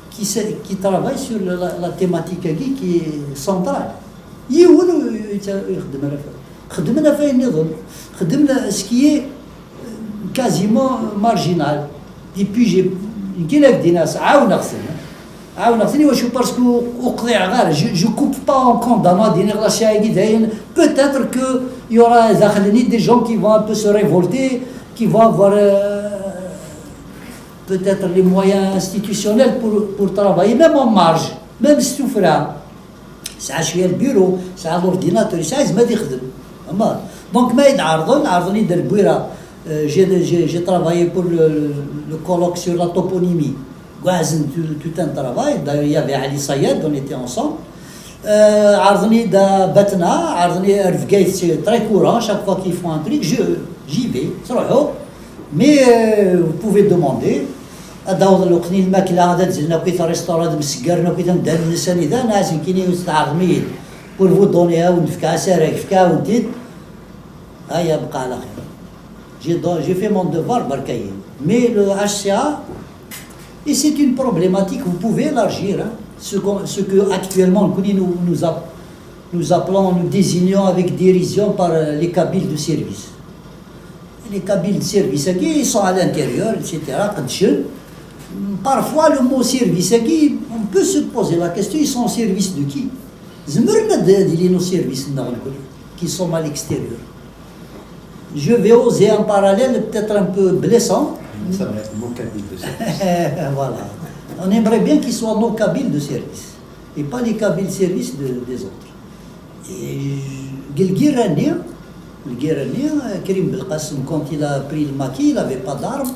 qui, s'est- qui travaille sur le- la, la thématique qui, qui est centrale. Yiwen ur, ur, ur ixeddem ara fell-as. Xeddmen ɣef wayen nniḍen. Xeddmen ce qui est, euh, quasiment marginal. Et puis, j'ai, nekk i ak-d-iniɣ, ɛawneɣ-ten. Ɛawneɣ-ten, iwacu? Parce que ur qḍiɛeɣ ara. Je, je coupe pas en condamnant, ad iniɣ la chaîne-agi dayen. Peut-être que y aura daxel-nni des gens qui vont un peu se révolter, qui vont avoir, euh, peut-être les moyens institutionnels pour, pour travailler, même en marge, même si tu feras. Tesɛa cwiya lbiru, tesɛa l'ordinateur, yesɛa yezmer ad ixdem. Ama, donc, ma i d-ɛerḍen, ɛerḍen-iyi-d Lbwira. Euh, j'ai, j'ai, j'ai travaillé pour le, le, le colloque sur la toponymie. Guazen tout, tout un travail. D'ailleurs, il y avait Ali Sayed, on était ensemble. Euh, عرضني دا باتنا، عرضني رفقايت, c'est très courant, chaque fois qu'ils font un truc, je, j'y vais, تروحوا. Mais, euh, vous pouvez demander. Ad d-awḍen lweqt-nni lmakla, ad d-zlen akkit restaurant, ad mseggaren akkit anda nsan idan, ad sen-kini ur tettɛerḍem-iyi-d. Pour vous donner, ad wen-d-fkeɣ asarag, fkeɣ-awen-t-id. Aya, bqa ɛla xir. J'ai don-, j'ai fait mon devoir, barka-yi. Mais le H C A, et c'est une problématique, vous pouvez élargir, hein, ce qu'on, ce que actuellement, nous, nous app-, nous appelons, nous désignons avec dérision par, euh, les Kabyles de service. Les Kabyles de service, ils sont à l'intérieur, et cetera, qedcen. Parfois, le mot service, on peut se poser la question, ils sont au service de qui? Zemren ad ilin au service-nneɣ nekkni, qui sommes à l'extérieur. Je vais oser un parallèle peut-être un peu blessant. Ça va être mon Kabyle de service. Voilà. On aimerait bien qu'ils soient nos Kabyles de service et pas les Kabyles de service de, des autres. Et deg lgirra-nni, lgirra-nni, Krim Belqasem, quand il a pris le maquis, il n'avait pas d'armes.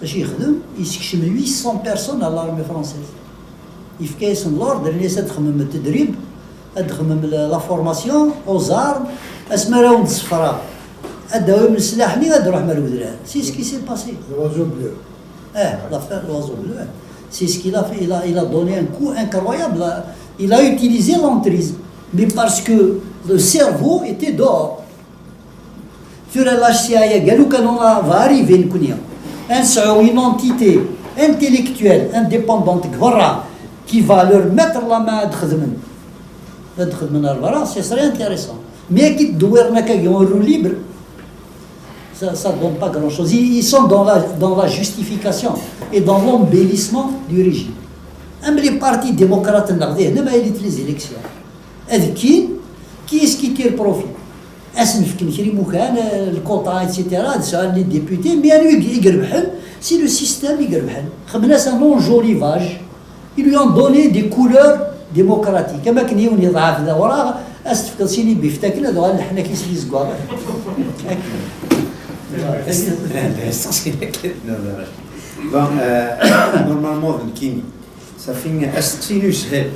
Acu yexdem? Yessekcem huit cents personnes à l'armée française. Yefka-yasen l'ordre, yenna-yas ad txemmem tedrib, ad txemmem la, la formation aux armes, asmi ara wen-d-sefraɣ, ad d-tawim leslaḥ-nni, ad d-truḥem ar udrar. C'est ce qui s'est passé. L'oiseau bleu. Eh, l'affaire l'oiseau bleu, eh. C'est ce qu'il a fait. Il a, il a donné un coup incroyable. Il a utilisé l'emprise. Mais parce que le cerveau était dehors. Tura l'H C A, quand on va arriver, nekkni, ad nesɛu une entité intellectuelle indépendante deg berra qui va leur mettre la main ad xedmen. Ad xedmen ar berra, ce serait intéressant. Mais ad k-id-dewwiren akka en roue libre, ça, ça donne pas grand-chose. Ils, ils sont dans la, dans la justification et dans l'embellissement du régime. Am les partis démocrates, nneɣ dihin, ma yili les élections. Ad kkin, qui est-ce qui tire profit? Ad sen-fken kra imukan, euh, le quota, et cetera, ad sɛun les députés, mais anwa i, i irebḥen? C'est le système i irebḥen. Xedmen-as un enjolivage. Ils lui ont donné des couleurs démocratiques. Am akken yiwen yeḍɛef d awraɣ, ad s-tefkeḍ sin ibiftaken, ad uɣalen leḥnak-is d izeggaɣen. Akken. Voilà. Bon, euh, normalement, d nekkini. Ça fait asteqsi-inu yeshel.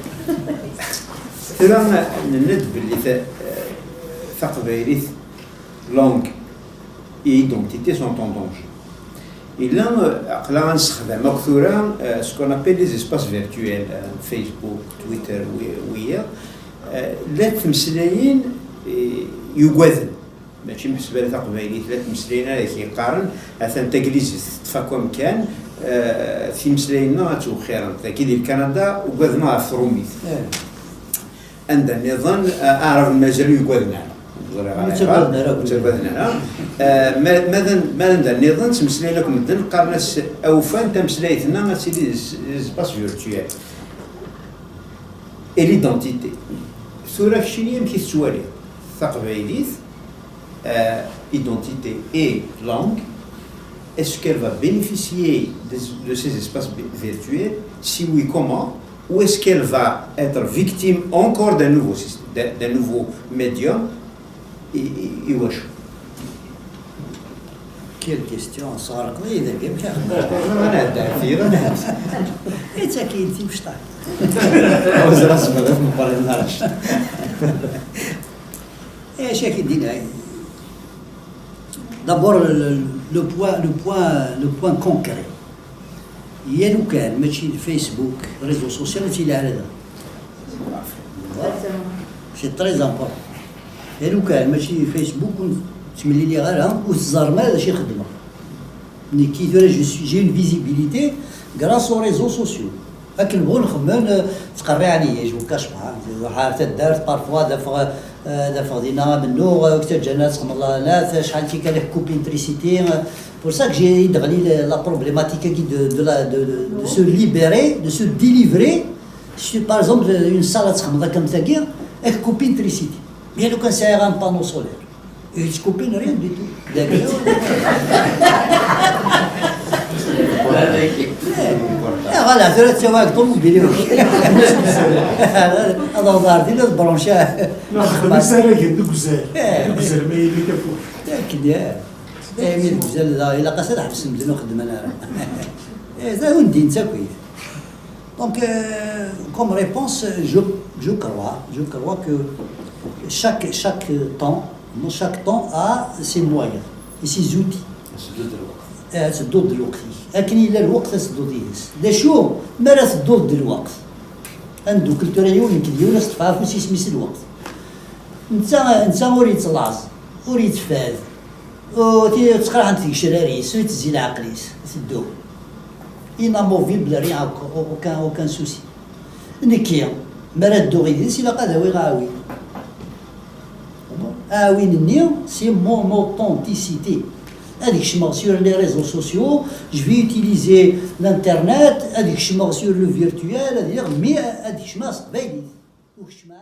Tura, nenna-d belli ta-, taqbaylit, langue et identité sont en danger. Illa, euh, aql-aɣ ad nessexdam akk tura, euh, ce qu'on appelle les espaces virtuels, euh, Facebook, Twitter, wi-, wiyaḍ. Euh, llant tmeslayin, euh, yugaden. Mačči meḥsub ara taqbaylit, la tmeslayin ara k-yeqqaren, atan taglizit teṭṭef akk amkan, eh, timeslayin-nneɣ ad ttwexxirent. Dagi di Lkanada, ugaden ɣef trumit. Eh. Anda nniḍen, eh, aɛraben mazal ur ugaden ara. Ur ttagaden ara. Ur ttagaden ara. Eh, ma, ma d an-, ma d anda nniḍen, ttmeslayen akk medden, qqaren-as, awfan tameslayt-nneɣ ad tili d s-, d espace virtuel. Et l'identité. Tura keččini amek i tettwaliḍ taqbaylit, euh, identité et langue, est-ce qu'elle va bénéficier de, de ces espaces vi-, virtuels? Si oui, comment? Ou est-ce qu'elle va être victime encore d'un nouveau système, d'un, d'un nouveau médium? I, i, i wacu? Quelle question, sɣerqen-iyi dagi, amek ara xedmeɣ? Ad nɛeddi ɣef tiɣ, ad nɛeddi. Ittakin timecṭaḥ. Ur ẓriɣ ssbeɣ ɣef meqqar n Racid. Eh, acu ak-id-iniɣ? D'abord, le, le, le point, le point, le point concret. Ya lukan mačči d Facebook, réseau social, ur ttili ara da. C'est très important. Ya lukan mačči d Facebook, ur ttemliliɣ ara, ur teẓrem ara d acu i xeddmeɣ. Nekki tura, je suis, j'ai une visibilité grâce aux réseaux sociaux. Akken bɣu nxemmem, eh, ttqerriɛen-iyi, je vous cache pas. Nruḥ ar taddart, parfois, d afeɣ, eh, d afeɣ dinna amennuɣ, eh, ur k-ttaǧǧan ad txedmeḍ la, la, acḥal tikkal ad k-coupe électricité, eh. Pour ça que j'ai, i d-teɣli la, la problématique-agi de, de la, de, de, de se libérer, de se délivrer. Si, par exemple, une salle ad txedmeḍ akka am tagi, ad k-coupe électricité. Mais lukan sɛiɣ un panneau solaire. Yettkupi rien du tout. D'accord. Eh, voilà, tura ttawiɣ ṭumubil-iw. Ad awḍeɣ ar din ad branchiɣ. Neɣ xdem isaragen deg uzal. Eh. Deg uzal ma yili tafukt. Akken, eh. Eh, mi deg uzal, da, ilaq-as ad ḥebsen medden ur xeddmen ara. Eh, da ur ndin d takit. Donc, euh, comme réponse, je, je crois, je crois que chaque, chaque temps, chaque temps a ses moyens et ses outils. Ad tedduḍ d lweqt. Eh, ad tedduḍ d lweqt-ik. Akken yella lweqt, ad tedduḍ yid-s. D acu, mi ara tedduḍ d lweqt? Ad neddukel tura yiwen nekk d yiwen, ad s-ṭṭfeɣ afus, isem-is lweqt. Netta, netta ur yettlaẓ, ur yettfad, ur t-, ur ttqerḥent tgecrar-is, ur yettezzi leɛqel-is, teddu. Inamovible, rien, aucun, aucun souci. Nekki, mi ara dduɣ yid-s, ilaq ad awiɣ aɛwin. Aɛwin-nni, c'est mon authenticité. Ad kecmeɣ sur les réseaux sociaux, je vais utiliser l'internet, ad kecmeɣ sur le virtuel, ad iliɣ, mais ad kecmeɣ s teqbaylit. Ur kecmeɣ